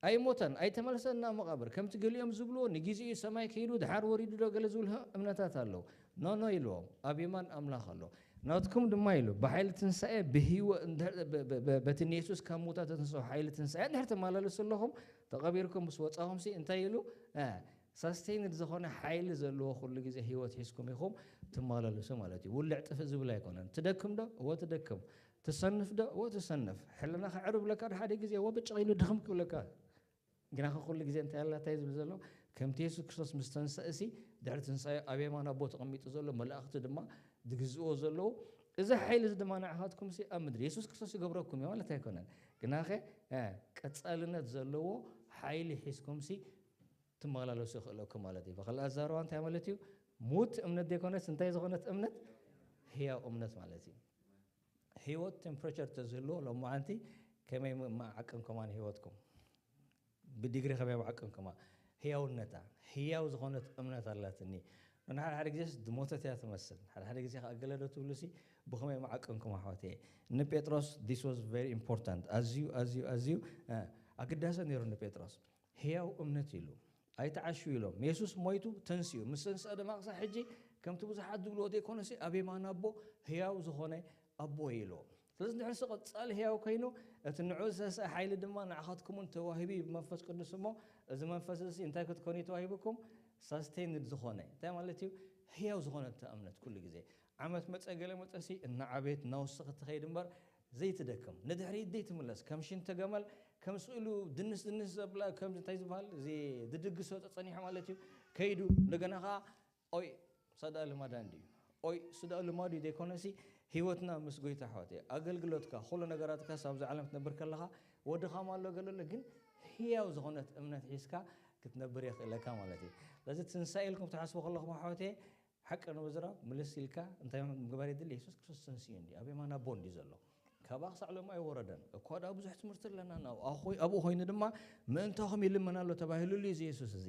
ኣይሞተን፣ ኣይተመልሰን ናብ መቓብር። ከምቲ ገሊኦም ዝብልዎ፣ ንግዜኡ ሰማይ ከይዱ፣ ደሓር ወሪዱ ዶ ገለ ዝብሉ እምነታት ኣለዉ። ኖ፣ ኖ ኢልዎም፣ ኣብ የማን ኣምላኽ ኣሎ። ናትኩም ድማ ኢሉ፣ ብሓይሊ ትንሳኤ፣ ብህይወ-፣ እንድሕር፣ በ-፣ በ-፣ በ-፣ በቲ ንየሱስ ካብ ምዉታት ዘተንስኦ ሓይሊ ትንሳኤ እንድሕር ትመላለሱ ኣለኹም፣ ተቐቢርኩም ምስ ወጻኹምሲ፣ እንታይ ኢሉ? እ፣ ሳስቴይንድ ዝኾነ ሓይሊ ዘለዎ ኩሉ ግዜ ህይወት ሒዝኩም ኢኹም ትመላለሱ ማለት እዩ። ውልዕ ጥፍእ ዝብል ኣይኮነን። ትደክም ዶ? እወ ትደክም። ትሰንፍ ዶ? እወ ትሰንፍ። ሕልናኻ ዕር ብለካ ዶ ሓደ ግዜ? እወ ብጭቕ ኢሉ ድኽም ክብለካ። ግናኸ ኩሉ ግዜ እንታይ ኣላ? እንታይ ዝብል ዘሎ? ከምቲ የሱስ ክርስቶስ ምስ ተንስእሲ፣ ድሕሪ ትንሳኤ ኣብ የማን ኣቦ ተቐሚጡ ዘሎ፣ መላእኽቲ ድማ ዝግዝእዎ ዘለዉ፣ እዚ ሓይሊ እዚ ድማ ንዓኻትኩምሲ ኣብ ምድሪ የሱስ ክርስቶስ ይገብረኩም እዩ ማለት ኣይኮነን። ግናኸ፣ እ፣ ቀጻልነት ዘለዎ ሓይሊ ሒዝኩምሲ ትመላለሱ ይኽእለኩም ማለት እዩ። ብኻልእ ኣዛረባ እንታይ ማለት እዩ? ሙት እምነት ዘይኮነስ እንታይ ዝኾነት እምነት? ህያው እምነት ማለት እዩ። ህይወት ቴምፕሬቸር ተዝህልዎ ሎማዓንቲ ከመይ ም-፣ ምዓቀንኩማን ህይወትኩም? ብዲግሪ ከመይ ምዓቀንኩማ? ህያውነታ፣ ህያው ዝኾነት እምነት ኣላትኒ። ንሓደ ሓደ ግዜስ ዝሞተት እያ ትመስል። ሓደ ሓደ ግዜ ከኣ ገለ ዶ ትብሉሲ፣ ብኸመይ ምዓቀንኩም ኣሕዋተየ? ንጴጥሮስ this was very important። ኣዝዩ፣ ኣዝዩ፣ ኣዝዩ፣ እ፣ ኣገዳሲ ነይሩ ንጴጥሮስ። ህያው እምነት ኢሉ። ኣይተዓሹ ኢሎም። የሱስ ሞይቱ ተንሲኡ። ምስ ተንስአ ድማ ክሳብ ሕጂ ከምቲ ብዙሓት ዝብልዎ ዘይኮነሲ ኣብ የማን ኣቦ ህያው ዝኾነ ኣቦ ኢልዎ። ስለዚ እንድሕር ሲ ቀጻሊ ህያው ኮይኑ፣ እቲ ንዑ ዝተንስአ ሓይሊ ድማ ንዓኻትኩም እውን ተዋሂቡ እዩ ብመንፈስ ቅዱስ እሞ፣ እዚ መንፈስ እዚ እንታይ ክትኮኑ እዩ ተዋሂቡኩም? ሳስቴይንድ ዝኾነ። እንታይ ማለት እዩ? ህያው ዝኾነ እታ እምነት ኩሉ ግዜ። ዓመት መጸ ገለ መጸሲ እናዓበየት እናወሰኸት ትኸይድ እምበር ዘይትደክም። ንድሕሪት ዘይትምለስ። ከም ሽንተ ገመል፣ ከም ስእሉ ድንስ ድንስ ዘብላ፣ ከም እንታይ ዝበሃል? እዚ ዝድግሶ ጸጸኒሑ ማለት እዩ። ከይዱ እንደገና ኸዓ ኦይ፣ እሳ ደኣ ልማዳ እንድዩ። ኦይ፣ እሱ ደኣ ልማዱ እዩ ዘይኮነሲ፣ ህይወትና ምስ ጎይታ ኣሕዋት ኣገልግሎትካ ኩሉ ነገራትካ ኣብዛ ዓለም ክትነብር ከለኻ ወድኻም ኣሎ ገለሎ ግን ህያው ዝኾነት እምነት ሒዝካ ክትነብር የኽእለካ ማለት እዩ። ስለዚ ትንሳኤ ኢልኩም ትሓስቡ ከለኹም ኣሕዋት ሓቂ ንምዝራብ ምልስ ኢልካ እንታይ ምግባር የድሊ? የሱስ ክርስቶስ ተንስኡ እንዲ ኣብ የማን ኣቦ እንዲ ዘሎ ካብኣ ክሳዕ ሎም ኣይወረደን። እኳ ዳ ብዙሕ ትምህርቲ ኣለና ናብኡ ኮይኑ ድማ ምእንታኹም ይልመን ኣሎ ተባሂሉሉ እዩ እዚ የሱስ እዚ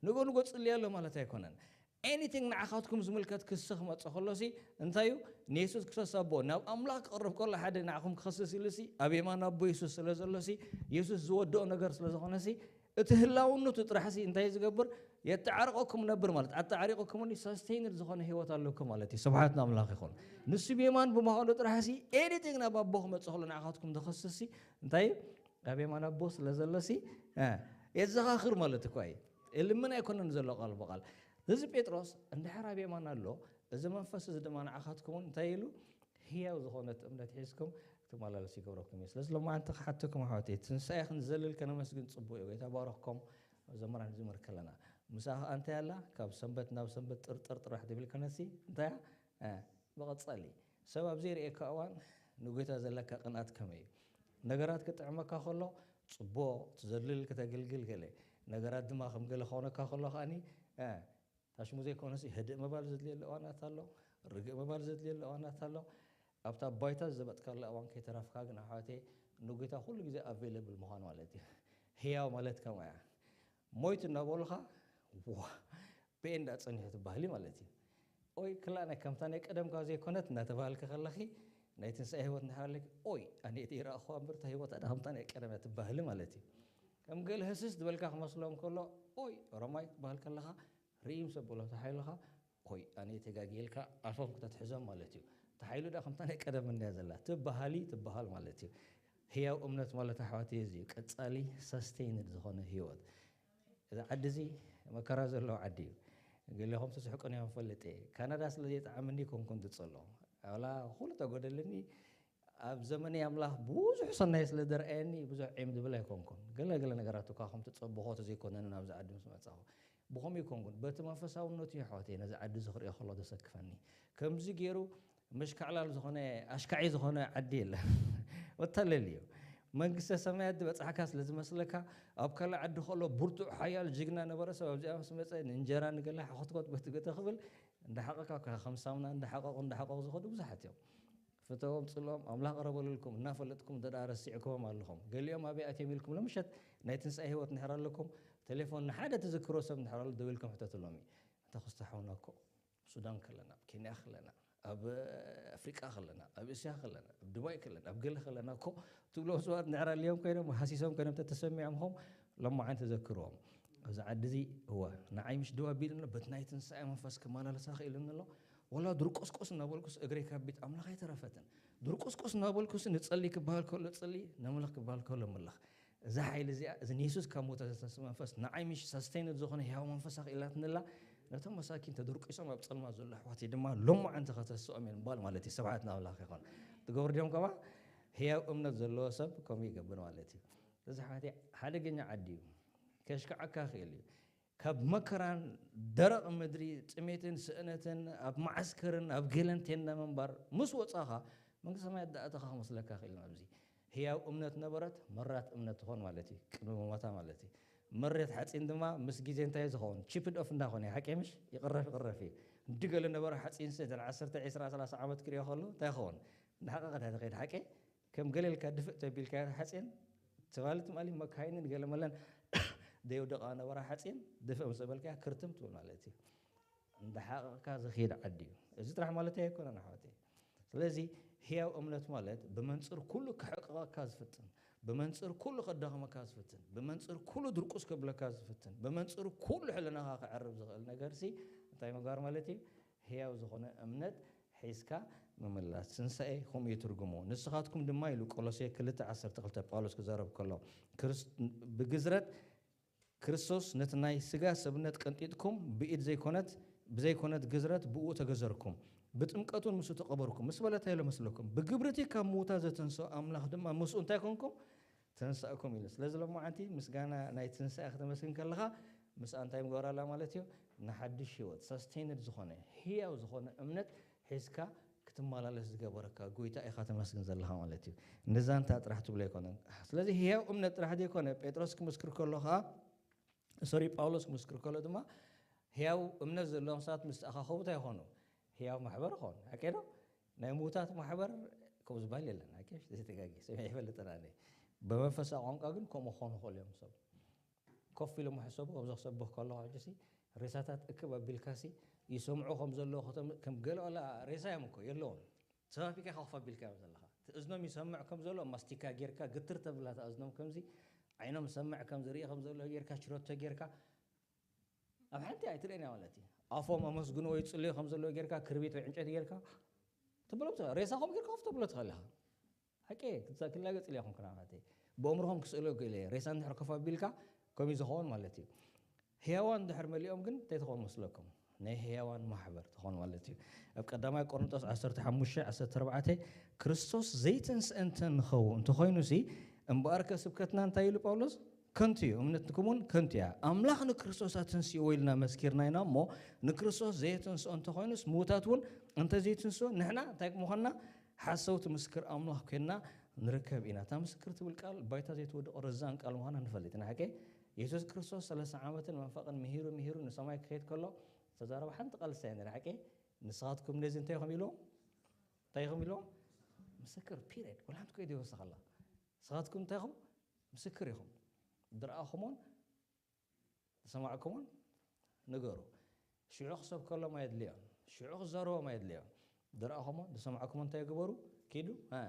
ንጎ ንጎ ጽልያ ኣሎ ማለት ኣይኮነን። ኤኒቲንግ ንዓኻትኩም ዝምልከት ክሲ ክመጽእ ከሎሲ እንታይ እዩ? ንየሱስ ክሰስ ኣቦ ናብ ኣምላኽ ክቕርብ ከሎ ሓደ ንዓኹም ክኸስስ ኢሉሲ ኣብ የማን ኣቦ የሱስ ስለ ዘሎሲ የሱስ ዝወድኦ ነገር ስለ ዝኾነሲ እቲ ህላውነቱ ጥራሕሲ እንታይ ዝገብር? የተዓርቐኩም ነብር ማለት ኣተዓሪቐኩም ሰስቴይንድ ዝኾነ ህይወት ኣለኩም ማለት እዩ። ስብሓት ንኣምላኽ ይኹን። ንሱ ብየማን ብምዃኑ ጥራሕሲ ኤኒቲንግ ናብ ኣቦ ክመጽእ ከሎ ንዓኻትኩም ዝኸስሲ እንታይ እዩ? ኣብ የማን ኣቦ ስለ ዘሎሲ የዘኻኽር ማለት እኳ እዩ። ልምን ኣይኮነን ዘሎ ቃል ብቃል እዚ ጴጥሮስ እንድሕር ኣብ የማን ኣሎ እዚ መንፈስ እዚ ድማ ንዓኻትኩም እንታይ ኢሉ ህያው ዝኾነት እምነት ሒዝኩም ክትመላለስ ይገብረኩም እዩ። ስለዚ ሎማዓንቲ ክሓተኩም ኣሕዋተይ ትንሳኤ ክንዘልል ከነመስግን ጽቡቅ እዩ። ጎይታ ባረኽኩም። ዘመራን ዝመር ከለና ምሳ ከኣ እንታይ ኣላ ካብ ሰንበት ናብ ሰንበት ጥርጥር ጥራሕ ትብል ከነሲ እንታይ እያ? መቐጸሊ ሰብ ኣብ ዘይርእየካ እዋን ንጎይታ ዘለካ ቅንኣት ከመይ እዩ? ነገራት ክጥዕመካ ከሎ ጽቡቕ ትዘልል ክተግልግል ገለ ነገራት ድማ ከም ገለ ክኾነካ ከሎ ከኣኒ ታሽሙ ዘይኮነሲ ህድእ ምባል ዘድልየሉ እዋናት ኣሎ። ርግእ ምባል ዘድልየሉ እዋናት ኣሎ። ኣብታ ባይታ ዝዘበጥካላ እዋን ከይተረፍካ ግን ኣሕዋተይ ንጎይታ ኩሉ ግዜ ኣቬለብል ምዃን ማለት እዩ። ህያው ማለት ከምኣ እያ። ሞይት እናበሉኻ ፔ እንዳጸኒሑ ትባህሊ ማለት እዩ። ኦይ ክላ ናይ ከምታ ናይ ቀደምካ ዘይኮነት እናተባህልኪ ከለኺ ናይ ትንሳኤ ህይወት እንድሕር ኣለኪ ኦይ ኣነ እቲ ይረኣኹዋ እምበር እታ ህይወት ኣዳ ከምታ ናይ ቀደም እያ ትባህሊ ማለት እዩ። ከም ገለ ህስስ ዝበልካ ክመስሎም ከሎ ኦይ ኦሮማይ ትባህል ከለኻ ርእይም ሰብ በሎ ተሓይልኻ ኦይ ኣነ ተጋጊልካ ኣፎም ክተትሕዞም ማለት እዩ። ተሓይሉ ዳ ከምታ ናይ ቀደም እንድያ ዘላ ትባሃሊ ትባሃል ማለት እዩ። ህያው እምነት ማለት ኣሕዋት እዚ እዩ። ቀጻሊ ሰስቴይንድ ዝኾነ ህይወት እዚ ዓዲ እዚ መከራ ዘለዎ ዓዲ እዩ። ገሌኹም ትስሕቁን እዮም ፈልጥ እየ። ካናዳ ስለ ዘይጠዓምኒ ኮንኩን ትጸሎ ኣላ ኩሉ ተጎደልኒ ኣብ ዘመነይ ኣምላኽ ብዙሕ ሰናይ ስለ ደርኣየኒ ብዙሕ ዒም ዝብል ኣይኮንኩን። ገለ ገለ ነገራት እኳ ከም ትጸብኾ ተዘይኮነኒ ናብዚ ዓዲ ምስ መጻኹ ብኸምኡ ኣይኮንኩን። በቲ መንፈሳውነቱ እዩ ኣሕዋተይ ነዚ ዓዲ እዚ ክሪኦ ከሎ ዘሰክፈኒ። ከምዚ ገይሩ መሽካዕላል ዝኾነ ኣሽካዒ ዝኾነ ዓዲ የለን። መታለሊ እዩ። መንግስተ ሰማያት ዝበጻሕካ ስለ ዝመስለካ ኣብ ካልእ ዓዲ ከሎ ብርቱዕ ሓያል ጅግና ነበረ ሰብ ኣብዚኣ ምስ መጸ ንእንጀራ ንገለ ሓኾትኮት በቲ ገተ ክብል እንዳሓቐካ ከም ሳሙና እንዳሓቐቑ እንዳሓቐቑ ዝኸዱ ብዙሓት እዮም። ፍተዎም ጽልኦም ኣምላኽ ቀረበልልኩም እናፈለጥኩም እንተ ረሲዕኩዎም ኣለኹም ገሊኦም ኣበይ ኣትዮም ኢልኩም ለምሸት ናይ ትንሳኤ ህይወት እንድሕር ኣለኩም ቴሌፎን ንሓደ ትዝክሮ ሰብ እንድሕር ኣሎ ደዊልኩም ሕተትሎም እዩ። እንተ ክስተሓውና እኮ ሱዳን ከለና ኣብ ኬንያ ከለና ኣብ ኣፍሪቃ ከለና ኣብ እስያ ከለና ኣብ ዱባይ ከለና ኣብ ገለ ከለና እኮ ትብሎም ሰባት እንድሕር ኣልዮም ኮይኖም ሃሲሶም ኮይኖም ተተሰሚዖምኹም ሎማዓን ተዘክርዎም ኣብዚ ዓዲ እዚ እወ ንዓይ ምሽ ደው ኣቢሉኒ በቲ ናይ ትንሳኤ መንፈስ ክመላለሳ ክኢሉኒ ኣሎ። ወላ ድርቆስቆስ እናበልኩስ እግረይ ካብ ቤት ኣምላኽ ኣይተረፈትን። ድርቆስቆስ እናበልኩስ ንጸሊ ክበሃል ከሎ ጸሊ ነምልኽ ክበሃል ከሎ ምልኽ። እዛ ሓይሊ እዚኣ እዚ ንየሱስ ካብ ሞተ ዘተንስ መንፈስ ንዓይ ምሽ ሳስተይነት ዝኾነ ህያው መንፈሳ ክኢላትንላ ነቶም መሳኪን ተድርቂሶም ኣብ ጸልማት ዘሎ ኣሕዋተይ ድማ ሎማዓንቲ ከተስኦም እየ ምባል ማለት እዩ። ስብሓት ንኣምላኽ ይኹን። ትገብሩ ድዮም ከማ ህያው እምነት ዘለዎ ሰብ ከምኡ ይገብር ማለት እዩ። እዚ ኣሕዋተይ ሓደገኛ ዓዲ እዩ። ከሽክዓካ ይኽእል እዩ። ካብ መከራን ደረቕ ምድሪ ጥሜትን ስእነትን ኣብ መዓስከርን ኣብ ገለን ቴንዳ ምንባር ምስ ወጻኻ መንግስተ ሰማያት ዝኣተኻ ክመስለካ ይኽእል ኣብዚ ህያው እምነት ነበረት መራት እምነት ትኾን ማለት እዩ ቅድሚ ሞታ ማለት እዩ። መሬት ሓፂን ድማ ምስ ግዜ እንታይ ዝኸውን ቺፕድ ኦፍ እንዳኾነ ሓቂ ምሽ ይቕረፍ ይቕረፍ እዩ። እንዲ ገለ ነበረ ሓፂን ስ ዓሰርተ ዒስራ ሰላሳ ዓመት ክሪኦ ከሎ እንታይ ይኸውን ንሓቂ ከታ ተኸይድ ሓቂ ከም ገለ ኢልካ ድፍእ ተቢልካ ሓፂን ትማሊ ትማሊ መካይንን ገለ መለን ደየውደቓ ነበራ ሓፂን ድፍእ ምስ በልካ ክርትም ትብል ማለት እዩ። እንዳሓቐቕካ ዝኽይድ ዓዲ እዩ። እዚ ጥራሕ ማለት ኣይኮነን ኣሕዋተይ። ስለዚ ህያው እምነት ማለት ብመንፅር ኩሉ ክሕቅቐካ ዝፍትን ብመንፅር ኩሉ ከዳኽመካ ዝፍትን ብመንፅር ኩሉ ድርቁስ ከብለካ ዝፍትን ብመንፅር ኩሉ ሕልናኻ ክዕርብ ዝኽእል ነገር ሲ እንታይ ምግባር ማለት እዩ? ህያው ዝኾነ እምነት ሒዝካ ምምላስ። ትንሳኤ ከምኡ እዩ ትርጉሙ። ንስኻትኩም ድማ ኢሉ ቆሎሴ ክልተ ዓሰርተ ክልተ ጳውሎስ ክዛረብ ከሎ ብግዝረት ክርስቶስ ነቲ ናይ ስጋ ሰብነት ቀንጢጥኩም ብኢድ ዘይኮነት ብዘይኮነት ግዝረት ብኡ ተገዘርኩም ብጥምቀት እውን ምስኡ ተቐበርኩም ምስ በለ እንታይ ኢሉ መስለኩም? ብግብሪ እቲ ካብ ምዉታት ዘተንስኦ ኣምላኽ ድማ ምስኡ እንታይ ኮንኩም? ተንሳእኩም ኢሉ። ስለዚ ሎማዓንቲ ምስጋና ናይ ትንሳኤ ከተመስግን ከለኻ ምስኣ እንታይ ምግባር ኣላ ማለት እዩ? ንሓድሽ ህይወት ሰስቴይንድ ዝኾነ ህያው ዝኾነ እምነት ሒዝካ ትመላለስ ዝገበረካ ጎይታ ኢኻ ተመስግን ዘለኻ ማለት እዩ። ንዛንታ ጥራሕ ትብሎ ኣይኮነን። ስለዚ ህያው እምነት ጥራሕ ዘይኮነ፣ ጴጥሮስ ክምስክር ከሎ ኸዓ፣ ሶሪ፣ ጳውሎስ ክምስክር ከሎ ድማ፣ ህያው እምነት ዘለዎም ሰባት ምስ ተኣኻኸቡ እንታይ ይኾኑ? ህያው ማሕበር ይኾኑ። ሓቂ ዶ? ናይ ምዉታት ማሕበር ከምኡ ዝበሃል የለን። ሓቂ፣ ዘይተጋጊ፣ ሰሚዐ ይፈልጥን ኣነ። ብመንፈሳዊ ቋንቋ ግን ከምኡ ክኾኑ ይኽእሉ እዮም ሰብ። ኮፍ ኢሎም ሕሰቡ፣ ከምዚ ክሰብኽ ከለኹ ሕጂሲ ሬሳታት እክብ ኣቢልካሲ ይሰምዑ ከም ዘለዉ ከተም-፣ ከም ገለ ዋላ ሬሳ እዮም እኮ፣ የለውን። ሰብ ኣቢልካ ኮፍ ኣቢልካ እዮም ዘለኻ። እቲ እዝኖም ይሰምዕ ከም ዘሎ ማስቲካ ጌርካ፣ ግትር ተብላ እታ እዝኖም ከምዚ፣ ዓይኖም ሰምዕ ከም ዝርኢ ከም ዘሎ ጌርካ፣ ሽረቶ ጌርካ፣ ኣብ ሓንቲ ኣይትርእን እያ ማለት እዩ። ኣፎም ኣመስግኑ ወይ ጽልዩ ከም ዘለዎ ጌርካ፣ ክርቢት ወይ ዕንጨይቲ ጌርካ፣ ትብሎም ትኽእል። ሬሳ ከም ጌርካ ኮፍ ተብሎ ትኽእል ኢኻ። ሓቂ፣ ክትዛ-፣ ክላገጽ ኢለ ይኹን ክና ማለት እዩ። ብኣእምሮኹም ክስእሎ ክእል እየ። ሬሳ እንድሕር ኮፍ ኣቢልካ፣ ከምኡ ዝኸውን ማለት እዩ። ህያዋን እንድሕር መሊኦም ግን እንታይ ትኸውን መስለኩም? ናይ ህያዋን ማሕበር ትኾን ማለት እዩ። ኣብ ቀዳማይ ቆሮንጦስ ዓሰርተ ሓሙሽተ ዓሰርተ ኣርባዕተ፣ ክርስቶስ ዘይትንስእ እንተ ንኸውን፣ እንተኾይኑሲ፣ እምበኣርከ ስብከትና እንታይ ኢሉ ጳውሎስ? ከንቱ እዩ፣ እምነትኩም እውን ከንቱ እያ። ኣምላኽ ንክርስቶስ ኣትንስእዎ ኢልና መስኪርና ኢና እሞ፣ ንክርስቶስ ዘየተንስኦ እንተኾይኑስ፣ ምዉታት እውን እንተዘይትንስኡ፣ ንሕና እንታይ ምዃንና? ሓሰውቲ ምስክር ኣምላኽ ኮይንና ንርከብ ኢና። እታ ምስክር ትብል ቃል ባይታ ዘይትወድቕ ርዛን ቃል ምዃና ንፈልጥ ኢና። ሓቂ? የሱስ ክርስቶስ ሰለስተ ዓመትን መንፈቕን ምሂሩ፣ ምሂሩ ንሰማይ ክኸይድ ከሎ ዝተዛረበ ሓንቲ ቃል ንሳ እያ ነይራ። ሓቂ? ንስኻትኩም ነዚ እንታይ ኢኹም ኢልዎም? እንታይ ኢኹም ኢልዎም? ምስክር፣ ፒሪየድ። ወላ ሓንቲ ኮይዱ ይወስኽ ኣላ። ንስኻትኩም እንታይ ኢኹም? ምስክር ኢኹም። ዝረኣኹሞን ዝሰማዕኩሞን ንገሩ። ሽዑ ክሰብከሎም ኣየድልዮን። ሽዑ ክዛረቦም ኣየድልዮን። ዝረኣኹሞን ዝሰማዕኩሞን እንታይ ግበሩ? ኪዱ፣ እ፣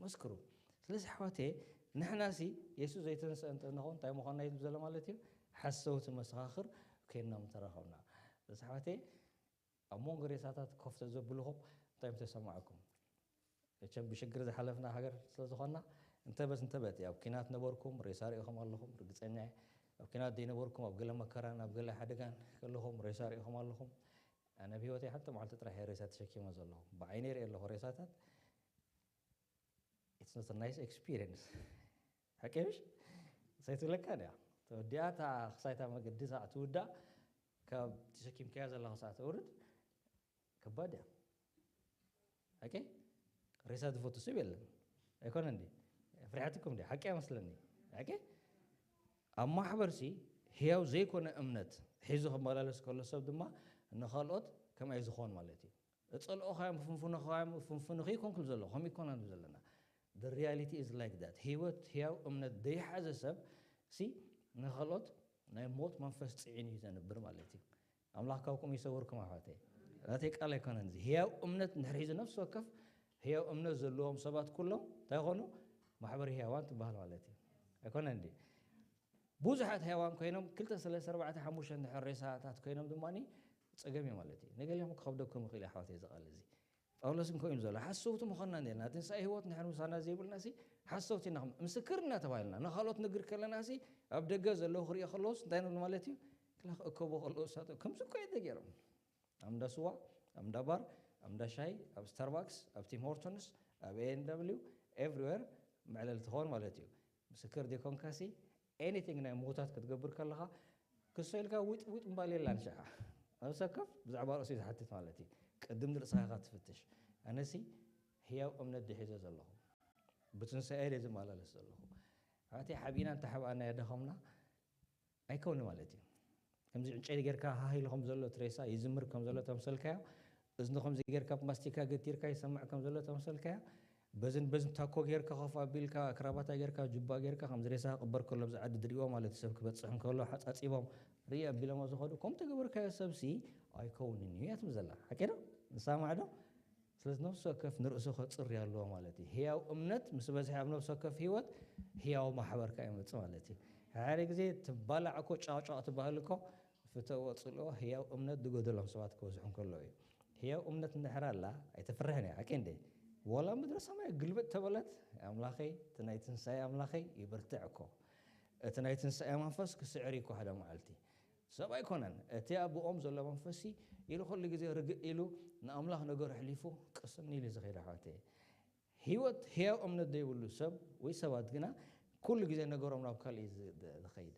መስክሩ። ስለዚ ኣሕዋተየ፣ ንሕናሲ የሱስ ዘይተንስአ እንተ ንኸውን እንታይ ምዃንና እዩ ዘሎ ማለት እዩ? ሓሰውቲ መሰኻኽር ኮይንና ምተረኸብና። ስለዚ ኣሕዋተየ፣ ኣብ መንጎ ሬሳታት ኮፍ ተዘብልኹም እንታይ ምተሰማዕኩም? መቸም ብሽግር ዝሓለፍና ሃገር ስለ ዝኾንና፣ እንተበስ እንተበት ኣብ ኲናት ነበርኩም፣ ሬሳ ርኢኹም ኣለኹም፣ ርግጸኛ እየ። ኣብ ኲናት ዘይነበርኩም፣ ኣብ ገለ መከራን ኣብ ገለ ሓደጋን ከለኹም፣ ሬሳ ርኢኹም ኣለኹም። ኣነ ኣብ ህይወተይ ሓንቲ መዓልቲ ጥራሕ እየ ሬሳ ተሸኪመ ዘለኹ። ብዓይነይ ርእየ ኣለኹ ሬሳታት። It's not a nice experience። ሓቂ ምሽ? ሰይትብለካ ድያ? ተወዲኣ እታ ክሳይታ መገዲ ሳዕ ትውዳእ፣ ካብ ተሸኪምካያ ዘለኻ ሳዕ ተውርድ፣ ከባድ እያ። ሓቂ? ሬሳ ዝፈቱ ሰብ የለን። ኣይኮነ እንዲ? ፍሪሓትኩም ድያ? ሓቂ ኣይመስለኒ። ሓቂ? ኣብ ማሕበርሲ ህያው ዘይኮነ እምነት ሒዙ ክመላለስ ከሎ ሰብ ድማ ንኻልኦት ከመይ ዝኾን ማለት እዩ። እጸልኦኻዮም፣ ፍንፍንኻዮም፣ ፍንፍንኺ ይኮንኩ ዘሎ፣ ከምኡ ይኮና ንብል ዘለና። The reality is like that። ህይወት ህያው እምነት ዘይሓዘ ሰብ ሲ ንኻልኦት ናይ ሞት መንፈስ ጽዒኑ እዩ ዘንብር ማለት እዩ። ኣምላኽ ካብኩም ይሰውርኩም ኣሕዋተይ። ናተይ ቃል ኣይኮነን እዚ። ህያው እምነት እንድሕር ሒዙ ነፍሲ ወከፍ ህያው እምነት ዘለዎም ሰባት ኩሎም እንታይ ይኾኑ? ማሕበር ህያዋን ትበሃል ማለት እዩ። ኣይኮነን እንዲ? ብዙሓት ህያዋን ኮይኖም ክልተ፣ ሰለስተ፣ ኣርባዕተ፣ ሓሙሽተ እንድሕር ሬሳታት ኮይኖም ድማ ጸገም እዩ ማለት እዩ። ንገሊኦም ክኸብደኩም ይኽእል እዩ ኣሕዋተይ እዚ ቃል እዚ። ጳውሎስ እንኮ እዩ ዘሎ፣ ሓሰውቲ ምኾንና እንዴና፣ ትንሳኤ ህይወት እንድሕር ምሳና ዘይብልናሲ ሓሰውቲ ኢና፣ ምስክር እናተባህልና ንኻልኦት ንግር ከለናሲ ኣብ ደገ ዘለዉ ክርእዮ ከለውስ እንታይ ንብል ማለት እዩ? ክላ ክእከቡ ከለዉ እሳት ከምዚ እኮ እዮም ተገይሮም። ኣብ እንዳ ስዋ፣ ኣብ እንዳ ባር፣ ኣብ እንዳ ሻሂ፣ ኣብ ስታርባክስ፣ ኣብ ቲም ሆርቶንስ፣ ኣብ ኤ ኤን ደብሊው፣ ኤቭሪዌር መዕለል ትኸውን ማለት እዩ። ምስክር ዘይኮንካሲ ኤኒቲንግ ናይ ምዉታት ክትገብር ከለኻ ክሶ ኢልካ ዊጥ ዊጥ ምባል የላን ሽዓ። ነብሰ ወከፍ ብዛዕባ ርእሱ እዩ ዝሓትት ማለት እዩ። ቅድም ንርእስኻ ኢኻ ትፍትሽ። ኣነሲ ህያው እምነት ድሒዘ ዘለኹ፣ ብትንሳኤ ድየ ዝመላለስ ዘለኹ? ኣቲ ሓቢእና እንተሓብኣና የደኸምና ኣይከውኒ ማለት እዩ። ከምዚ ዕንጨይቲ ጌርካ ሃህ ኢሉ ከም ዘሎ እቲ ሬሳ ይዝምር ከም ዘሎ ተምሰልካዮ፣ እዝኑ ከምዚ ጌርካ ብማስቲካ ገቲርካ ይሰምዕ ከም ዘሎ ተምሰልካዮ፣ በዝን በዝን ታኮ ጌርካ ኮፍ ኣቢልካ ክራባታ ጌርካ ጁባ ጌርካ ከምዚ ሬሳ ክቕበር ከሎ ኣብዚ ዓዲ ዝርእይዎ ማለት እዩ። ሰብ ክበጽሕ እንከሎ ሓጻጺቦም ርእይ ኣቢሎሞ ዝኸዱ፣ ከምኡ ተገበርካዮ ሰብሲ ኣይከውንን እዩ እያ ትብል ዘላ። ሓቂ ዶ? ንሰማዕ ዶ? ስለዚ ነፍሲ ወከፍ ንርእሱ ከጽሪ ኣለዎ ማለት እዩ። ህያው እምነት ምስ በዝሐ ኣብ ነፍሲ ወከፍ ህይወት ህያው ማሕበር ከኣ ይመጽእ ማለት እዩ። ሓደ ግዜ ትባላዕ እኮ ጫቕጫቕ ትበሃል እኮ ፍተዎ ጽልኦ ህያው እምነት ዝጎደሎም ሰባት ክበዝሑ እንከለዉ እዩ። ህያው እምነት እንድሕር ኣላ ኣይተፍርሕን እያ። ሓቂ እንደ ወላ ምድሪ ሰማይ ግልብጥ ተበለት ኣምላኸይ እቲ ናይ ትንሳኤ ኣምላኸይ ይብርትዕ እኮ። እቲ ናይ ትንሳኤ መንፈስ ክስዕር እዩ እኮ ሓደ መዓልቲ። ሰብ ኣይኮነን። እቲ ኣብኦም ዘሎ መንፈስሲ ኢሉ ኩሉ ግዜ ርግእ ኢሉ ንኣምላኽ ነገሩ ኣሕሊፉ ቅስን ኢሉ እዩ ዝኸይድ ኣሕዋተይ። ህይወት ህያው እምነት ዘይብሉ ሰብ ወይ ሰባት ግና ኩሉ ግዜ ነገሮም ናብ ካልእ እዩ ዝ-፣ ዝ-፣ ዝኸይድ።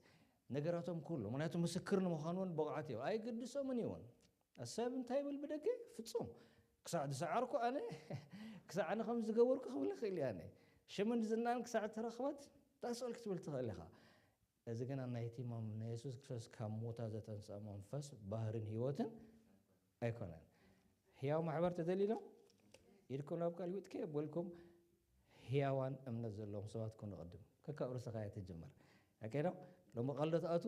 ነገራቶም ኩሉ፣ ምኽንያቱ ምስክር ንምዃን እውን ብቕዓት እዩ። ኣይግድሶምን እዩ እውን። ሰብ እንታይ ይብል ብደገ? ፍጹም። ክሳዕ ዝሰዓርኩ ኣነ፣ ክሳዕ ኣነ ከም ዝገበርኩ ክብል ይኽእል እየ ኣነ። ሽምን ዝናን ክሳዕ ተረኽበት ታስኦል ክትብል ትኽእል ኢኻ። እዚ ግና ናይቲ ማም ናይ የሱስ ክርስቶስ ካብ ሞታ ዘተንስአ መንፈስ ባህርን ህይወትን ኣይኮነን። ህያው ማሕበር ተደሊሎም ኢድኩም ናብ ካልእ ውጥከ የበልኩም። ህያዋን እምነት ዘለዎም ሰባት ኩኑ ቅድም ከካብ ርእስኻ እያ ትጅመር። ኣኬዶ ሎሚ ቃል ዶ ትኣቱ?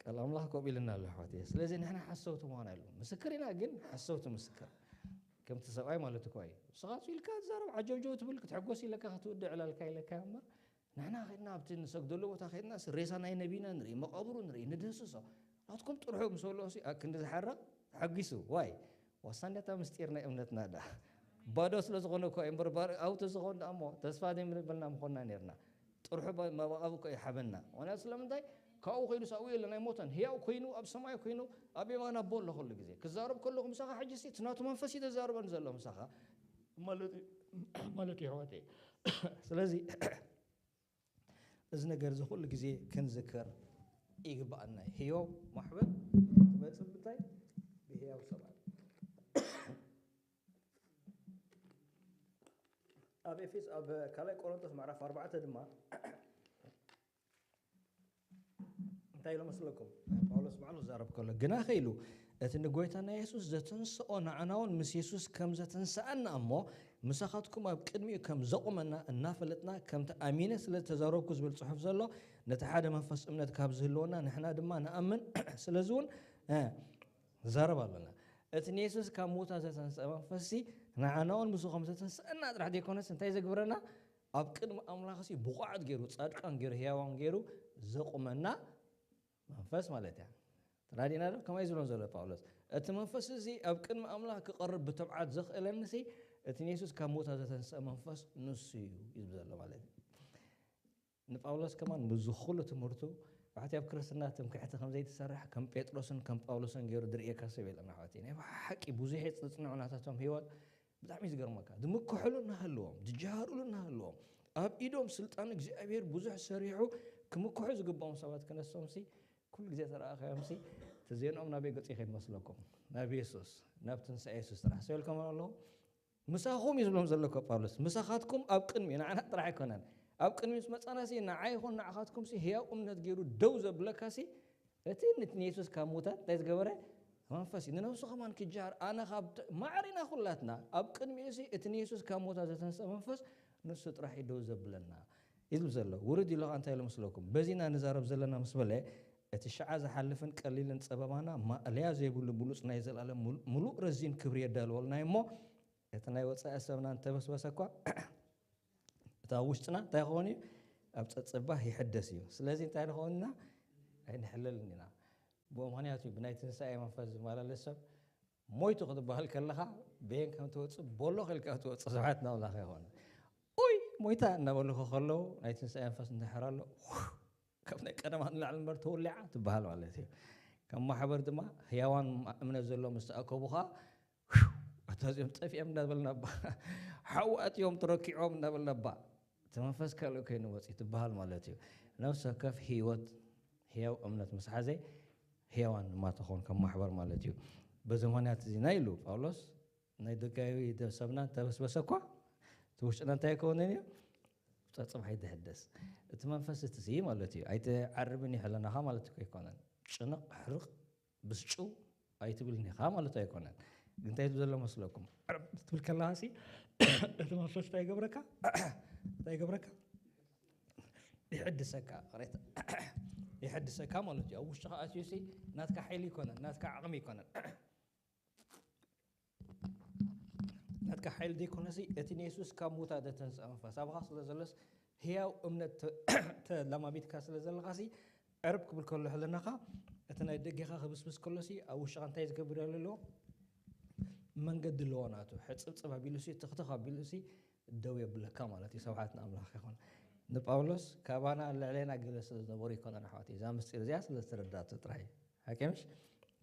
ቃል ኣምላኽ ከምኡ ኢልና ኣሎ ኣሕዋት። ስለዚ ንሕና ሓሰውቲ ምዃን ኣሎ ምስክር ኢና፣ ግን ሓሰውቲ ምስክር ከምቲ ሰብኣይ ማለት እኮ እዩ። ንስኻ ኢልካ ትዛረብ ዓጀብጀው ትብል ክትሕጎስ ኢለካ ክትውድዕ ዕላልካ ኢለካ እምበር ንሕና ከድና ኣብቲ ንሰግደሉ ቦታ ከድና ሬሳ ናይ ነቢና ንርኢ፣ መቃብሩ ንርኢ፣ ንድህስሶ። ናትኩም ጥርሑ ምስ በልኦ ሲ ኣብ ክንዲ ዝሓርቕ ተሓጒሱ። ዋይ ዋሳ እንዲያታ ምስጢር ናይ እምነትና ዳ ባዶ ስለ ዝኾነ እኮ እዩ እምበር ባር- ኣብቲ ዝኾን ዳ እሞ ተስፋ ዘይምንበልና ምኾንና ነርና። ጥርሑ ባ- መባኣብ እኮ ይሓበና። ምክንያቱ ስለምንታይ ካብኡ ከይዱ ሳኡ የለን ኣይሞተን። ህያው ኮይኑ ኣብ ሰማይ ኮይኑ ኣብ የማን ኣቦ ኣሎ ኩሉ ግዜ። ክዛረብ ከለኹ ምሳኻ ሕጂ ሲ እቲ ናቱ መንፈስ እዩ ተዛርበን ዘሎ ምሳኻ ማለት እዩ ማለት እዩ ኣሕዋተይ። ስለዚ እዚ ነገር እዚ ኩሉ ግዜ ክንዝክር ይግባኣና። ህያው ማሕበር ትመጽእ ብምንታይ? ብህያው ሰባት። ኣብ ኤፌስ ኣብ ካልኣይ ቆሮንቶስ ምዕራፍ ኣርባዕተ ድማ እንታይ ኢሎ መስለኩም? ጳውሎስ ባዕሉ ዝዛረብ ከሎ ግና ከኢሉ እቲ ንጎይታና የሱስ ዘተንስኦ ንዓና እውን ምስ የሱስ ከም ዘተንስኣና እሞ ምሳኻትኩም ኣብ ቅድሚኡ ከም ዘቑመና እናፈለጥና ከምቲ ኣሚነ ስለ ዝተዛረብኩ ዝብል ጽሑፍ ዘሎ ነቲ ሓደ መንፈስ እምነት ካብ ዝህልወና ንሕና ድማ ንኣምን ስለዚ እውን እ፣ ንዛረብ ኣለና። እቲ ንየሱስ ካብ ሙታ ዘተንስአ መንፈስሲ ንዓና እውን ምስኡ ከም ዘተንስአና ጥራሕ ዘይኮነስ እንታይ ዘግብረና ኣብ ቅድሚ ኣምላኽሲ ብቑዓት ገይሩ ጻድቃን ገይሩ ህያዋን ገይሩ ዘቑመና መንፈስ ማለት እያ። ተራዲና ዶ ከማይ ዝብሎም ዘሎ ጳውሎስ እቲ መንፈስ እዚ ኣብ ቅድሚ ኣምላኽ ክቐርብ ብትብዓት ዘኽእለንሲ እቲ ንየሱስ ካብ ሙታ ዘተንስአ መንፈስ ንሱ እዩ ይብል ዘሎ ማለት እዩ። ንጳውሎስ ከማን ምስዚ ኩሉ ትምህርቱ ብሕቲ ኣብ ክርስትና ትምክሕቲ ከም ዘይትሰርሕ ከም ጴጥሮስን ከም ጳውሎስን ገይሩ ዝርእየካ ሰብ የለን ኣሕዋተይ። ናይ ብሓቂ ብዙሕ የፅንዑ ናታቶም ህይወት ብጣዕሚ እዩ ዝገርመካ። ዝምክሕሉ እናሃለዎም ዝጀሃርሉ እናሃለዎም ኣብ ኢዶም ስልጣን እግዚኣብሔር ብዙሕ ሰሪሑ ክምክሑ ዝግብኦም ሰባት ክነሶምሲ ኩሉ ግዜ ተረኣኻዮምሲ እቲ ዜንኦም ናበይ ገፁ ይኸይድ መስለኩም? ናብ የሱስ ናብ ትንሳኤ የሱስ ጥራሕ ሰበልከም ኣለዉ ምሳኹም እዩ ዝብሎም ዘሎ እኮ ጳውሎስ። ምሳኻትኩም ኣብ ቅድሚ ንዓና ጥራሕ ኣይኮነን። ኣብ ቅድሚ ምስ መጻናሲ ንዓይ ይኹን ንዓኻትኩምሲ ህያው እምነት ገይሩ ደው ዘብለካሲ እቲ ንቲ ንየሱስ ካብ ሙታ እንታይ ዝገበረ መንፈስ እዩ። ንነብሱ ከማን ክጃር ኣነ ካብ ማዕሪና ኩላትና ኣብ ቅድሚኡሲ እቲ ንየሱስ ካብ ሙታ ዘተንስአ መንፈስ ንሱ ጥራሕ እዩ ደው ዘብለና ይብል ዘሎ። ውርድ ኢሉ ኸዓ እንታይ ኢሉ መስለኩም? በዚና ንዛረብ ዘለና ምስ በለ እቲ ሸዓ ዝሓልፍን ቀሊልን ጸበባና ማእለያ ዘይብሉ ብሉጽ ናይ ዘላለም ሙሉ- ሙሉእ ረዚን ክብሪ የዳልወልና እዩ እሞ እቲ ናይ ወጻኢ ሰብና እንተበስበሰ እኳ እታ ውሽጥና እንታይ ክኸውን እዩ ኣብ ጸጸባ ይሕደስ እዩ ስለዚ እንታይ ንኸውን ኢና ኣይንሕለልን ኢና ብኡ ምክንያት እዩ ብናይ ትንሳኤ መንፈስ ዝመላለስ ሰብ ሞይቱ ክትበሃል ከለኻ ብየን ከም ትወፅእ ቦሎ ከልካ ትወፅእ ስብሓት ናምላኽ ይኾን ኡይ ሞይታ እናበልኹ ከለዉ ናይ ትንሳኤ መንፈስ እንድሕር ኣሎ ካብ ናይ ቀደማ ንላዕሊ እምበር ተወሊዓ ትበሃል ማለት እዩ ከም ማሕበር ድማ ህያዋን እምነት ዘሎ ምስ ተኣከቡ ከዓ ኣታ እዚኦም ጠፊኦም እንዳበልና ባ ሓዊ ኣትዮም ተረኪዖም እንዳበልና ባ እቲ መንፈስ ካልእ ኮይኑ ወፂ ትበሃል ማለት እዩ ነፍሲ ወከፍ ህይወት ህያው እምነት ምስ ሓዘ ህያዋን ድማ ትኾን ከም ማሕበር ማለት እዩ በዚ ምክንያት እዚ ናይ ኢሉ ጳውሎስ ናይ ደጋዊ ሰብና ተበስበሰ እኳ እቲ ውሽጥና እንታይ ኣይከውንን እዩ ፀፅባሕ ይትሕደስ እቲ መንፈስ እቲ ማለት እዩ ኣይትዓርብን ይሕለናኻ ማለት እኮ ኣይኮነን ጭንቕ ሕርቕ ብስጭው ኣይትብልን ኢኻ ማለት ኣይኮነን። ግን እንታይ ዘሎ መስለኩም? ዕረብ ክትብል ከለኻ ሲ እቲ መንፈስ እንታይ ይገብረካ? እንታይ ይገብረካ? ይሕድሰካ፣ ቅሬታ ይሕድሰካ ማለት እዩ። ኣብ ውሽጥኻ ኣትዩ ሲ ናትካ ሓይሊ ይኮነን፣ ናትካ ዓቕሚ ይኮነን። ናትካ ሓይሊ ዘይኮነሲ እቲ ንየሱስ ካብ ሙታ ዘተንስአ መንፈስ ኣባኻ ስለ ዘሎስ ህያው እምነት ተላማሚድካ ስለ ዘለኻሲ ዕርብ ክብል ከሎ ሕልናኻ እቲ ናይ ደገኻ ክብስብስ ከሎሲ ኣብ ውሽጥኻ እንታይ ዝገብር ዘሎ ኣለዎ መንገዲ ኣለዎ ናቱ ሕፅብፅብ ኣቢሉሲ ትኽትኽ ኣቢሉሲ ደው የብለካ ማለት እዩ። ስብሓት ንኣምላኽ ይኹን። ንጳውሎስ ካባና ልዕሌና ገለ ስለ ዝነበሩ ኣይኮነን ኣሕዋት፣ እዛ ምስጢር እዚኣ ስለ ዝተረዳእቶ ጥራይ እዩ። ሓቂ ምሽ?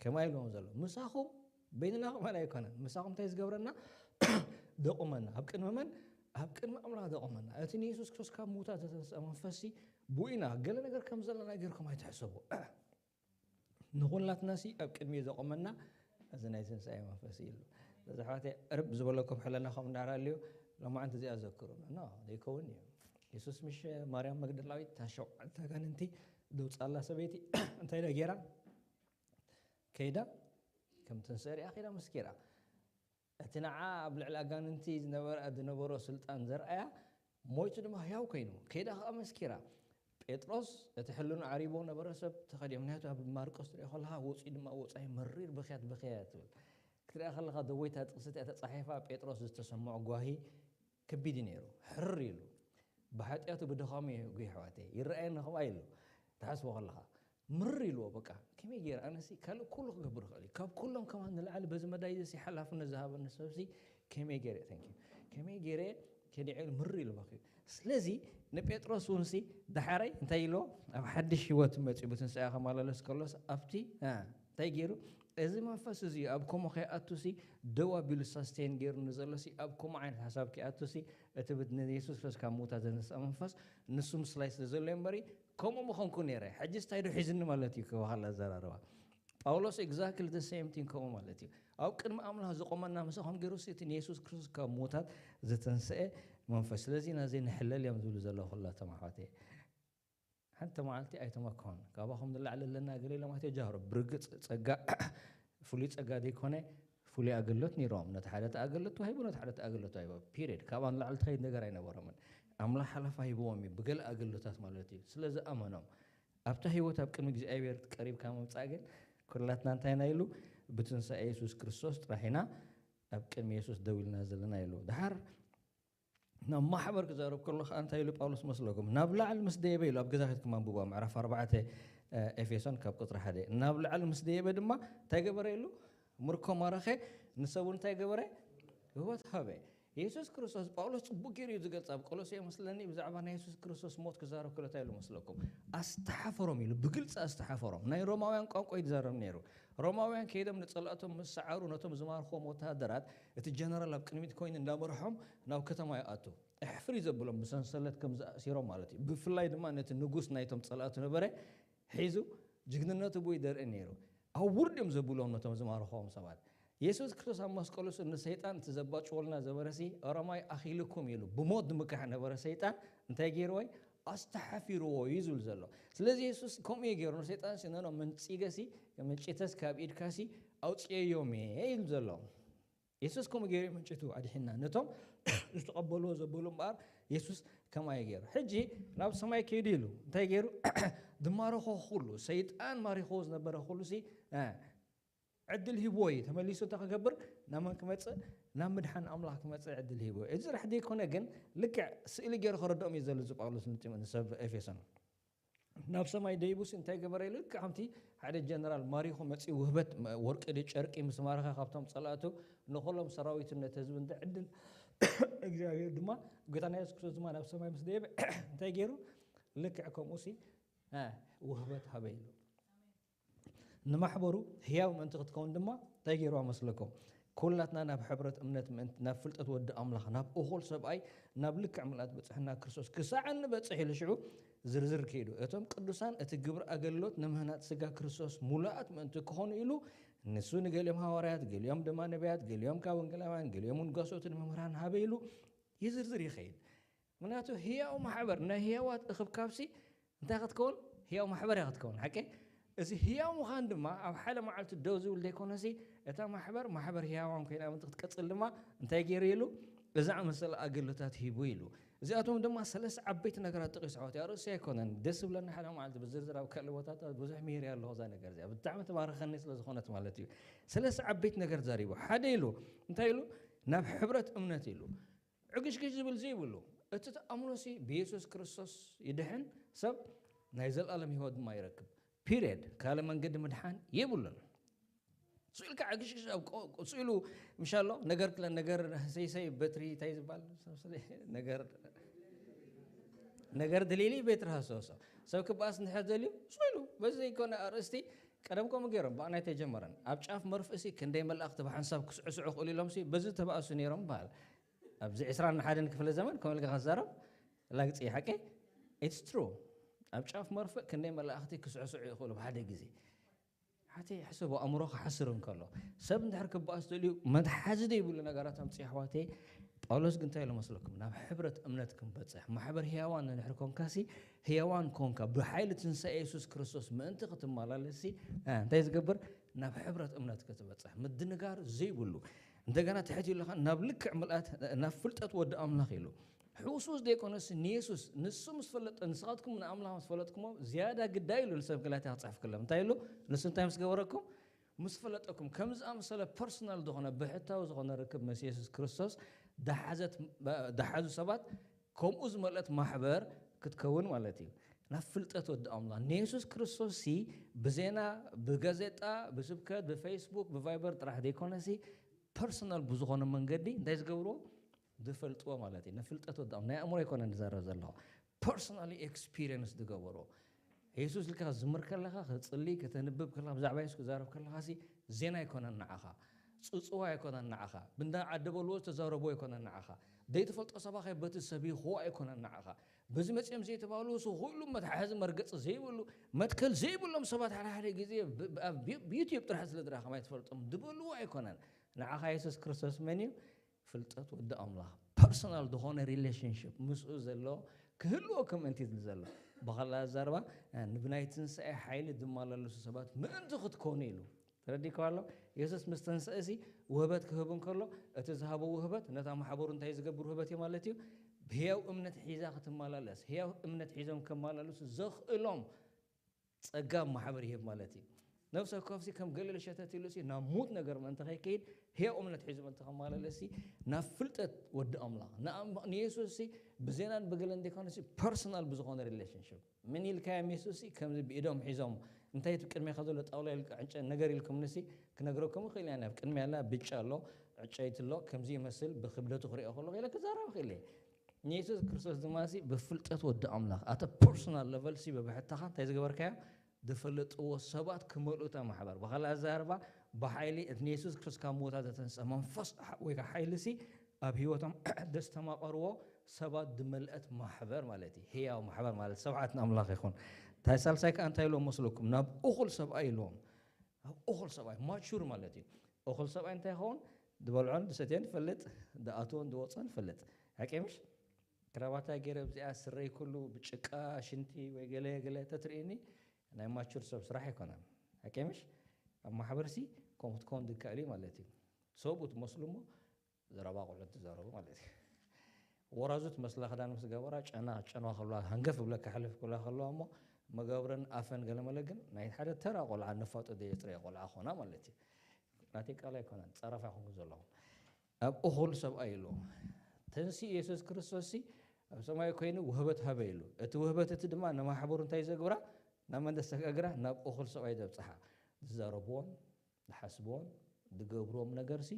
ከማይ ኢልዎም ዘሎ ምሳኹም በይንና ከማን ኣይኮነን። ምሳኹም እንታይ ዝገብረና? ደቑመና። ኣብ ቅድሚ መን? ኣብ ቅድሚ ኣምላኽ ደቑመና። እቲ ንየሱስ ክርስቶስ ካብ ምዉታት ዘተንስአ መንፈስሲ ብኡ ኢና ገለ ነገር ከም ዘለና ጌርኩም ኣይትሕሰቡ። ንኹላትናሲ ኣብ ቅድሚኡ ዘቖመና እዚ ናይ ትንሳኤ መንፈስ እዩ ኢሉ። ስለዚ ኣሕዋተይ ዕርብ ዝበለኩም ሕለናኹም እንዳሃልዩ ሎማዓንቲ እዚኣ ዘክሩ። ኖ ዘይከውን እዩ። የሱስ ምሽ ማርያም መግደላዊት እታ ሸውዓተ ኣጋንንቲ ደውፃላ ሰበይቲ እንታይ ኢላ ገይራ? ከይዳ ከም ትንስእ ሪኣ ከይዳ መስኪራ። እቲ ንዓ ኣብ ልዕሊ ኣጋንንቲ ዝነበረ ዝነበሮ ስልጣን ዘርኣያ ሞይቱ ድማ ህያው ኮይኑ ከይዳ ከዓ መስኪራ። ጴጥሮስ እቲ ሕልኑ ዓሪቦ ነበረ ሰብ ተኸዲኦም ምክንያቱ ኣብ ማርቆስ ትሪኦ ከለኻ ወፂኡ ድማ ወፃኢ መሪር ብኽያት ብኽያ ትብል ክትሪኣ ከለኻ ደወይታ ጥቕስቲ እያ ተፃሒፋ ጴጥሮስ ዝተሰምዖ ጓሂ ከቢድ እዩ ነይሩ። ሕርር ኢሉ ብሓጢኣቱ ብድኻሙ እዩ ጉ ኣሕዋተይ ይረኣየኒ ከምኣ ኢሉ ትሓስቦ ከለኻ ምር ኢልዎ በቃ ከመይ ገይረ ኣነሲ ካልእ ኩሉ ክገብር ይኽእል እዩ ካብ ኩሎም ከማን ንላዕሊ በዚ መዳይ እዚ ሓላፍነት ዝሃበኒ ሰብሲ ከመይ ገይረ thank you ከመይ ገይረ ከዲዐ ኢሉ ምር ኢሉ በኺ ስለዚ ንጴጥሮስ እውን ሲ ዳሓረይ እንታይ ኢልዎ ኣብ ሓድሽ ህይወት መፅኡ ብትንሳኤ ከመላለስ ከሎስ ኣብቲ እንታይ ገይሩ እዚ መንፈስ እዚ ኣብ ከምኡ ከይኣቱሲ ደው ኣቢሉ ሳስቴን ገይሩ ንዘሎሲ ኣብ ከምኡ ዓይነት ሓሳብ ከይኣቱሲ እቲ ንየሱስ ክርስቶስ ካብ ምውታት ዘነስኣ መንፈስ ንሱ ምስላይ ስለ ዘሎ እምበሪ ከምኡ ምኾንኩ ነይረ ሕጂ ስታይ ዶ ሒዝኒ ማለት እዩ ክበሃል ኣዘራርባ ጳውሎስ exactly the same thing ከምኡ ማለት እዩ ኣብ ቅድሚ ኣምላኽ ዝቆመና ምሳኹም ገይሩ እቲ ንየሱስ ክርስቶስ ካብ ምውታት ዝተንስአ መንፈስ ስለዚ ናዘይ ንሕለል እዮም ዝብሉ ዘለዉ ኩላቶም ኣሕዋተይ ሓንቲ መዓልቲ ኣይተመክሆን ካባኹም ንላዕሊ ኣለና ገለ ኢሎም ኣይተጃህሩ ብርግፅ ፀጋ ፍሉይ ፀጋ ዘይኮነ ፍሉይ ኣገልግሎት ነይሮም ነቲ ሓደ ኣገልግሎት ተዋሂቡ ነቲ ሓደ ኣገልግሎት ተዋሂቡ period ካብኣ ንላዕሊ ትኸይድ ነገር ኣይነበሮምን ኣምላኽ ሓላፋ ሂብዎም እዩ ብገለ ኣገልግሎታት ማለት እዩ ስለ ዝኣመኖም ኣብታ ህይወት ኣብ ቅድሚ እግዚኣብሔር ቀሪብካ ምምፃእ ግን ኩላትና እንታይ ኢና ኢሉ ብትንሳኤ የሱስ ክርስቶስ ጥራሕ ኢና ኣብ ቅድሚ የሱስ ደው ኢልና ዘለና ኢሉ ድሓር ናብ ማሕበር ክዛረብ ከሎ ከዓ እንታይ ኢሉ ጳውሎስ መስለኩም ናብ ላዕሊ ምስ ደየበ ኢሉ ኣብ ገዛ ከድኩም ኣንብቦ ምዕራፍ ኣርባዕተ ኤፌሶን ካብ ቁፅሪ ሓደ ናብ ላዕሊ ምስ ደየበ ድማ እንታይ ገበረ ኢሉ ምርኮ ማረኸ ንሰቡ እንታይ ገበረ ህይወት ሃበ የሱስ ክርስቶስ ጳውሎስ ፅቡቅ ገይሩ እዩ ዝገልፅ ኣብ ቆሎሴ መስለኒ ብዛዕባ ናይ የሱስ ክርስቶስ ሞት ክዛረብ ከሎ እንታይ ኢሉ መስለኩም ኣስተሓፈሮም ኢሉ ብግልፂ ኣስተሓፈሮም ናይ ሮማውያን ቋንቋ እዩ ዝዛረብ ነይሩ ሮማውያን ከይዶም ንፀላእቶም ምስ ሰዓሩ ነቶም ዝማርኽዎም ወታሃደራት እቲ ጀነራል ኣብ ቅድሚት ኮይኑ እንዳመርሖም ናብ ከተማ ይኣቱ። ኣሕፍር እዩ ዘብሎም ብሰንሰለት ከም ዝኣሲሮም ማለት እዩ። ብፍላይ ድማ ነቲ ንጉስ ናይቶም ጸላእቱ ነበረ ሒዙ ጅግንነቱ ብኡ ይደርኢ ነይሩ። ኣውርድ እዮም ዘብሎም ነቶም ዝማርኽዎም ሰባት። የሱስ ክርስቶስ ኣብ መስቀሉ ንሰይጣን እቲ ዘባጭወልና ዘበረሲ ኦሮማይ ኣኺልኩም ኢሉ ብሞት ንምካሕ ነበረ ሰይጣን እንታይ ገይርዎ ኣስተሓፊርዎ እዩ ዝብል ዘሎ። ስለዚ የሱስ ከምኡ እዩ ገይሩ ንሰይጣን ሲነኖ መንጺገሲ መንጭተስ ካብ ኢድካሲ ኣውፅየዮም እየ ኢሉ ዘሎ። የሱስ ከምኡ ገይሩ መንጭቱ ኣድሒና ነቶም ዝተቐበልዎ ዘበሉ እምበኣር የሱስ ከምኣ እዩ ገይሩ። ሕጂ ናብ ሰማይ ከይዱ ኢሉ እንታይ ገይሩ ድማረኾ ኩሉ ሰይጣን ማሪኽዎ ዝነበረ ኩሉ ሲ ዕድል ሂብዎ እዩ ተመሊሱ እንታይ ክገብር ናብ መን ክመፅእ ናብ ምድሓን ኣምላኽ ክመፅእ ዕድል ሂብዎ እዩ። እዚ ጥራሕ ዘይኮነ ግን ልክዕ ስእሊ ገይሩ ከረድኦም እዩ ዘሎ እዚ ጳውሎስ ንጢሞ- ንሰብ ኤፌሶን ናብ ሰማይ ደይቡሲ እንታይ ገበረ ኢሉ ልክዕ ከምቲ ሓደ ጀነራል ማሪኹ መፂኡ ውህበት ወርቂ ድ ጨርቂ ምስ ማረኸ ካብቶም ፀላእቱ ንኩሎም ሰራዊቱ ነቲ ህዝቢ እንተ ዕድል እግዚኣብሔር ድማ ጎይታና የሱስ ክርስቶስ ድማ ናብ ሰማይ ምስ ደየበ እንታይ ገይሩ ልክዕ ከምኡ ሲ ውህበት ሃበ ኢሉ ንማሕበሩ ህያው ምእንቲ ክትከውን ድማ እንታይ ገይርዋ መስለኩም? ኩላትና ናብ ሕብረት እምነት ምእንቲ ናብ ፍልጠት ወዲ ኣምላኽ ናብ እኹል ሰብኣይ ናብ ልክዕ ምልኣት ብፅሕና ክርስቶስ ክሳዕ እንበፅሕ ኢሉ ሽዑ ዝርዝር ከይዱ። እቶም ቅዱሳን እቲ ግብሪ ኣገልግሎት ንምህናፅ ስጋ ክርስቶስ ሙሉኣት ምእንቲ ክኾኑ ኢሉ ንሱ ንገሊኦም ሃዋርያት፣ ገሊኦም ድማ ነቢያት፣ ገሊኦም ከዓ ወንጌላውያን፣ ገሊኦም እውን ጓሶትን መምህራን ሃበ ኢሉ ይዝርዝር ይኸይድ። ምክንያቱ ህያው ማሕበር ናይ ህያዋት እኽብካብሲ እንታይ ክትከውን ህያው ማሕበር እያ ክትከውን ሓቂ እዚ ህያው ምዃን ድማ ኣብ ሓደ መዓልቲ ደው ዝብል ዘይኮነሲ እታ ማሕበር ማሕበር ህያዋን ኮይና ምእንቲ ክትቀፅል ድማ እንታይ ገይሩ ኢሉ እዛ መሰል ኣገልግሎታት ሂቡ ኢሉ እዚኣቶም ድማ ሰለስተ ዓበይቲ ነገራት ጠቂሱ ኣሕዋት ኣርእሲ ኣይኮነን ደስ ዝብለኒ ሓደ መዓልቲ ብዝርዝር ኣብ ካልእ ቦታታት ብዙሕ ምሂር ኣለኹ እዛ ነገር እዚኣ ብጣዕሚ ተባረኸኒ ስለ ዝኾነት ማለት እዩ ሰለስተ ዓበይቲ ነገር ዛሪቡ ሓደ ኢሉ እንታይ ኢሉ ናብ ሕብረት እምነት ኢሉ ዕግሽግሽ ዝብል ዘይብሉ እቲ ተኣምኖሲ ብየሱስ ክርስቶስ ይድሕን ሰብ ናይ ዘለኣለም ህይወት ድማ ይረክብ period ካልእ መንገዲ ምድሓን የብሉን ስኢልካ ዕግሽግሽ ኣብ ስኢሉ ምሻሎ ነገር ክለ ነገር ሰይሰይ በትሪ እንታይ ዝበሃል ነገር ነገር ድሌሊ ቤትሪ ሃሰሶ ሰብ ክበኣስ እንድሕር ደልዩ ስኢሉ በዚ ዘይኮነ ኣርእስቲ ቀደም ከምኡ ገይሮም ብኣና ኣይተጀመረን ኣብ ጫፍ መርፍእሲ ክንደይ መላእኽቲ ብሓንሳብ ክስዕስዑ ክእሉ ኢሎምሲ በዚ ተባእሱ ነይሮም በሃል ኣብዚ ዕስራን ሓደን ክፍለ ዘመን ከም ኢልካ ክዛረብ ላግፂ ሓቂ it's true ኣብ ጫፍ መርፍእ ክንደይ መላእኽቲ ክስዕስዑ ይኽእሉ ብሓደ ግዜ ኣሕዋተይ ሕሰቡ፣ ኣእምሮ ክሓስር እንከሎ፣ ሰብ እንድሕር ክበኣስ ደልዩ መትሓዚ ዘይብሉ ነገራት ኣምፅኡ ኣሕዋተይ። ጳውሎስ ግን እንታይ ኢሉ መስለኩም? ናብ ሕብረት እምነት ክንበፅሕ፣ ማሕበር ህያዋን እንድሕር ኮንካሲ፣ ህያዋን ኮንካ ብሓይሊ ትንሳኤ የሱስ ክርስቶስ ምእንቲ ክትመላለስሲ፣ እ፣ እንታይ ዝገብር? ናብ ሕብረት እምነት ክትበፅሕ፣ ምድንጋር ዘይብሉ፣ እንደገና ትሕት ኢልካ ናብ ልክዕ ምልኣት፣ ናብ ፍልጠት ወዲ ኣምላኽ ኢሉ። ሕውስውስ ዘይኮነስ ንየሱስ ንሱ ምስ ፈለጠ፣ ንስኻትኩም ንኣምላኽ ምስ ፈለጥኩሞ ዝያዳ ግዳይ ኢሉ ንሰብ ገላትያ ክፅሕፍ ከሎ። እንታይ ኢሉ? ንሱ እንታይ ምስ ገበረኩም? ምስ ፈለጠኩም፣ ከምዚ ኣምሰለ ፐርሶናል ዝኾነ፣ ብሕታዊ ዝኾነ ርክብ ምስ የሱስ ክርስቶስ ደሓዘት፣ ደሓዙ ሰባት፣ ከምኡ ዝመልአት ማሕበር ክትከውን ማለት እዩ። ናብ ፍልጠት ወዲ ኣምላኽ ንየሱስ ክርስቶስ ሲ ብዜና፣ ብጋዜጣ፣ ብስብከት፣ ብፌስቡክ፣ ብቫይበር ጥራሕ ዘይኮነሲ፣ ፐርሶናል ብዝኾነ መንገዲ እንታይ ዝገብርዎ? ዝፈልጥዎ ማለት እዩ። ንፍልጠት ወዲ ኣምላኽ፣ ናይ ኣእምሮ ኣይኮነን ዝዛረብ ዘለኹ፣ ፐርሶናሊ ኤክስፒሪየንስ ዝገበሮ። የሱስ ኢልካ ዝምር ከለኻ፣ ክጽሊ፣ ከተንብብ ከለኻ፣ ብዛዕባ የሱስ ክዛረብ ከለኻ ሲ ዜና ኣይኮነን ንዓኻ፣ ጽጽዋ ኣይኮነን ንዓኻ፣ ብእንዳ ዓዲ በልዎ ዝተዛረቦ ኣይኮነን ንዓኻ፣ ዘይትፈልጦ ሰባኸ በቲ ሰቢኽዎ ኣይኮነን ንዓኻ። በዚ መጺኦም ዘይተባሉ፣ ሱ ኩሉ መትሓዚ መርገጺ ዘይብሉ፣ መትከል ዘይብሎም ሰባት ሓደ ሓደ ግዜ ብ-፣ ብ-፣ ኣብ ዩ-፣ ብዩትዩብ ጥራሕ ስለ ዝረኣኻ ማይ ትፈልጦም ዝበልዎ ኣይኮነን። ንዓኻ የሱስ ክርስቶስ መን እዩ? ፍልጠት ወዲ ኣምላኽ። ፐርሶናል ዝኾነ ሪሌሽንሽፕ ምስኡ ዘሎ ክህልወኩም ምእንቲ ዝብል ዘሎ። ብኻልእ ኣዛርባ፣ እ፣ ንብናይ ትንሳኤ ሓይሊ ዝመላለሱ ሰባት ምእንቲ ክትኮኑ ኢሉ። ተረዲእካ ኣሎ? የሱስ ምስ ተንስእሲ ውህበት ክህብ እንከሎ፣ እቲ ዝሃቦ ውህበት ነታ ማሕበሩ እንታይ ዝገብር ውህበት እዩ ማለት እዩ? ህያው እምነት ሒዛ ክትመላለስ። ህያው እምነት ሒዞም ከመላለሱ ዘኽእሎም ጸጋ ማሕበር ይህብ ማለት እዩ። ነፍሲ ወከፍሲ ከም ገሊል ሸተት ኢሉሲ ናብ ሙት ነገር ምእንቲ ከይከይድ፣ ህያው እምነት ሒዙ ምእንቲ ከመላለስሲ፣ ናብ ፍልጠት ወዲ ኣምላኽ፣ ንኣም-፣ ንየሱስሲ ብዜናን ብገለን ዘይኮነሲ፣ ፐርሶናል ብዝኾነ ሪሌሽንሽፕ። ምን ኢልካዮም? የሱስሲ ከምዚ ብኢዶም ሒዞም፣ እንታይ እቲ ቅድሜኻ ዘሎ ጣውላ ኢልካ ዕንጨ-፣ ነገር ኢልኩምንሲ፣ ክነግረኩም እኽእል እየ። ኣብ ቅድሚ ያላ ብጫ ኣሎ፣ ዕጨይቲ ኣሎ፣ ከምዚ ይመስል፣ ብክብደቱ ክሪኦ ከለኹ ኢለ ክዛረብ እኽእል እየ። ንየሱስ ክርስቶስ ድማ ሲ ብፍልጠት ወዲ ኣምላኽ፣ ኣተ ፐርሶናል ለቨል ሲ ብብሕታኻ እንታይ ዝገበርካዮ? ዝፈለጥዎ ሰባት ክመልኡ እታ ማሕበር። ብኻልእ ኣዛርባ፣ ብሓይሊ እቲ ንየሱስ ክርስቶስ ካብ ምውታት ዘተንስአ መንፈስ ሓ-፣ ወይ ከዓ ሓይሊ ሲ ኣብ ህይወቶም ደስተማቐርዎ ሰባት ዝመልአት ማሕበር ማለት እዩ። ህያው ማሕበር ማለት ስብሓት ንኣምላኽ ይኹን። እንታይ ሳልሳይ ከዓ እንታይ ኢልዎም መስለኩም? ናብ እኹል ሰብኣይ ኢልዎም። ኣብ እኹል ሰብኣይ፣ ማቹር ማለት እዩ። እኹል ሰብኣይ እንታይ ይኸውን? ዝበልዖን ዝሰትዮን ይፈልጥ፣ ዝኣትዎን ዝወፅኦን ይፈልጥ። ሓቂ ምሽ? ክራባታ ገይረ ኣብዚኣ ስረይ ኩሉ ብጭቃ ሽንቲ ወይ ገለ ገለ ተትርእኒ፣ ናይ ማቹር ሰብ ስራሕ ኣይኮነን። ሓቂ ምሽ? ኣብ ማሕበርሲ ከምኡ ክትከውን ዝከኣል እዩ ማለት እዩ። ሰብኡ ትመስሉ እሞ ዘረባ ቆልዑ ትዛረቡ ማለት እዩ። ወራዙ ትመስላ ክዳን ምስ ገበራ ጨና ጨና ከብላ ሃንገፍ ብለካ ሕልፍ ክብላ ከለዋ እሞ መገብረን ኣፈን ገለመለ ግን ናይ ሓደ ተራ ቆልዓ ነፋጦ ዘየጽረየ ቆልዓ ኾና ማለት እዩ። ናተይ ቃል ኣይኮነን፣ ጸረፋ ይኹን ዘለኹም። ኣብ እኹል ሰብኣይ ኢሉ ተንሲ የሱስ ክርስቶስ ሲ ኣብ ሰማይ ኮይኑ ውህበት ሃበ ኢሉ። እቲ ውህበት እቲ ድማ ንማሕበሩ እንታይ ዘግብራ? ናብ መን ዘሰጋግራ? ናብ እኹል ሰብኣይ ዘብጽሓ። ዝዛረብዎን ዝሓስብዎን ዝገብርዎም ነገርሲ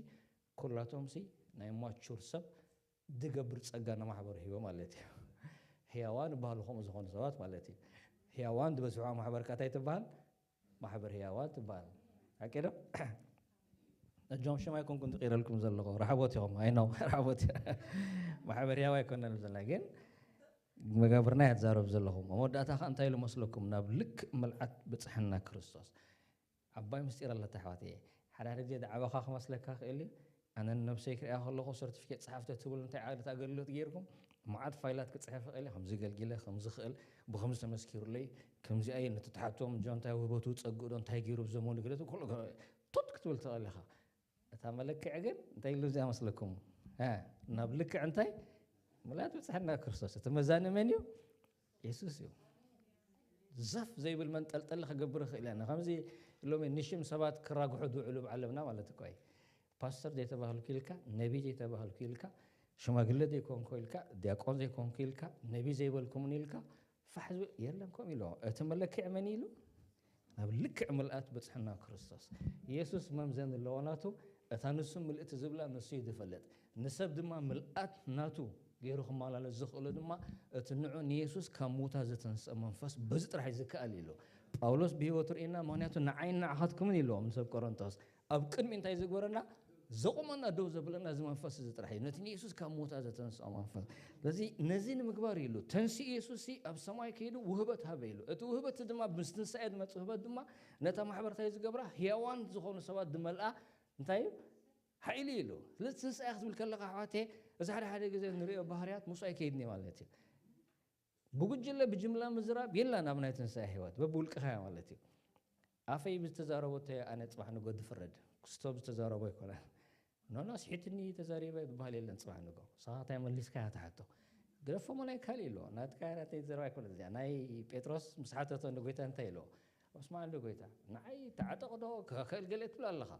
ኩላቶምሲ ናይ ማቹር ሰብ ዝገብር ጸጋ ንማሕበር ሂቦ ማለት እዩ። ህያዋን ይበሃሉ ከምኡ ዝኾኑ ሰባት ማለት እዩ። ህያዋን ዝበዝሕዋ ማሕበር ከ እንታይ ትበሃል? ማሕበር ህያዋን ትበሃል። ሓቂ ዶ? እጆም ሽም ኣይኮንኩን ዝቕይረልኩም ዘለኹ። ራሕቦት ኢኹም። ኣይ ነው፣ ራሕቦት። ማሕበር ህያዋ ኣይኮነን ዘለና፣ ግን መጋብርና እያ ትዛረብ ዘለኹም። ኣብ መወዳእታ ከ እንታይ ኢሉ መስለኩም? ናብ ልክ ምልኣት ብጽሕና ክርስቶስ። ዓባይ ምስጢር ኣለታ ኣሕዋተየ። ሓደ ሓደ ግዜ ዝዓበኻ ክመስለካ ክእል እዩ። ኣነ ንነብሰይ ክሪኣ ከለኹ ሰርቲፊኬት ጸሓፍተ ትብሉ እንታይ ዓይነት ኣገልግሎት ገይርኩም? መዓት ፋይላት ክጽሕፍ ይኽእል እየ። ከምዚ ገልጊለ፣ ከምዚ ክእል፣ ብኸምዚ ተመስኪሩለይ፣ ከምዚ ኣየ ነቲ ትሓቶም ጆ እንታይ ውህበቱ ጸግኡ ዶ እንታይ ገይሩ ብዘመኑ ግደቱ ኩሉ ገ-፣ ቱት ክትብል ትኽእል ኢኻ። እታ መለክዒ ግን እንታይ ኢሉ እዚኣ መስለኩም? እ፣ ናብ ልክዕ እንታይ? ምልኣት ብጽሕና ክርስቶስ። እቲ መዛኒ መን እዩ? የሱስ እዩ። ዘፍ ዘይብል መንጠልጠሊ ክገብር ይኽእል እያ። ከምዚ ሎሚ ንሽም ሰባት ክራግሑ ዝውዕሉ በዓል ኣለና ማለት እኮ እዩ። ፓስተር ዘይተባህልኩ ኢልካ፣ ነቢ ዘይተባህልኩ ኢልካ፣ ሽማግለ ዘይኮንኩ ኢልካ፣ ዲያቆን ዘይኮንኩ ኢልካ፣ ነቢ ዘይበልኩምን ኢልካ፣ ፋሕ ዝብል የለን ከምኡ ኢሉ። እቲ መለክዒ መን ኢሉ? ናብ ልክዕ ምልኣት በጽሕና ክርስቶስ። የሱስ መምዘኒ ኣለዎ ናቱ፣ እታ ንሱ ምልእቲ ዝብላ ንሱ እዩ ዝፈልጥ። ንሰብ ድማ ምልኣት ናቱ ገይሩ ክመላለስ ዝኽእሎ ድማ እቲ ንዑ ንየሱስ ካብ ምዉታት ዘተንስአ መንፈስ በዚ ጥራሕ እዩ ዝከኣል ኢሉ። ጳውሎስ ብህይወቱ ርኢና፣ ምኽንያቱ ንዓይን ንዓኻትኩምን ኢልዎም ንሰብ ቆሮንቶስ። ኣብ ቅድሚ እንታይ ዝግበረና? ዘቑመና ደው ዘብለና እዚ መንፈስ እዚ ጥራሕ እዩ። ነቲ ንየሱስ ካብ ሞታ ዘተንስኦ መንፈስ። ስለዚ ነዚ ንምግባር ኢሉ ተንስኡ። የሱስ ሲ ኣብ ሰማይ ከይዱ ውህበት ሃበ ኢሉ። እቲ ውህበት ድማ ምስ ትንሳኤ ዝመጽእ ውህበት ድማ ነታ ማሕበር እንታይ ዝገብራ? ህያዋን ዝኾኑ ሰባት ዝመልኣ እንታይ እዩ? ሓይሊ ኢሉ። ስለዚ ትንሳኤ ክትብል ከለኻ ኣሕዋተየ፣ እዚ ሓደ ሓደ ግዜ ንሪኦ ባህርያት ምስኡ ኣይከይድን እዩ ማለት እዩ። ብጉጅለ ብጅምላ ምዝራብ የላን ኣብ ናይ ትንሳኤ ህይወት፣ በብውልቅኻ ማለት እዩ። ኣፈይ ብዝተዛረቦ እተ ኣነ ጽባሕ ንጎ ዝፍረድ ክስቶ ብዝተዛረቦ ኣይኮነን። ኖኖ ስሒትኒ ተዛሪበ ዝበሃል የለን። ጽባሕ ንጎ ንስኻ እንታይ መሊስካ እያ ትሓቶ። ግደፎ መላይ ካልእ ኢሎ ናትካ ናተይ ዘረባ ኣይኮነት እዚኣ። ናይ ጴጥሮስ ምስ ሓተቶ ንጎይታ እንታይ ኢሎ? ስማዕ እንዶ ጎይታ ንዓይ ተዓጠቕ ዶ ክኽእል ገለ ትብል ኣለኻ።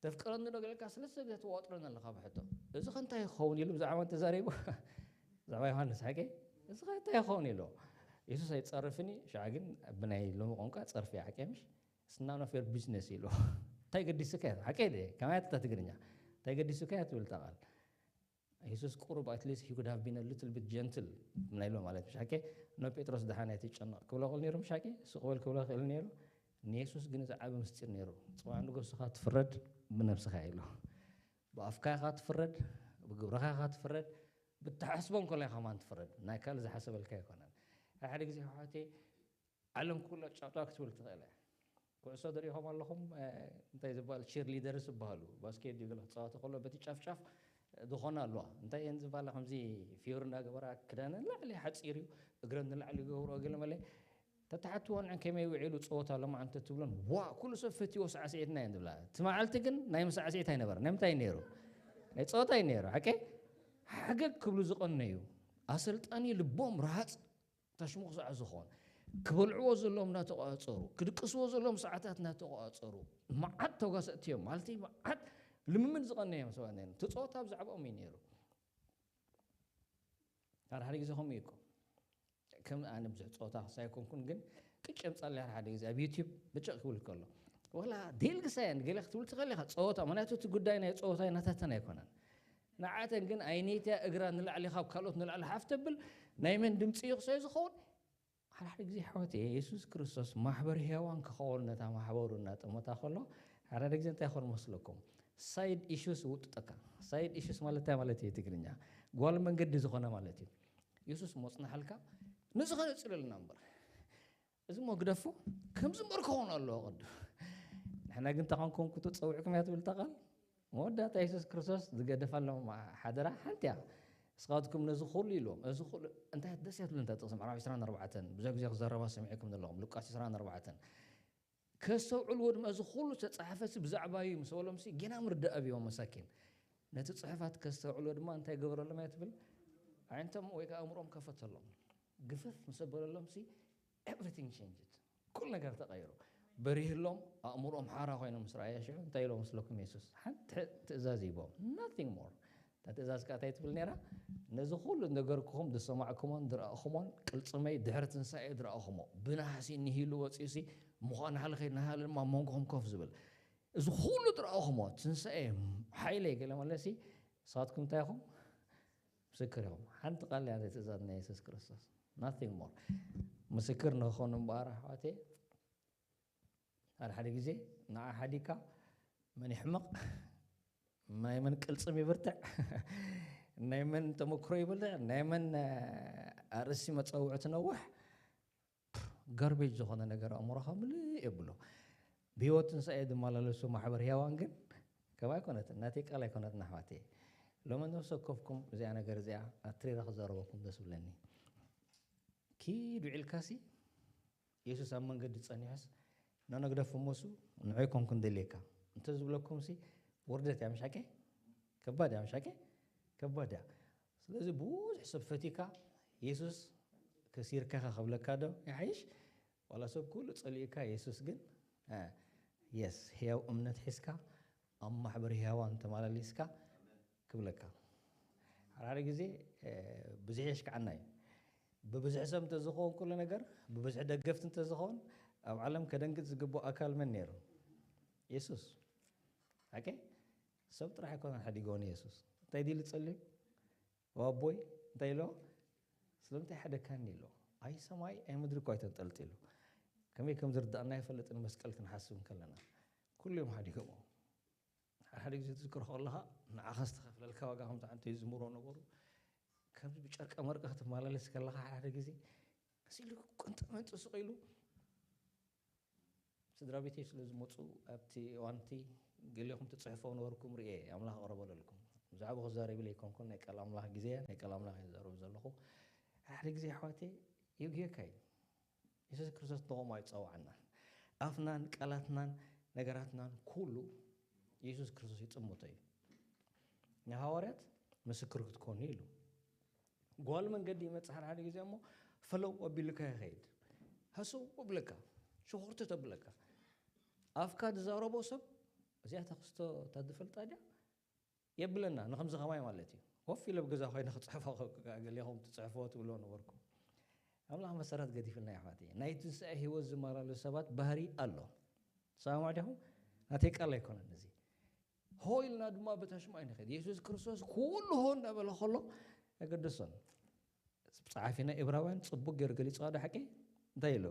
ተፍቅረኒ ዶ ገለካ ስለስተ ግዜ ትዋጥረኒ ኣለኻ ብሕቶ። እዚ ከ እንታይ ይኸውን ኢሉ ብዛዕባ ተዛሪቡ። ብዛዕባ ዮሃንስ ሓቂ እዚ ከ እንታይ ይኸውን ኢሉ። የሱስ ኣይትጸርፍን እዩ። ሽዓ ግን ብናይ ሎሚ ቋንቋ ጸርፊ እዩ ሓቂ ምሽ? It's none of your business ኢሉ። እንታይ ገዲሱካ እያ ሓቂ ደ ከማያት እታ ትግርኛ እንታይ ገዲሱካ እያ ትብል እታ ቃል። የሱስ ቁሩብ at least he could have been a little bit gentle ናይ ሎ ማለት ምሽ ሓቂ። ኖ ጴጥሮስ ደሓን ኣይትጨነቕ ክብሎ ክእል ነይሩ ምሽ ሓቂ። ስቕ በል ክብሎ ክእል ነይሩ። ንየሱስ ግን እዚ ዓቢ ምስጢር ነይሩ። ጽባሕ ንጎ ንስኻ ትፍረድ ብነብስኻ ኢሉ። ብኣፍካ ኢኻ ትፍረድ፣ ብግብርኻ ኢኻ ትፍረድ፣ ብትሓስቦ እንከሎ ኢኻ ከማን ትፍረድ። ናይ ካልእ ዝሓሰበልካ ኣይኮነን። ሓደ ሓደ ግዜ ኣሕዋተይ ዓለም ኩላ ጫውጫው ክትብል ትኽእል እያ። ኩዕሶ ዶ ሪኢኹም ኣለኹም? እ፣ እንታይ ዝበሃል ቺር ሊደርስ ዝበሃሉ ባስኬት ድዩ ገለ ክጻወቱ ከሎ በቲ ጫፍጫፍ ዝኾና ኣለዋ። እንታይ እየን ዝበሃላ? ከምዚ ፊዮር እናገበራ ክዳነን ንላዕሊ ሓጺር እዩ፣ እግረን ንላዕሊ ይገብርኦ ገለ መለ። ተተሓትወን ከመይ ውዒሉ ጸወታ ሎማዓንቲ ትብለን፣ ዋ ኩሉ ሰብ ፈትዎ ሳዕስዒትና እየን ዝብላ። እቲ መዓልቲ ግን ናይ ምሳዕስዒት ኣይነበረ። ናይ ምንታይ ነይሩ? ናይ ጸወታ እዩ ነይሩ። ሓቀይ ሓገግ ክብሉ ዝቐነዩ ኣሰልጣኒ ልቦም ረሃጽ ተሽሙኽሳዕ ዝኾን ክበልዕዎ ዘለዎም እናተቋጸሩ ክድቅስዎ ዘለዎም ሰዓታት እናተቋጸሩ መዓት ተጓሰጥቲ እዮም ማለት እዩ። መዓት ልምምድ ዝቐነዮም ሰባት ነይሮም። እቲ ጸወታ ብዛዕባኦም እዩ ነይሩ። ሓደ ሓደ ግዜ ከምኡ እዩ እኮ። ከም ኣነ ብዙሕ ጸወታ ክሳይ ኣይኮንኩን ግን ቅጭ የምጻለይ ሓደ ሓደ ግዜ ኣብ ዩቲዩብ ብጭቕ ክብል ከሎ ዋላ ዴል ግሳየን ገለ ክትብል ትኽእል ኢኻ። ጸወታ ምክንያቱ እቲ ጉዳይ ናይ ጸወታ ናታተን ኣይኮነን። ንዓተን ግን ኣይነይትያ እግራ ንላዕሊ ካብ ካልኦት ንላዕሊ ሓፍ ተብል ናይ መን ድምፂ እዩ ክሳይ ዝኸውን ሓደ ሓደ ግዜ ኣሕዋት እየ የሱስ ክርስቶስ ማሕበር ሄዋን ክኸውን ነታ ማሕበሩ እናጠመታ ከሎ ሓደ ሓደ ግዜ እንታይ ይኾን መስለኩም? ሳይድ ኢሹስ ውጥጠካ። ሳይድ ኢሹስ ማለት እንታይ ማለት እዩ ትግርኛ? ጓል መንገዲ ዝኾነ ማለት እዩ። የሱስ ሞፅናሓልካ ንዚ ኸነፅለልና እምበር እዚ ሞ ግደፎ ከምዚ እምበር ክኸውን ኣለዎ ቅዱ ንሕና ግን ተኾንኩም ክትፀውዕኩም እያ ትብል እታ ቃል። መወዳእታ የሱስ ክርስቶስ ዝገደፈሎም ሓደራ ሓንቲ እያ። ንስኻትኩም ነዚ ኩሉ ኢልዎም እዚ ኩሉ እንታይ ደስ እያ ትብል እንታይ ጥቕሲ ምዕራፍ ዕስራን ኣርባዕተን ብዙሕ ግዜ ክዘረባ ሰሚዕኩም ዘለኹም ሉቃስ ዕስራን ኣርባዕተን ከስተውዕልዎ ድማ እዚ ኩሉ ዝተፃሓፈ ሲ ብዛዕባ እዩ ምስ በሎም ሲ ጌና ምርዳእ ኣብዎም መሳኪን ነቲ ፅሑፋት ከስተውዕልዎ ድማ እንታይ ገበረሎም እያ ትብል ኣዕንቶም ወይ ከዓ ኣእምሮም ከፈተሎም ግፍፍ ምስ በለሎም ሲ everything changed ኩሉ ነገር ተቐይሩ በሪህሎም ኣእምሮም ሓራ ኮይኖም ምስ ረኣየ ሽዑ እንታይ ኢሎም መስለኩም የሱስ ሓንቲ ትእዛዝ ይቦም nothing more እታ ትእዛዝ ከዓ እንታይ ትብል ነይራ ነዚ ኩሉ ነገርኩኹም ዝሰማዕኩሞን ዝረእኹሞን ቅልፅመይ ድሕሪ ትንሳኤ ዝረእኹሞ ብናህሲ ንሂሉ ወፂኡ ሲ ምዃን ሃልኸይ ናሃለ ድማ መንጎኹም ኮፍ ዝብል እዚ ኩሉ ዝረእኹሞ ትንሳኤ ሓይለይ ገለ መለሲ ንስኻትኩም እንታይ ኢኹም ምስክር ኢኹም ሓንቲ ቃል እያ ትእዛዝ ናይ የሱስ ክርስቶስ nothing more ምስክር ንክኾኑ እምበኣር ኣሕዋተይ ሓደ ሓደ ግዜ ንዓ ሓዲካ መን ይሕመቕ ናይ መን ቅልፅም ይብርትዕ ናይ መን ተመክሮ ይብርትዕ ናይ መን ኣርእሲ መፀውዒ ትነውሕ ጋርቤጅ ዝኾነ ነገር ኣእምሮኻ ምልእ የብሎ ብህይወት ትንሳኤ ዝመላለሱ ማሕበር ህያዋን ግን ከም ኣይኮነትን ናተይ ቃል ኣይኮነትን ኣሕዋተይ ሎሚ ነብሲ ወከፍኩም እዚኣ ነገር እዚኣ ኣትሪረ ክዛረበኩም ደስ ብለኒ ኪድ ውዒልካሲ የሱስ ኣብ መንገዲ ጸኒሑስ ነነግደፍ እሞሱ ንዑይ ኮንኩ እንደልየካ እንተ ዝብለኩም ሲ ውርደት እያ ምሻቀ ከባድ እያ ምሻቀ ከባድ እያ ስለዚ ብዙሕ ሰብ ፈቲካ የሱስ ከሲርካኻ ክብለካ ዶ ይሓይሽ ዋላ ሰብ ኩሉ ጸሊእካ የሱስ ግን የስ ህያው እምነት ሒዝካ ኣብ ማሕበር ህያዋን ተመላሊስካ ክብለካ ሓደ ሓደ ግዜ ብዙሕ የሽክዓና እዩ ብብዝሒ ሰብ እንተዝኸውን ኩሉ ነገር ብብዝሒ ደገፍቲ እንተዝኸውን ኣብ ዓለም ከደንግጥ ዝግብኦ ኣካል መን ነይሩ የሱስ ሓቀ ሰብ ጥራሕ ኣይኮነን ሓዲጎኒ የሱስ እንታይ ዲሉ ጸልዩ ኣቦይ እንታይ ኢሎ ስለምንታይ ሓደካኒ ኢሎ ኣይ ሰማይ ኣይ ምድሪ እኳ ኣይተንጠልጢሉ ከመይ ከም ዝርዳእና ይፈልጥን መስቀል ክንሓስብ እንከለና ኩሉ እዮም ሓዲጎሞ ሓደ ግዜ ትዝክሮ ከለኻ ንዓኻ ዝተኸፍለልካ ዋጋ ከምቲ ሓንቲ ዝምሮ ነበሩ። ከምዚ ብጨርቀ መርቀ ክትመላለስ ከለኻ ሓደ ግዜ መሲሉ ቅንጥመንጢ ስቕ ኢሉ ስድራ ቤተይ ስለ ዝመፁ ኣብቲ እዋንቲ ገሊኹም ትፅሕፈው ነበርኩም ርኤ ኣምላኽ ቀረበለልኩም። ብዛዕባ ክዛረብ ኢለ ኣይኮንኩን፣ ናይ ቃል ኣምላኽ ግዜ ናይ ቃል ኣምላኽ እየ ዝዛረብ ዘለኹ። ሓደ ግዜ ኣሕዋተይ የጉየካ እዩ። የሱስ ክርስቶስ ንኸምኡ ኣይፀዋዕናን። ኣፍናን ቃላትናን ነገራትናን ኩሉ የሱስ ክርስቶስ ይጥምቶ እዩ። ንሃዋርያት ምስክር ክትኮኑ ኢሉ ጓል መንገዲ ይመጽእ ሓደ ሓደ ግዜ እሞ ፈለው ኣቢልካ ይኸይድ። ሃሰው ኣብለካ፣ ሽኹርቲ ተብለካ። ኣፍካ ዝዛረቦ ሰብ እዚኣ ተኽስቶ እታ ዝፈልጣ ድያ የብለና። ንኸምዚ ኸማይ ማለት እዩ። ኮፍ ኢለ ኣብ ገዛ ኮይነ ክጽሕፎ ገሊኹም ትጽሕፎ ትብሎ ነበርኩም። ኣምላኽ መሰረት ገዲፍልና ኣሕዋተይ። ናይ ትንሳኤ ህይወት ዝመላለሱ ሰባት ባህሪ ኣሎ። ሰማዕ ዲኹም? ናተይ ቃል ኣይኮነን እዚ። ሆ ኢልና ድማ በታ ሽም ኣይንኸይድ። የሱስ ክርስቶስ ኩሉ ሆ እንዳበለ ከሎ ኣይገደሶን። ጸሓፊ ናይ ዕብራውያን ጽቡቅ ገይሩ ገሊጽዋ ዶ ሓቂ? እንታይ ኢሉ?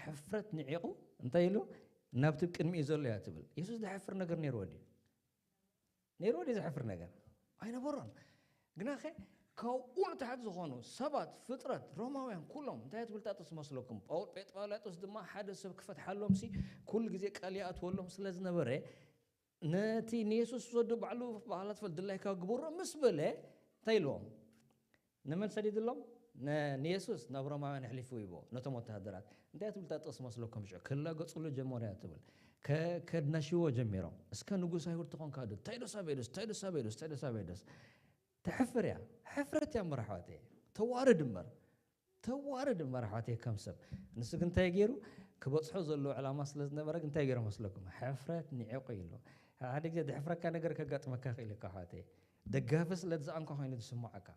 ሕፍረት ንዒቑ እንታይ ኢሉ? ናብቲ ቅድሚኡ ዘሎ እያ ትብል። የሱስ ዝሕፍር ነገር ነይርዎ ድዩ? ነይርዎ ድዩ ዝሕፍር ነገር? ኣይነበሮን። ግናኸ ካብኡ ንታሕቲ ዝኾኑ ሰባት፣ ፍጥረት፣ ሮማውያን ኩሎም እንታይ ትብል ጣጥስ መስለኩም? ጳውል ጴጥሮስ ድማ ሓደ ሰብ ክፈትሓሎም ሲ ኩሉ ግዜ ቃል ይኣትወሎም ስለ ዝነበረ ነቲ ንየሱስ ዝወዱ ባዕሉ ባህላት ፈል ድላይካ ግበሮ ምስ በለ እንታይ ኢልዎም? ንመን ሰዲድሎም? ነ- ንየሱስ ናብ ሮማውያን ኣሕሊፉ ይቦ ነቶም ወተሃደራት። እንታይ ትብል እታ ጥቕሲ መስለኩም? ሽዑ ክላገጹሉ ጀመሩ እያ ትብል። ከ- ከድናሽዎ ጀሚሮም። እስከ ንጉስ ኣይሁድ ትኾንካ ዶ? እንታይ ዶ ሳቤዶስ? እንታይ ዶ ሳቤዶስ? እንታይ ዶ ሳቤዶስ? ተሕፍር እያ። ሕፍረት እያ እምበር ኣሕዋተይ። ተዋርድ እምበር። ተዋርድ እምበር ኣሕዋተይ ከም ሰብ። ንሱ ግን እንታይ ገይሩ? ክበጽሖ ዘለዎ ዕላማ ስለ ዝነበረ ግን እንታይ ገይሩ መስለኩም? ሕፍረት ንዒቑ ኢሉ። ሓደ ግዜ ድሕፍረካ ነገር ከጋጥመካ ክእል እካ ኣሕዋተይ። ደጋፊ ስለ ዝሰኣንካ ኮይኑ ዝስምዓካ።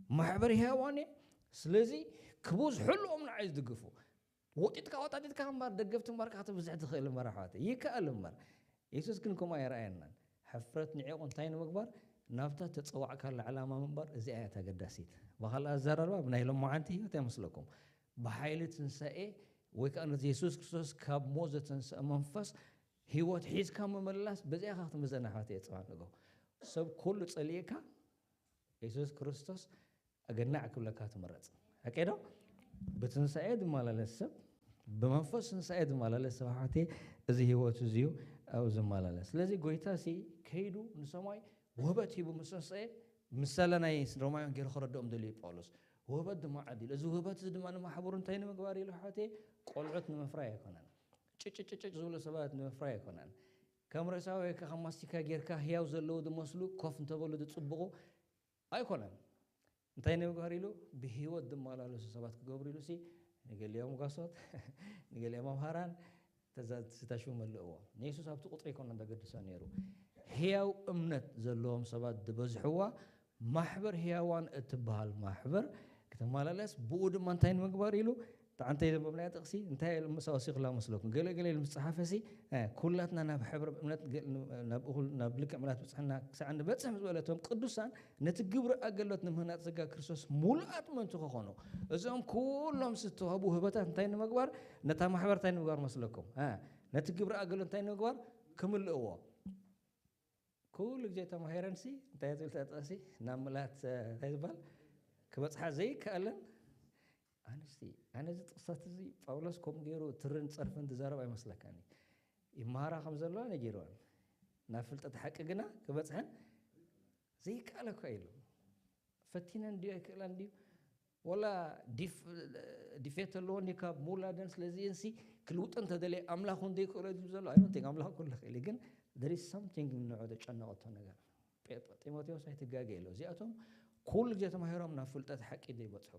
ማሕበር ህያዋን እየ። ስለዚ ክበዝሑ ኣለዎም ንዓይ ዝድግፉ። ወጢጥካ ወጣጢጥካ እምበር ደገፍቲ እምበርካ ክትብዝሕ ትኽእል እምበር ኣሕዋተይ። ይከኣል እምበር። የሱስ ግን ከምኡ ኣይረኣየናን። ሕፍረት ንዒቑ እንታይ ንምግባር? ናብታ ተጸዋዕካላ ዕላማ ምንባር እዚኣ እያ ተገዳሲት። ብኻልእ ኣዘራርባ ብናይ ሎማዓንቲ ህይወት ኣይመስለኩም። ብሓይሊ ትንሳኤ ወይ ከዓ ነቲ የሱስ ክርስቶስ ካብ ሞት ዘተንስአ መንፈስ ህይወት ሒዝካ ምምላስ በዚኣ ኢኻ ክትምዘን ኣሕዋተይ እየ ጽባሕ ንግሆ። ሰብ ኩሉ ጸሊእካ የሱስ ክርስቶስ ኣገናዕ ክብለካ ትምረጽ። ሓቂ ዶ? ብትንሳኤ ዝመላለስ ሰብ፣ ብመንፈስ ትንሳኤ ዝመላለስ ሰብ ኣሕዋተይ እዚ ህይወት እዚ እዩ ኣብኡ ዝመላለስ። ስለዚ ጎይታ ሲ ከይዱ ንሰማይ ውህበት ሂቡ ምስ ተንስኤ ምሳለ ናይ ሮማውያን ገይሩ ከረድኦም ደልዩ ጳውሎስ። ውህበት ድማ ዓዲሉ። እዚ ውህበት እዚ ድማ ንማሕበሩ እንታይ ንምግባር ኢሉ ኣሕዋተይ? ቆልዑት ንምፍራይ ኣይኮነን። ጭጭጭጭጭ ዝብሉ ሰባት ንምፍራይ ኣይኮነን። ከም ርእሳ ወይ ከዓ ከም ማስቲካ ጌርካ ህያው ዘለዉ ዝመስሉ ኮፍ እንተበሉ ዝጽብቑ ኣይኮነን። እንታይ ንምግባር ኢሉ? ብህይወት ዝመላለሱ ሰባት ክገብሩ ኢሉ ሲ ንገሊኦም ጓሶት ንገሊኦም ኣምሃራን ተዛዝቲ ተሽሙ መልእዎ። ንየሱስ ኣብቲ ቁጥሪ ኣይኮነን ዘገድሶ ነይሩ። ህያው እምነት ዘለዎም ሰባት ዝበዝሕዋ ማሕበር ህያዋን እትበሃል ማሕበር ክትመላለስ ብኡ ድማ እንታይ ንምግባር ኢሉ? ጥዓንተይ ዘንበብናያ ጥቕሲ እንታይ ኢሉ ምስ ኣወሲኹላ መስለኩም? ገለ ገለ ኢሉ ምስ ጸሓፈ ሲ ኩላትና ናብ ሕብረ እምነት ገ- ናብ እኹል ናብ ልክዕ ምላት ብጽሕና ክሳዕ ንበጽሕ ምስ በለቶም ቅዱሳን ነቲ ግብሪ ኣገልግሎት ንምህናጽ ጸጋ ክርስቶስ ሙሉኣት ምእንቲ ክኾኑ እዞም ኩሎም ዝተዋህቡ ህበታት እንታይ ንምግባር ነታ ማሕበር እንታይ ንምግባር መስለኩም? እ፣ ነቲ ግብሪ ኣገልግሎት እንታይ ንምግባር ክምልእዎ ኩሉ ግዜ ተማሂረንሲ እንታይ ትብል ተጠሲ ናብ ምላት እንታይ ዝበሃል ክበጽሓ ዘይከኣለን ኣንስቲ ኣነ እዚ ጥቕሳት እዚ ጳውሎስ ከምኡ ገይሩ ትርን ጸርፍን ዝዛረብ ኣይመስለካኒ ይመሃራ ከም ዘለዋ ነጊርዋን ናብ ፍልጠት ሓቂ ግና ክበጽሐን ዘይከኣለ እኳ ኢሉ ፈቲነን ድዩ ኣይክእላን ድዩ ወላ ዲፌት ኣለዎ እንዲ ካብ ሙላደን ስለዚ እንሲ ክልውጠን ተደለየ ኣምላኽ እውን ዘይክእሎ ዝብ ዘሎ ኣይዶንቲንግ ኣምላኽ ኩሉ ክእል ግን there is something ንዑ ዘጨነቐቶ ነገር ጢሞቴዎስ ኣይትጋገ የለ እዚኣቶም ኩሉ ግዜ ተማሂሮም ናብ ፍልጠት ሓቂ ዘይበፅሑ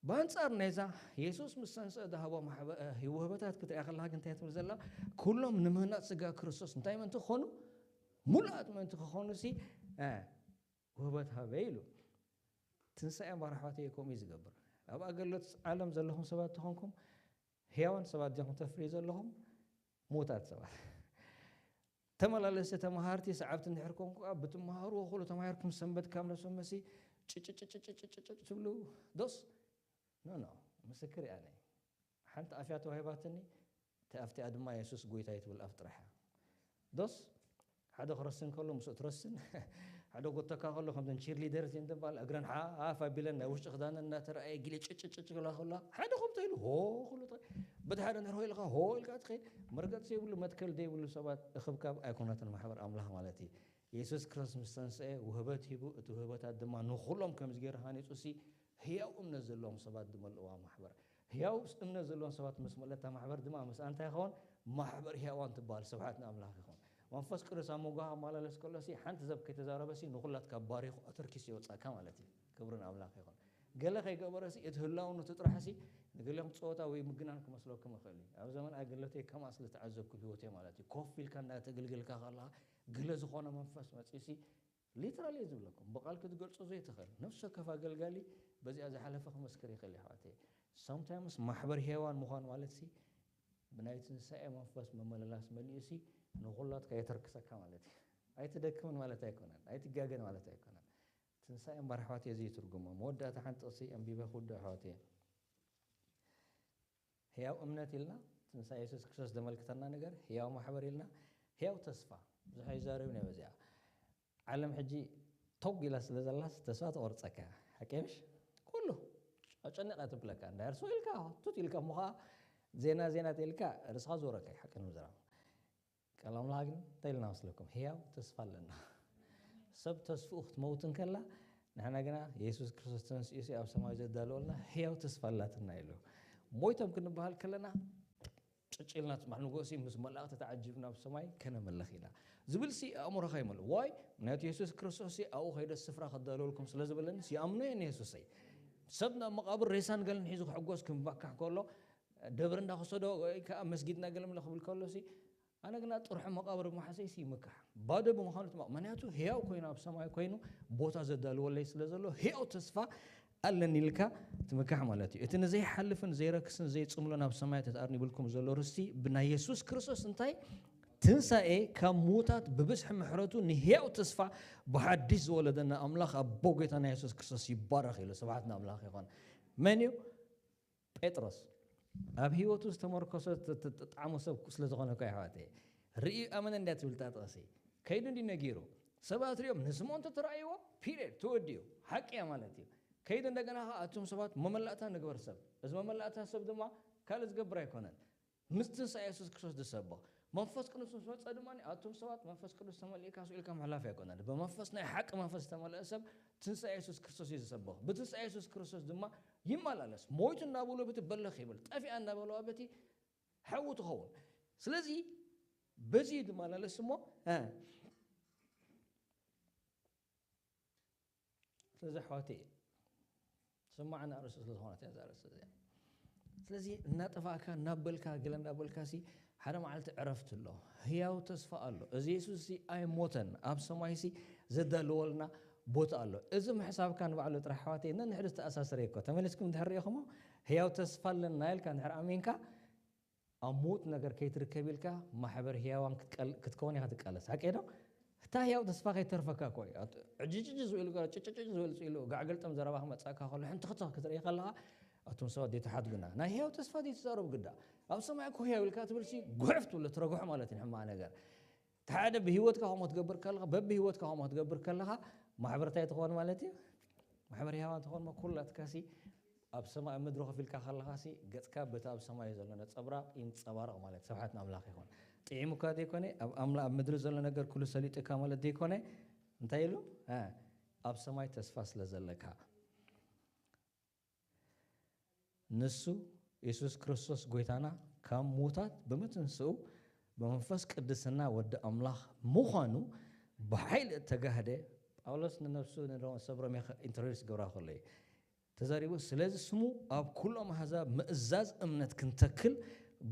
ብኣንፃር ነዛ የሱስ ምስ ተንስአ ዝሃቦ ውህበታት ክትሪኣ ከለካ ግን እንታይ ትብል ዘላ ኩሎም ንምህናፅ ስጋ ክርስቶስ እንታይ ምእንቲ ክኾኑ ሙሉኣት ምእንቲ ክኾኑ ሲ ውህበት ሃበ ኢሉ ትንሳኤ ማራሕዋተ ከምኡ እዩ ዝገብር ኣብ ኣገልግሎት ዓለም ዘለኹም ሰባት ተኾንኩም ህያዋን ሰባት ዲኹም ተፍርዩ ዘለኹም ምዉታት ሰባት ተመላለስቲ ተምሃርቲ ሰዓብቲ እንድሕር ኮንኩ ከዓ ብትምሃርዎ ኩሉ ተማሂርኩም ሰንበት ካብ ነብሶም መሲ ጭጭጭጭጭጭጭ ትብሉ ዶስ ኖ ኖ ምስክር እያ ነይ ሓንቲ ኣፍያ ተዋሂባትኒ እቲ ኣብቲኣ ድማ የሱስ ጎይታ እዩ ትብል ኣፍ ጥራሕ እያ ዶስ ሓደ ክረስን ከሎ ምስኡ ትረስን፣ ሓደ ጎተካ ከሎ ከምዘን ቺርሊደርስ እየን ትበሃል፣ እግረን ሓፍ ኣቢለን ናይ ውሽጢ ክዳነን እናተረኣየ፣ ጊለ ጭጭጭጭ ክላ ከላ ሓደ ከምታ ኢሉ ሆ ክሉ ጥ-፣ በቲ ሓደ ንርሆ ኢልካ ሆ ኢልካ ትኸይድ። መርገጽ ዘይብሉ፣ መትከል ዘይብሉ ሰባት እኽብካብ ኣይኮነትን ማሕበር ኣምላኽ ማለት እዩ። የሱስ ክርስቶስ ምስ ተንስአ ውህበት ሂቡ፣ እቲ ውህበታት ድማ ንኹሎም ከምዚ ገይሩ ሃኒጹ ሲ ህያው እምነት ዘለዎም ሰባት ዝመልእዋ ማሕበር። ህያው እምነት ዘለዎም ሰባት ምስ መለታ ማሕበር ድማ ምስ ኣንታይ ይኸውን? ማሕበር ህያዋን ትበሃል። ስብሓት ንኣምላኽ ይኹን። መንፈስ ቅዱስ ኣብ መንጎኻ ክመላለስ ከሎ ሲ ሓንቲ ዘብ ከይተዛረበ ሲ ንኹላትካ ባሪኹ ኣተርኪሱ የውጻካ ማለት እዩ። ክብሪ ንኣምላኽ ይኹን። ገለ ከይገበረ ሲ እቲ ህላውነቱ ጥራሕ ሲ ንገሊኦም ጸወታ ወይ ምግናን ክመስለኩም ይኽእል እዩ። ኣብ ዘመን ኣገልግሎተይ ከምኣ ስለ ተዓዘብኩ ህይወተይ ማለት እዩ። ኮፍ ኢልካ እንዳተገልገልካ ከለኻ ገለ ዝኾነ መንፈስ መጺኡ ሲ ሊትራሊ እየ ዝብለኩም፣ ብቓል ክትገልጾ ዘይትኽእል ነፍሲ ወከፍ ኣገልጋሊ በዚኣ ዝሓለፈ ክመስክር ይኽእል እዩ ኣሕዋተይ። Sometimes ማሕበር ሄዋን ምዃን ማለት ሲ ብናይ ትንሳኤ መንፈስ ምምልላስ መሊኡ ሲ ንኹላትካ የተርክሰካ ማለት እዩ። ኣይትደክምን ማለት ኣይኮነን፣ ኣይትጋገን ማለት ኣይኮነን። ትንሳኤ እምበር ኣሕዋተይ እዚ እዩ ትርጉሙ። መወዳእታ ሓንቲ ጥቕሲ ኣንቢበ ክውድእ ኣሕዋተይ። ህያው እምነት ኢልና ትንሳኤ የሱስ ክርስቶስ ዘመልክተና ነገር፣ ህያው ማሕበር ኢልና ህያው ተስፋ። ብዙሕ ኣይዛረብን እየ በዚኣ። ዓለም ሕጂ ተጉ ኢላ ስለ ዘላስ ተስፋ ትቆርጸካ እያ። ሓቂ ምሽ? ኩሉ ኣጨኒቓ ትብለካ። እንዳየርሶ ኢልካ፣ ቱት ኢልካ እሞ ኸኣ ዜና ዜና ተኢልካ ርእስኻ ዞረካ እዩ ሓቂ ንምዝራብ። ቃል ኣምላኽ ግን እንታይ ኢልና መስለኩም? ህያው ተስፋ ኣለና። ሰብ ተስፍኡ ክትመውት እንከላ፣ ንሕና ግና የሱስ ክርስቶስ ተንሲኡ ሲ ኣብ ሰማይ ዘዳለወልና ህያው ተስፋ ኣላትና ኢሉ። ሞይቶም ክንበሃል ከለና፣ ጭጭ ኢልና ጽባሕ ንግሆ ሲ ምስ መላእኽቲ ተዓጂብና ኣብ ሰማይ ከነምልኽ ኢና ዝብል ሲ ኣእምሮኻ ይመልእ። ዋይ? ምክንያቱ የሱስ ክርስቶስ ሲ ኣብኡ ከይደ ስፍራ ከዳለወልኩም ስለ ዝበለኒ ሲ ይኣምኖ እየ ንየሱሰይ። ሰብ ናብ መቓብር ሬሳን ገለን ሒዙ ክሕጎስ ክምባካሕ ከሎ፣ ደብር እንዳኸሰዶ ወይ ከኣ መስጊድ እናገለምለ ክብል ከሎ ሲ ኣነ ግና ጥርሑ መቓብር መሓሰይ ሲ ይምካሕ። ባዶ ብምዃኑ ትማ-፣ ምክንያቱ ህያው ኮይኑ ኣብ ሰማይ ኮይኑ ቦታ ዘዳልወለይ ስለ ዘሎ ህያው ተስፋ ኣለኒ ኢልካ ትምካሕ ማለት እዩ። እቲ ንዘይሓልፍን ዘይረክስን ዘይጽምሎን ኣብ ሰማይ ተትኣርኒ ይብልኩም ዘሎ ርስቲ ብናይ የሱስ ክርስቶስ እንታይ? ትንሳኤ ካብ ምዉታት ብብዝሒ ምሕረቱ ንህያው ተስፋ ብሓድሽ ዝወለደና ኣምላኽ ኣቦ ጐይታና የሱስ ክርስቶስ ይባረኽ ኢሉ። ስብሓት ንኣምላኽ ይኹን። መን እዩ? ጴጥሮስ። ኣብ ህይወቱ ዝተመርኮሰ ት-፣ ት-፣ ትጥዓሞ ሰብ ስለ ዝኾነ እኮ ኣሕዋተይ። ርእዩ ኣመነ እንድያ ትብል እታ ጥቕሲ። ከይዱ እንድዩ ነጊሩ። ሰባት ሪኦም ንስምኦን እንተተራእይዎ፣ ፒሪየድ፣ ተወዲኡ። ሓቂ እያ ማለት እዩ። ከይዱ እንደገና ኸዓ ኣቱም ሰባት መመላእታ ንግበር ሰብ። እዚ መመላእታ ሰብ ድማ ካልእ ዝገብር ኣይኮነን። ምስ ትንሳኤ የሱስ ክርስቶስ ዝሰብኽ። መንፈስ ቅዱስ ምስ መጸ ድማ ኣቱም ሰባት መንፈስ ቅዱስ ተመሊእካ ስኡ ኢልካ ምሕላፍ ኣይኮነን። ብመንፈስ ናይ ሓቂ መንፈስ ዝተመልአ ሰብ ትንሳኤ የሱስ ክርስቶስ እዩ ዝሰብኽ። ብትንሳኤ የሱስ ክርስቶስ ድማ ይመላለስ። ሞይቱ እናበሎ በቲ በለኽ ይብል። ጠፊኣ እናበለዋ በቲ ሓዊ ትኸውን። ስለዚ በዚ እዩ ዝመላለስ እሞ፣ እ፣ ስለዚ ኣሕዋተይ፣ ስማዕና ርእሲ ስለ ዝኾነት እያ እዛ ርእሲ እዚኣ። ስለዚ እናጠፋእካ፣ እናበልካ፣ ገለ እናበልካ ሲ ሓደ መዓልቲ ዕረፍቲ ኣሎ። ህያው ተስፋ ኣሎ። እዚ የሱስ ሲ ኣይሞተን። ኣብ ሰማይ ሲ ዘዳለወልና ቦታ ኣሎ። እዚ ምሕሳብካ ንባዕሉ ጥራሕ ኣሕዋተይ ነንሕድሕዱ ዝተኣሳሰረ እኮ። ተመሊስኩም እንድሕር ርኢኹሞ፣ ህያው ተስፋ ኣለና ኢልካ እንድሕር ኣሚንካ፣ ኣብ ምዉት ነገር ከይትርከብ ኢልካ ማሕበር ህያዋን ክትቀል-፣ ክትከውን ኢኻ ትቃለስ። ሓቂ ዶ? እታ ህያው ተስፋ ከይተርፈካ እኮ እዩ። ኣት-፣ ዕጅጅጅ ዝብል፣ ጭጭጭጭ ዝብል ኢሉ፣ ጋዕ ገልጠም ዘረባ ክመጻካ ከሎ፣ ሕንትኽትኽ ክትርኢ ከለኻ፣ ኣቱም ሰባት ዘይትሓድጉና። ናይ ህያው ተስፋ ዘይትዛረቡ ግዳ። ኣብ ሰማይ እኮ ህያው ኢልካ ትብል ሲ፣ ጉሕፍ ትብሎ፣ ትረግሖ ማለት እዩ፣ ሕማቕ ነገር። እቲ ሓደ ብህይወትካ ከምኡ ክትገብር ከለኻ፣ በብህይወትካ ከምኡ ክትገብር ከለኻ፣ ማሕበር እንታይ ትኸውን ማለት እዩ? ማሕበር ህያዋን ትኸውን፣ ኩላትካ ሲ ኣብ ሰማይ፣ ኣብ ምድሪ ኮፍ ኢልካ ከለኻ ሲ፣ ገጽካ በቲ ኣብ ሰማይ ዘሎ ነጸብራቕ ይንጸባረቕ ማለት፣ ስብሓት ንኣምላኽ ይኹን። ጥዒሙካ ዘይኮነ፣ ኣብ ኣምላ-፣ ኣብ ምድሪ ዘሎ ነገር ኩሉ ሰሊጡካ ማለት ዘይኮነ፣ እንታይ ኢሉ? እ፣ ኣብ ሰማይ ተስፋ ስለ ዘለካ። ንሱ የሱስ ክርስቶስ ጐይታና ካብ ምዉታት ብምትንስኡ፣ ብመንፈስ ቅዱስና ወዲ ኣምላኽ ምዃኑ ብሓይሊ እተጋህደ፣ ጳውሎስ ንነብሱ ንሮ-፣ ሰብ ሮሜ ኢንትሮዲስ ክገብራ ከሎ እዩ ተዛሪቡ። ስለዚ ስሙ ኣብ ኩሎም ኣህዛብ ምእዛዝ እምነት ክንተክል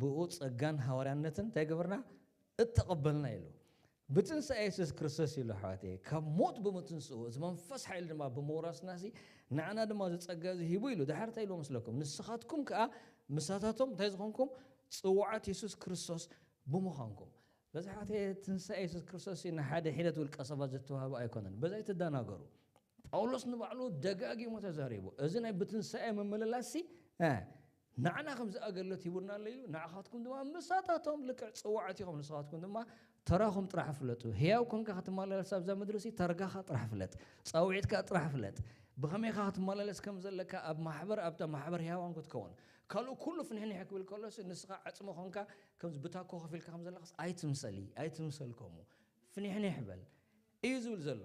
ብኡ ጸጋን ሃዋርያነትን እንታይ ገበርና? እተቐበልና ኢሉ። ብትንሳኤ የሱስ ክርስቶስ ኢሉ፣ ኣሕዋተይ፣ ካብ ሞት ብምትንስኡ፣ እዚ መንፈስ ሓይሊ ድማ ብምውራስና ሲ፣ ንዓና ድማ እዚ ጸጋ እዚ ሂቡ ኢሉ። ድሓር እንታይ ኢልዎ መስለኩም? ንስኻትኩም ከኣ ምሳታቶም እንታይ ዝኾንኩም? ጽዉዓት የሱስ ክርስቶስ ብምዃንኩም። በዚ ኣሕዋተይ፣ ትንሳኤ የሱስ ክርስቶስ ሲ ንሓደ ሒደት ውልቀ ሰባት ዝተዋህበ ኣይኮነን። በዚ ኣይትደናገሩ። ጳውሎስ ንባዕሉ ደጋጊሙ ተዛሪቡ። እዚ ናይ ብትንሳኤ ምምልላስ ሲ፣ እ፣ ንዓና ከምዚ ኣገልግሎት ሂቡና ኣሎ ኢሉ፣ ንዓኻትኩም ድማ ምሳታቶም ልክዕ ጽዋዓት ኢኹም፣ ንስኻትኩም ድማ ተራኹም ጥራሕ ፍለጡ። ህያው ኮንካ ክትመላለስ ኣብዛ ምድሪ ሲ ተርጋኻ ጥራሕ ፍለጥ። ጻውዒትካ ጥራሕ ፍለጥ። ብኸመይኻ ክትመላለስ ከም ዘለካ ኣብ ማሕበር ኣብታ ማሕበር ህያዋን ክትከውን። ካልኡ ኩሉ ፍንሕንሕ ክብል ከሎስ ንስኻ ዕጽሞ ኮንካ ከምዚ ብታኮ ከፊልካ ከም ዘለኻስ ኣይትምሰሊ ኣይትምሰል ከምኡ ፍንሕንሕ በል እዩ ዝብል ዘሎ።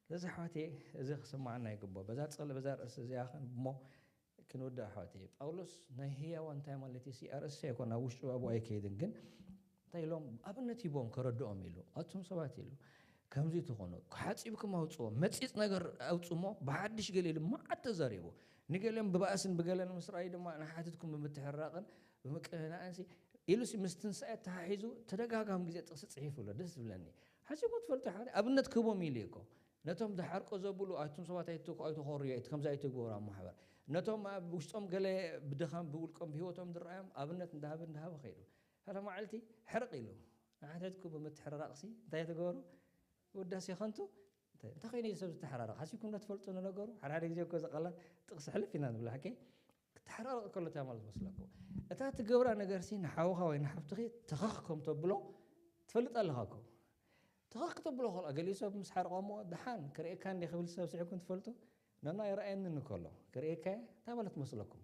ስለዚ ኣሕዋተየ እዚ ክስማዓና ይግብኦ። በዛ ጸል በዛ ርእሲ እዚኣ እሞ ክንውዳእ ኣሕዋተየ። ጳውሎስ ናይ ህያዋ እንታይ ማለት እዩ? ኣርእስቲ ኣይኮን ኣብ ውሽጡ ኣብኡ ኣይከይድን፣ ግን እንታይ ኢሎም ኣብነት ሂቦም ከረድኦም ኢሉ ኣቱም ሰባት ኢሉ ከምዚ ትኾኑ ሓፂብኩም ኣውፅዎ መፂፅ ነገር ኣውፅሞ ብሓድሽ ገለ ኢሉ መዓት ተዛሪቡ። ንገሊኦም ብባእስን ብገለን ምስ ረኣዩ ድማ ንሓትትኩም ብምትሕራቕን ብምቅንናእን ሲ ኢሉ ሲ ምስ ትንሳኤ ተሓሒዙ ተደጋጋሚ ግዜ ጥቕሲ ፅሒፉ ኣሎ። ደስ ዝብለኒ ሓሲቦ ትፈልጡ ሓደ ኣብነት ክህቦም ኢሉ እኮ ነቶም ዝሓርቆ ዘብሉ ኣቱም ሰባት ኣይትኮ ኣይትኾሩ ከምዚ ኣይትግበሩ ኣብ ማሕበር ነቶም ኣብ ውሽጦም ገለ ብድኻም ብውልቆም ብህይወቶም ዝረኣዮም ኣብነት እንዳሃበ እንዳሃበ ከይዱ ሓደ መዓልቲ ሕርቕ ኢሉ ንሓተትኩም ብምትሕርራቕሲ እንታይ ትገበሩ ውዳሴ ከንቱ እንታይ እንታይ ኮይኑ እዩ ሰብ ዝተሓራረቕ ሓሲብኩም ዶ ትፈልጡ ንነገሩ ሓደ ሓደ ግዜ እኮ ዝቃላት ጥቕሲ ሕልፍ ኢና ንብል ሓቀይ ክትሓራረቕ ከሎ እንታይ ማለት መስለኩም እታ ትገብራ ነገርሲ ንሓውኻ ወይ ንሓፍትኺ ተኸኽ ከም ተብሎ ትፈልጥ ኣለኻ እኮ ተኸኽ ክተብሎ ከልኣ ገሊኡ ሰብ ምስ ሓርቐሞ ደሓን ክርእየካ እንደ ክብል ሰብ ስዒኩም ትፈልጡ ነና ይረኣየኒ እንከሎ ክርእየካ እንታይ ማለት መስለኩም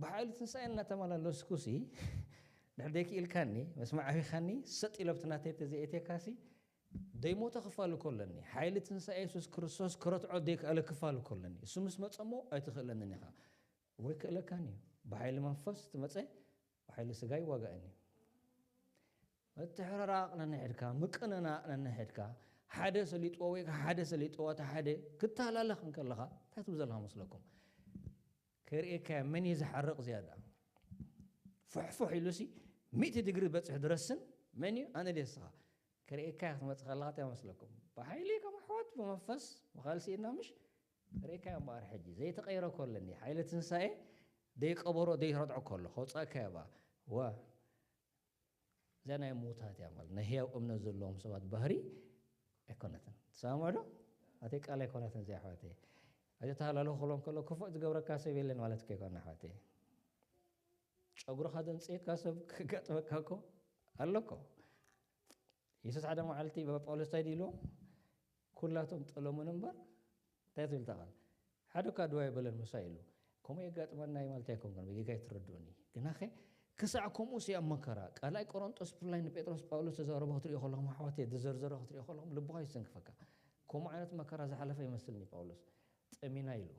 ብሓይሊ ትንሳኤ እናተመላለስኩሲ ድሕር ደይክኢልካኒ መስማዕ ኣቢኻኒ ሰጥ ኢሎ ብቲ ናተይ ተዘይእቴካሲ ደይሞተ ክፋል እኮ ኣለኒ ሓይሊ ትንሳኤ የሱስ ክርስቶስ ክረትዖ ደይክኣለ ክፋል እኮ ኣለኒ እሱ ምስ መጸሞ ኣይትኽእለንን ኢኻ ወይ ክእለካን እዩ ብሓይሊ መንፈስ ትመፀ ብሓይሊ ስጋ ይዋጋእን እዩ ምትሕርራቕ ነንሕድካ ምቅንናቕ ነንሕድካ ሓደ ሰሊጥዎ ወይ ሓደ ሰሊጥዎ እቲ ሓደ ክተሃላለኽ እንከለኻ እንታይ ትብል ዘለኻ መስለኩም ክርእየካዮ መን እዩ ዝሓርቕ ዝያዳ ፍሕፍሕ ኢሉሲ ሚእቲ ድግሪ በፅሕ ድረስን መን እዩ ኣነ ደስኻ ክርእየካዮ ክትመፅእ ከለኻ እንታይ መስለኩም ብሓይሊ ከም ኣሕዋት ብመንፈስ ብኻልሲ ኢና ምሽ ክርእየካዮ እምበኣር ሕጂ ዘይተቐይረ ኮለኒ ሓይሊ ትንሳኤ ደይቀበሮ ደይረድዖ ከሎ ከውፃእካዮ ባ ወ እዚኣ ናይ ምዉታት እያ ማለት ናይ ህያው እምነት ዘለዎም ሰባት ባህሪ ኣይኮነትን ትሰማምዑ ዶ ኣተይ ቃል ኣይኮነትን እዚኣ ኣሕዋተይ ኣዚ ተሃላለኹ ክብሎም ከሎ ክፉእ ዝገብረካ ሰብ የለን ማለት እኮ ኣይኮነ ኣሕዋተይ ጨጉርኻ ዘምፅእካ ሰብ ክጋጥመካ እኮ ኣሎ እኮ የሱስ ሓደ መዓልቲ ጳውሎስ እንታይ ኢልዎም ኩላቶም ጠለሙን እምበር እንታይ ትብል እታ ቃል ሓደ እኳ ድዋ የበለን ምሳይ ኢሉ ከምኡ የጋጥመና እዩ ማለት ኣይኮንኩን ብጌጋ ይትረድኡኒ ግናኸ ክሳዕ ከምኡ ሲ ኣብ መከራ ቃላይ ቆሮንጦስ ብፍላይ ንጴጥሮስ ጳውሎስ ተዛረቦ ክትሪኦ ከለኹም ኣሕዋት ዝዘርዘሮ ክትሪኦ ከለኹም ልብኻ ይሰንክፈካ ከምኡ ዓይነት መከራ ዝሓለፈ ይመስልኒ ጳውሎስ ጠሚና ኢሉ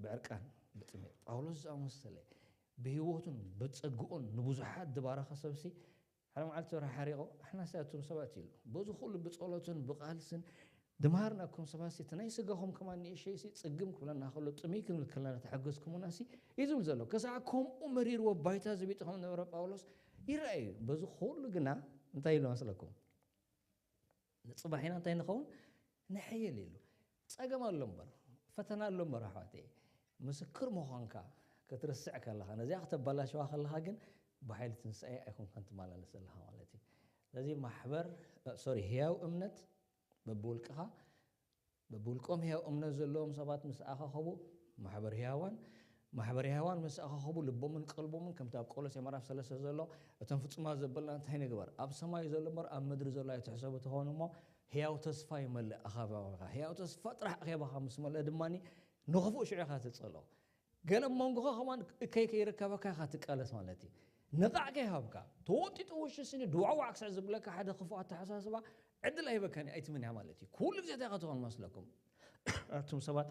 ብዕርቃን ብጥሜት ጳውሎስ ዝኣመሰለ ብህይወቱን ብጸግኡን ንብዙሓት ዝባረኸ ሰብሲ ሓደ መዓልቲ ወርሒ ሓሪቑ ኣሕናስ ኣቱም ሰባት ኢሉ በዚ ኩሉ ብጸሎትን ብቓልስን ድምሃርና ከም ሰባት እቲ ናይ ስጋኹም ከማን ንእሸይሲ ጽግም ክብለና ከሎ ጥምይ ክንብል ከለና ተሐገዝኩሙናሲ እዩ ዝብል ዘሎ ክሳዕ ከምኡ መሪርዎ ባይታ ዝቢጡ ከም ነበረ ጳውሎስ ይረኣዩ በዚ ኩሉ ግና እንታይ ኢሉ መስለኩም ንፅባሕ ኢና እንታይ ንኸውን ንሕይል ኢሉ ፀገም ኣሎ እምበር ፈተና ኣሎ እምበር ኣሕዋተይ ምስክር ምዃንካ ክትርስዕ ከለኻ ነዚኣ ከተባላሸዋ ከለኻ ግን ብሓይሊ ትንሳኤ ኣይኮንካን ትመላለስ ዘለኻ ማለት እዩ ስለዚ ማሕበር ሶሪ ህያው እምነት በብውልቅኻ በብውልቆም ህያው እምነት ዘለዎም ሰባት ምስ ኣኻኸቡ ማሕበር ህያዋን ማሕበር ህያዋን ምስ ኣኻኸቡ ልቦምን ቀልቦምን ከምቲ ኣብ ቆሎሴ ምዕራፍ ሰለስተ ዘሎ እቶም ፍጹማት ዘበልና እንታይ ንግበር ኣብ ሰማይ ዘሎ እምበር ኣብ ምድሪ ዘሎ ኣይትሕሰቡ ተኾኑ እሞ ህያው ተስፋ ይመልእ ኣኻባቢኻ ህያው ተስፋ ጥራሕ ኣኼባኻ ምስ መልአ ድማ ንኽፉእ ሽዑ ኢኻ ትጸሎ ገለ መንጎኻ ከማን እከይ ከይርከበካ ኢኻ ትቃለስ ማለት እዩ ንቓዕ ከይሃብካ ተወጢጡ ውሽስኒ ድዋዕዋዕ ክስዕ ዝብለካ ሓደ ክፉእ ኣተሓሳስባ ዕድል ኣይበካን ኣይትምንያ ማለት እዩ ኩሉ ግዜ እንታይ ኢኻ ትኾን መስለኩም ኣቱም ሰባት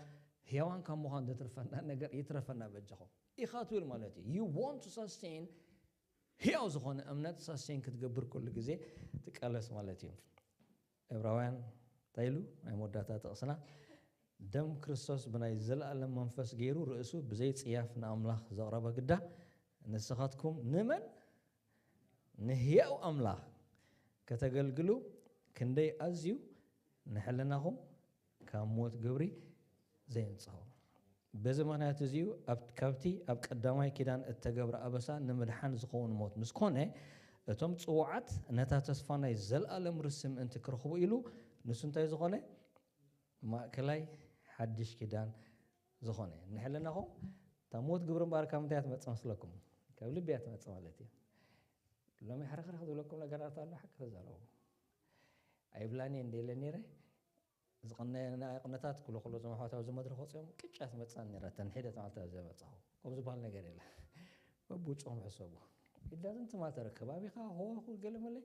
ህያዋን ካብ ምዃን ዘትርፈና ነገር ይትረፈና በጃኹም ኢኻ ትብል ማለት እዩ you want to sustain ህያው ዝኾነ እምነት sustain ክትገብር ኩሉ ግዜ ትቃለስ ማለት እዩ ዕብራውያን እንታይ ኢሉ ናይ መወዳእታ ጥቕስና ደም ክርስቶስ ብናይ ዘለኣለም መንፈስ ገይሩ ርእሱ ብዘይ ጽያፍ ንኣምላኽ ዘቕረበ ግዳ ንስኻትኩም ንመን ንህያው ኣምላኽ ከተገልግሉ ክንደይ ኣዝዩ ንሕልናኹም ካብ ሞት ግብሪ ዘየንጽሆ በዚ ምኽንያት እዚዩ ኣብቲ ካብቲ ኣብ ቀዳማይ ኪዳን እተገብረ ኣበሳ ንምድሓን ዝኸውን ሞት ምስ ኮነ እቶም ጽዉዓት ነታ ተስፋ ናይ ዘለኣለም ርስቲ ምእንቲ ክረኽቡ ኢሉ ንሱ እንታይ ዝኾነ ማእከላይ ሓድሽ ኪዳን ዝኾነ ንሕልናኹም እታ ሞት ግብሪ እምበኣር ካብ ምንታይ እያ ትመጽእ መስለኩም ካብ ልቢ እያ ትመጽእ ማለት እዩ ሎሚ ሕርኽርኽ ዝብለኩም ነገራት ኣሎ ሓቂ ተዛረቡ ኣይብላን እየ እንደ ኢለ ነይረ። ዝቕነ ናይ ቅነታት ኩሉ ኩሉ እዞም ኣሕዋት ኣብዚ መድረኽ ወፂኦም ቅጫት መፃን ነይረተን ሒደት ማለት ኣብዚ መፃኹ ከም ዝበሃል ነገር የለ። በብውፅኦም ሕሰቡ። ኢዳዝን ትማል ተረከብ ኣቢኻ ሆ ገለ መለ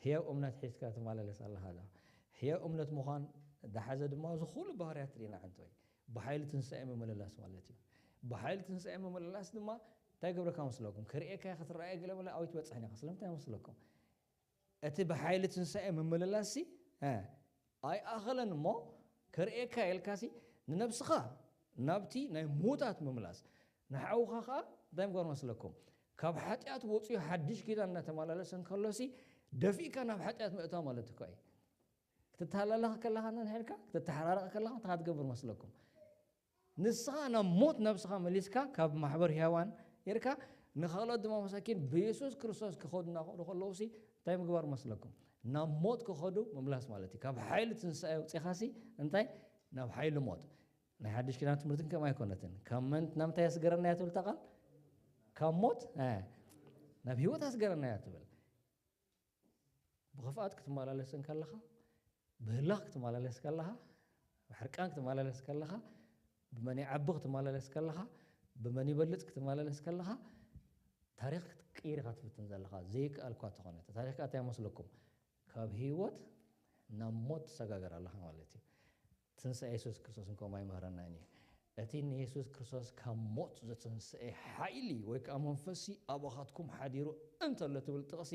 ህያው እምነት ሒዝካ ትመላለስ ኣለኻ። ዶ ህያው እምነት ምዃን ዳሓዘ ድማ እዚ ኩሉ ባህርያት ርኢና ዓንተወይ ብሓይሊ ትንሳኤ ምምልላስ ማለት እዩ። ብሓይሊ ትንሳኤ ምምልላስ ድማ እንታይ ገብረካ መስለኩም? ክርእየካ ክትረኣየ ገለ መለ ኣዊት በፅሕን ኢኻ። ስለምንታይ መስለኩም? እቲ ብሓይሊ ትንሳኤ ምምልላስሲ ኣይኣኸለን እሞ ክርእየካ ኢልካሲ ንነብስኻ ናብቲ ናይ ምዉታት ምምላስ ንሓውኻ ኸዓ እንታይ ምግባር መስለኩም? ካብ ሓጢኣት ወፅኡ ሓድሽ ኪዳን እናተመላለሰ እንከሎሲ ደፊእካ ናብ ሓጢኣት ምእታው ማለት እኮ እዩ። ክትተሃላለኸ ከለኻ ነንሕልካ ክትተሓራረቐ ከለኻ እንታይ ክትገብር መስለኩም? ንስኻ ናብ ሞት ነብስኻ መሊስካ ካብ ማሕበር ህያዋን ጌርካ ንኻልኦት ድማ መሳኪን ብየሱስ ክርስቶስ ክኸዱ እናኸዱ ከለውሲ እንታይ ምግባር መስለኩም? ናብ ሞት ክኸዱ ምምላስ ማለት እዩ። ካብ ሓይሊ ትንሳኤ ውፅኻሲ እንታይ ናብ ሓይሊ ሞት ናይ ሓድሽ ኪዳን ትምህርትን ከም ኣይኮነትን ካብ መን ናብ ምንታይ የስገረና እያ ትብል እታ ቃል? ካብ ሞት ናብ ህይወት ኣስገረና እያ ትብል። ብኽፍኣት ክትመላለስ እንከለኻ ብህላኽ ክትመላለስ ከለኻ ብሕርቃን ክትመላለስ ከለኻ ብመን ይዓቢ ክትመላለስ ከለኻ ብመን ይበልፅ ክትመላለስ ከለኻ ታሪኽ ክትቅይር ኢኻ ትፍትን ዘለኻ ዘይከኣል እኳ ተኾነ ታሪኽ ከኣ እንታይ መስለኩም ካብ ህይወት ናብ ሞት ትሰጋገር ኣለኻ ማለት እዩ። ትንሳኤ የሱስ ክርስቶስ እንከም ኣይምህረናን እዩ። እቲ ንየሱስ ክርስቶስ ካብ ሞት ዘተንስኤ ሓይሊ ወይ ከዓ መንፈሲ ኣባኻትኩም ሓዲሩ እንተሎ ትብል ጥቕሲ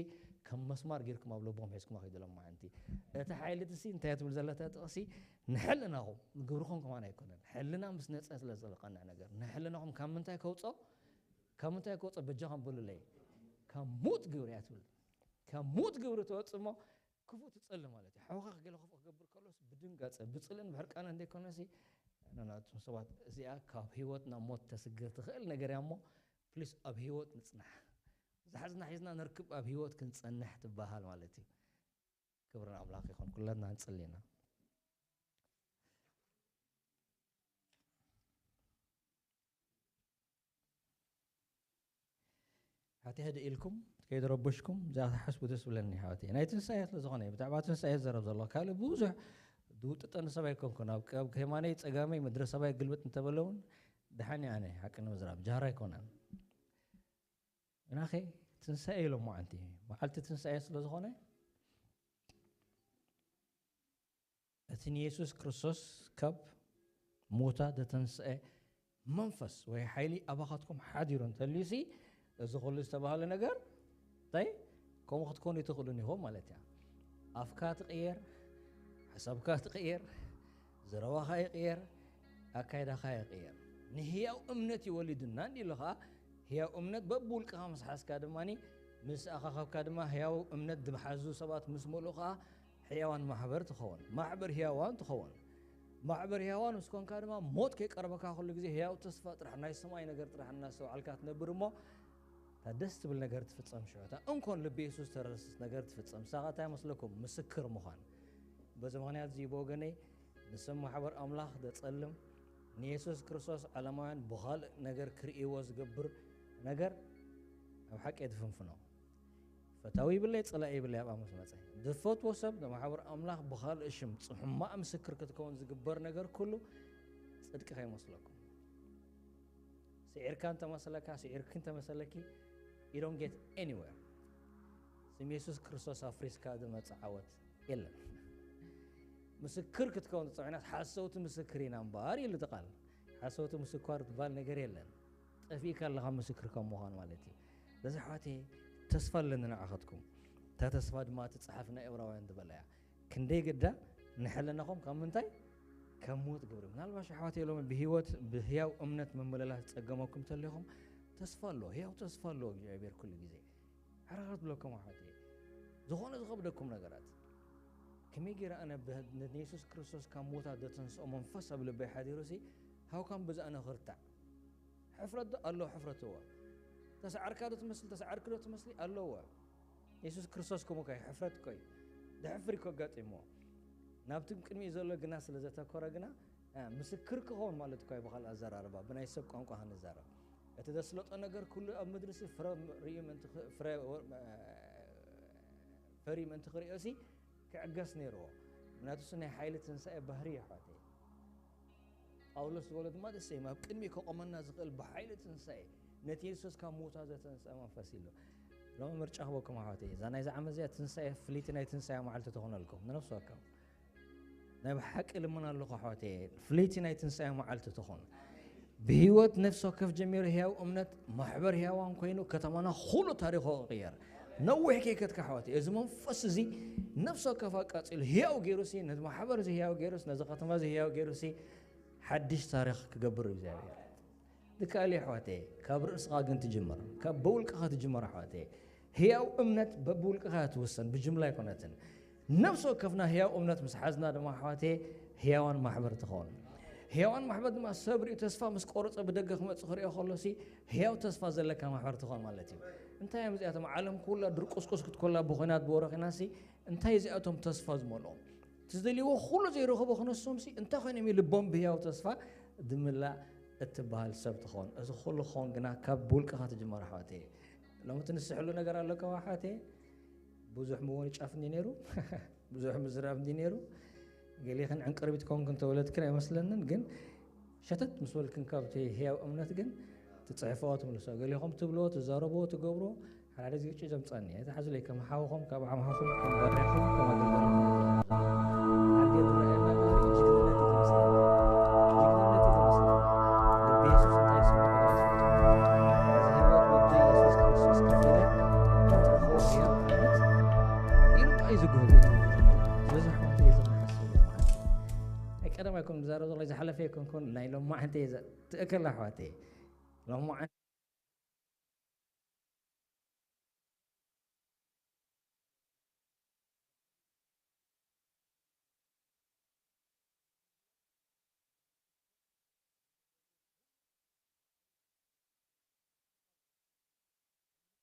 ከም መስማር ጌርኩም ኣብ ልቦም ሒዝኩም ኣኺዱ ሎም ማዓንቲ እቲ ሓይሊ ትሲ እንታይ ትብል ዘለታ ጥቕሲ ንሕልናኹም ንግብርኹም ከማን ኣይኮነን ሕልና ምስ ነፀ ስለ ዝለቀና ነገር ንሕልናኹም ካብ ምንታይ ከውፅኦ ካብ ምንታይ ከውፅኦ በጃኹም ብሉለይ ካብ ሙት ግብሪ እያ ትብል ካብ ሙት ግብሪ ተወፅእ እሞ ክፉእ ትጸሊ ማለት እዩ። ሓውኻ ገለ ክፉእ ክገብር ከሎስ ብድንጋጸ ብጽልእን ብሕርቃንን ዘይኮነሲ ንናቱም ሰባት እዚኣ ካብ ህይወት ናብ ሞት ተስግር ትኽእል ነገር እያ እሞ ፕሊስ ኣብ ህይወት ንጽናሕ። ዝሓዝና ሒዝና ነርክብ ኣብ ህይወት ክንጸንሕ ትበሃል ማለት እዩ። ክብሪ ንኣምላኽ ይኹን። ኩላትና ንጽሊ ኢና። ሓቲ ሕድ ኢልኩም ከይደረበሽኩም እዚኣ ክትሓስቡ ደስ ብለኒ ሓወተይ ናይ ትንሳኤ ስለ ዝኾነ እዩ ብዛዕባ ትንሳኤ ዝዘረብ ዘሎ ካልእ ብዙሕ ዝውጥጠኒ ሰብ ኣይኮንኩን ኣብ ኣብ ከማነይ ፀጋመይ ምድረ ሰባይ ግልብጥ እንተበለ እውን ደሓን እየ ኣነ ሓቂ ንምዝራብ ጃህራ ኣይኮነን ግናኸ ትንሳኤ ኢሎም መዓንቲ መዓልቲ ትንሳኤ ስለ ዝኾነ እቲ ንየሱስ ክርስቶስ ካብ ሙታ ዘተንስአ መንፈስ ወይ ሓይሊ ኣባኻትኩም ሓዲሩ እንተልዩሲ እዚ ኩሉ ዝተባህለ ነገር እንታይ ከምኡ ክትኮኑ ይትኽእሉን ኢኹም ማለት እያ ኣፍካ ትቕየር ሓሳብካ ትቕየር ዘረባኻ ይቕየር ኣካይዳኻ ይቕየር ንህያው እምነት ይወሊድና እንዲሉ ኸዓ ህያው እምነት በብውልቅኻ ምስ ሓዝካ ድማ ምስ ኣኻኸብካ ድማ ህያው እምነት ዝሓዙ ሰባት ምስ መልኡ ኸዓ ሕያዋን ማሕበር ትኸውን ማሕበር ህያዋን ትኸውን ማሕበር ህያዋን ምስ ኮንካ ድማ ሞት ከይቀረበካ ኩሉ ግዜ ህያው ተስፋ ጥራሕ ናይ ሰማይ ነገር ጥራሕ እናስተውዓልካ ትነብር እሞ እታ ደስ ትብል ነገር ትፍጸም ሽዑ እታ እንኮን ልቢ የሱስ ተረስስ ነገር ትፍጸም ንሳኻ እንታይ መስለኩም ምስክር ምዃን በዚ ምኽንያት እዚ ብወገነይ ንስም ማሕበር ኣምላኽ ዘጸልም ንየሱስ ክርስቶስ ዓለማውያን ብኻልእ ነገር ክርእይዎ ዝገብር ነገር ኣብ ሓቂ የትፍንፍኖ ፈታዊ ይብለይ ጸላኢ ይብለይ ኣብኣ ምስ መጸ ዝፈትዎ ሰብ ንማሕበር ኣምላኽ ብኻልእ ሽም ሕማቕ ምስክር ክትከውን ዝግበር ነገር ኩሉ ጽድቂ ከይመስለኩም ስዒርካ እንተመሰለካ ስዒርኪ እንተመሰለኪ you don't get anywhere ስም የሱስ ክርስቶስ ኣፍሪስካ ዝመጽእ ዓወት የለን ምስክር ክትከውን ዝጸውዕናት ሓሰውቲ ምስክር ኢና እምበኣር ኢሉ እቲ ቃል ሓሰውቲ ምስኳር ዝበሃል ነገር የለን ጠፊእካ ኣለኻ ምስክር ከም ምዃን ማለት እዩ በዚ ኣሕዋተይ ተስፋ ኣለኒ ንዓኸትኩም እታ ተስፋ ድማ እቲ ጸሓፊ ናይ እብራውያን ዝበላ እያ ክንደይ ግዳ ንሕልናኹም ካብ ምንታይ ካብ ሞት ግብሪ ምናልባሽ ኣሕዋተይ ሎሚ ብህይወት ብህያው እምነት ምምልላስ ዝጸገመኩም ተሊኹም ተስፋ ኣሎ ህያው ተስፋ ኣሎ እግዚኣብሔር ኩሉ ግዜ ሓራራት ብለኩም ኣሕዋተይ ዝኾነ ዝኸብደኩም ነገራት ከመይ ገይረ ኣነ ንየሱስ ክርስቶስ ካብ ሞታት ዘተንስኦ መንፈስ ኣብ ልበይ ሓዲሩ ሲ ሃውካም ብዛእነ ክርታዕ ሕፍረት ዶ ኣሎ ሕፍረት እወ ተሰዓርካ ዶ ትመስል ተሰዓርክ ዶ ትመስሊ ኣለወ የሱስ ክርስቶስ ከምኡ ከይ ሕፍረት እኮ እዩ ድሕፍር እኮ ኣጋጢምዎ ናብቲ ቅድሚኡ ዘሎ ግና ስለ ዘተኮረ ግና ምስክር ክኸውን ማለት እኮ ብኻልእ ኣዘራርባ ብናይ ሰብ ቋንቋ ክንዛረብ እቲ ዘስለጦ ነገር ኩሉ ኣብ ምድሪ ሲ ፍረ ርእዩ ምእንቲ ኽ- ፍረ ወ- ፈርዩ ምእንቲ ክርእዮ ሲ ክዕገስ ነይርዎ። ምክንያቱ እሱ ናይ ሓይሊ ትንሳኤ ባህሪ እዩ ኣሕዋተይ። ጳውሎስ ዝበሎ ድማ ደስ ኣብ ቅድሚ ከቆመና ዝኽእል ብሓይሊ ትንሳኤ ነቲ የሱስ ካብ ምዉታት ዘተንስአ መንፈስ ኢሉ። ሎሚ ምርጫ ክበኩም ኣሕዋተይ፣ እዛ ናይዚ ዓመት እዚኣ ትንሳኤ ፍልይቲ ናይ ትንሳኤ መዓልቲ ትኾነልኩም ንነፍሲ ወከፍ። ናይ ብሓቂ ልምና ኣለኹ ኣሕዋተይ፣ ፍልይቲ ናይ ትንሳኤ መዓልቲ ትኾን። ብህይወት ነፍሲ ወከፍ ጀሚሩ ህያው እምነት ማሕበር ህያዋን ኮይኑ ከተማና ኩሉ ታሪኹ ክቕየር። ነዊሕ ከይከድካ ኣሕዋተይ፣ እዚ መንፈስ እዚ ነፍሲ ወከፍ ኣቃጺሉ ህያው ገይሩሲ ነቲ ማሕበር እዚ ህያው ገይሩስ ነዚ ከተማ እዚ ህያው ገይሩሲ ሓድሽ ታሪኽ ክገብር እዩ እግዚኣብሔር። ዝከኣል እዩ ኣሕዋተይ፣ ካብ ርእስኻ ግን ትጅምር፣ ካብ በውልቅኻ ትጅምር ኣሕዋተይ። ህያው እምነት በብውልቅኻ እያ ትውሰን፣ ብጅምላ ኣይኮነትን። ነፍሲ ወከፍና ህያው እምነት ምስ ሓዝና ድማ ኣሕዋተይ ህያዋን ማሕበር ትኸውን። ህያዋን ማሕበር ድማ ሰብ ርእዩ ተስፋ ምስ ቆረጸ ብደገ ክመጽእ ክርእዮ ከሎሲ ህያው ተስፋ ዘለካ ማሕበር ትኸውን ማለት እዩ። እንታይ እዮም እዚኣቶም? ዓለም ኩላ ድርቁስቁስ ክትኮላ ብኾናት ብወረኺናሲ እንታይ እዚኣቶም ተስፋ ዝመልኦም? እቲ ዝደልይዎ ኩሉ ዘይረኸቦ ክነሶምሲ እንታይ ኮይኖም እዩ ልቦም ብህያው ተስፋ ድምላእ እትበሃል ሰብ ትኸውን? እዚ ኩሉ ክኸውን ግና ካብ ብውልቅኻ ትጅመር ኣሕዋተይ። ሎሚ ትንስሕሉ ነገር ኣለካ ኣሕዋተይ? ብዙሕ ምውን ጫፍ እንዲ ነይሩ ብዙሕ ምዝራብ እንዲ ነይሩ። ገሌኽን ዕንቅርቢት ኮንክን ተወለድክን ኣይመስለንን፣ ግን ሸተት ምስ በልክን ካብቲ ህያው እምነት ግን ትጽሕፍኦ ትምልሶ። ገሌኹም ትብልዎ፣ ትዛረብዎ፣ ትገብርዎ ሓደ ግጭ ዘምጻኒ። ኣይትሓዙለይ፣ ከም ሓውኹም፣ ካብ ኣምሓኹም፣ ከም ባርያኹም፣ ከም ኣገልጋልኩም። ኣዴ ዝረኣየና ባህሪ ጅግንነት እዩ ዝመስለኒ። ጅግንነት እዩ ዝመስለኒ። ልቢ የሱስ እንታይ ይስምዖ ይመስለኒ። እዚ ህይወት ወዲ የሱስ ክርስቶስ ከፊለ፣ ዝረኸቦ ህያው እምነት ኢሉ እንታይ እዩ ዝግህቡ? በዚ ኣሕዋተይ፣ እዚ ክሓስብ ማለት እዩ። ናይ ቀደም ኣይኮን ዝዛረብ ዘሎ፣ ዝሓለፈ ኣይኮንኩን፣ ናይ ሎማዓንተ እየ ዘ-፣ ትእከል ኣሕዋተይ። ሎማዓንተ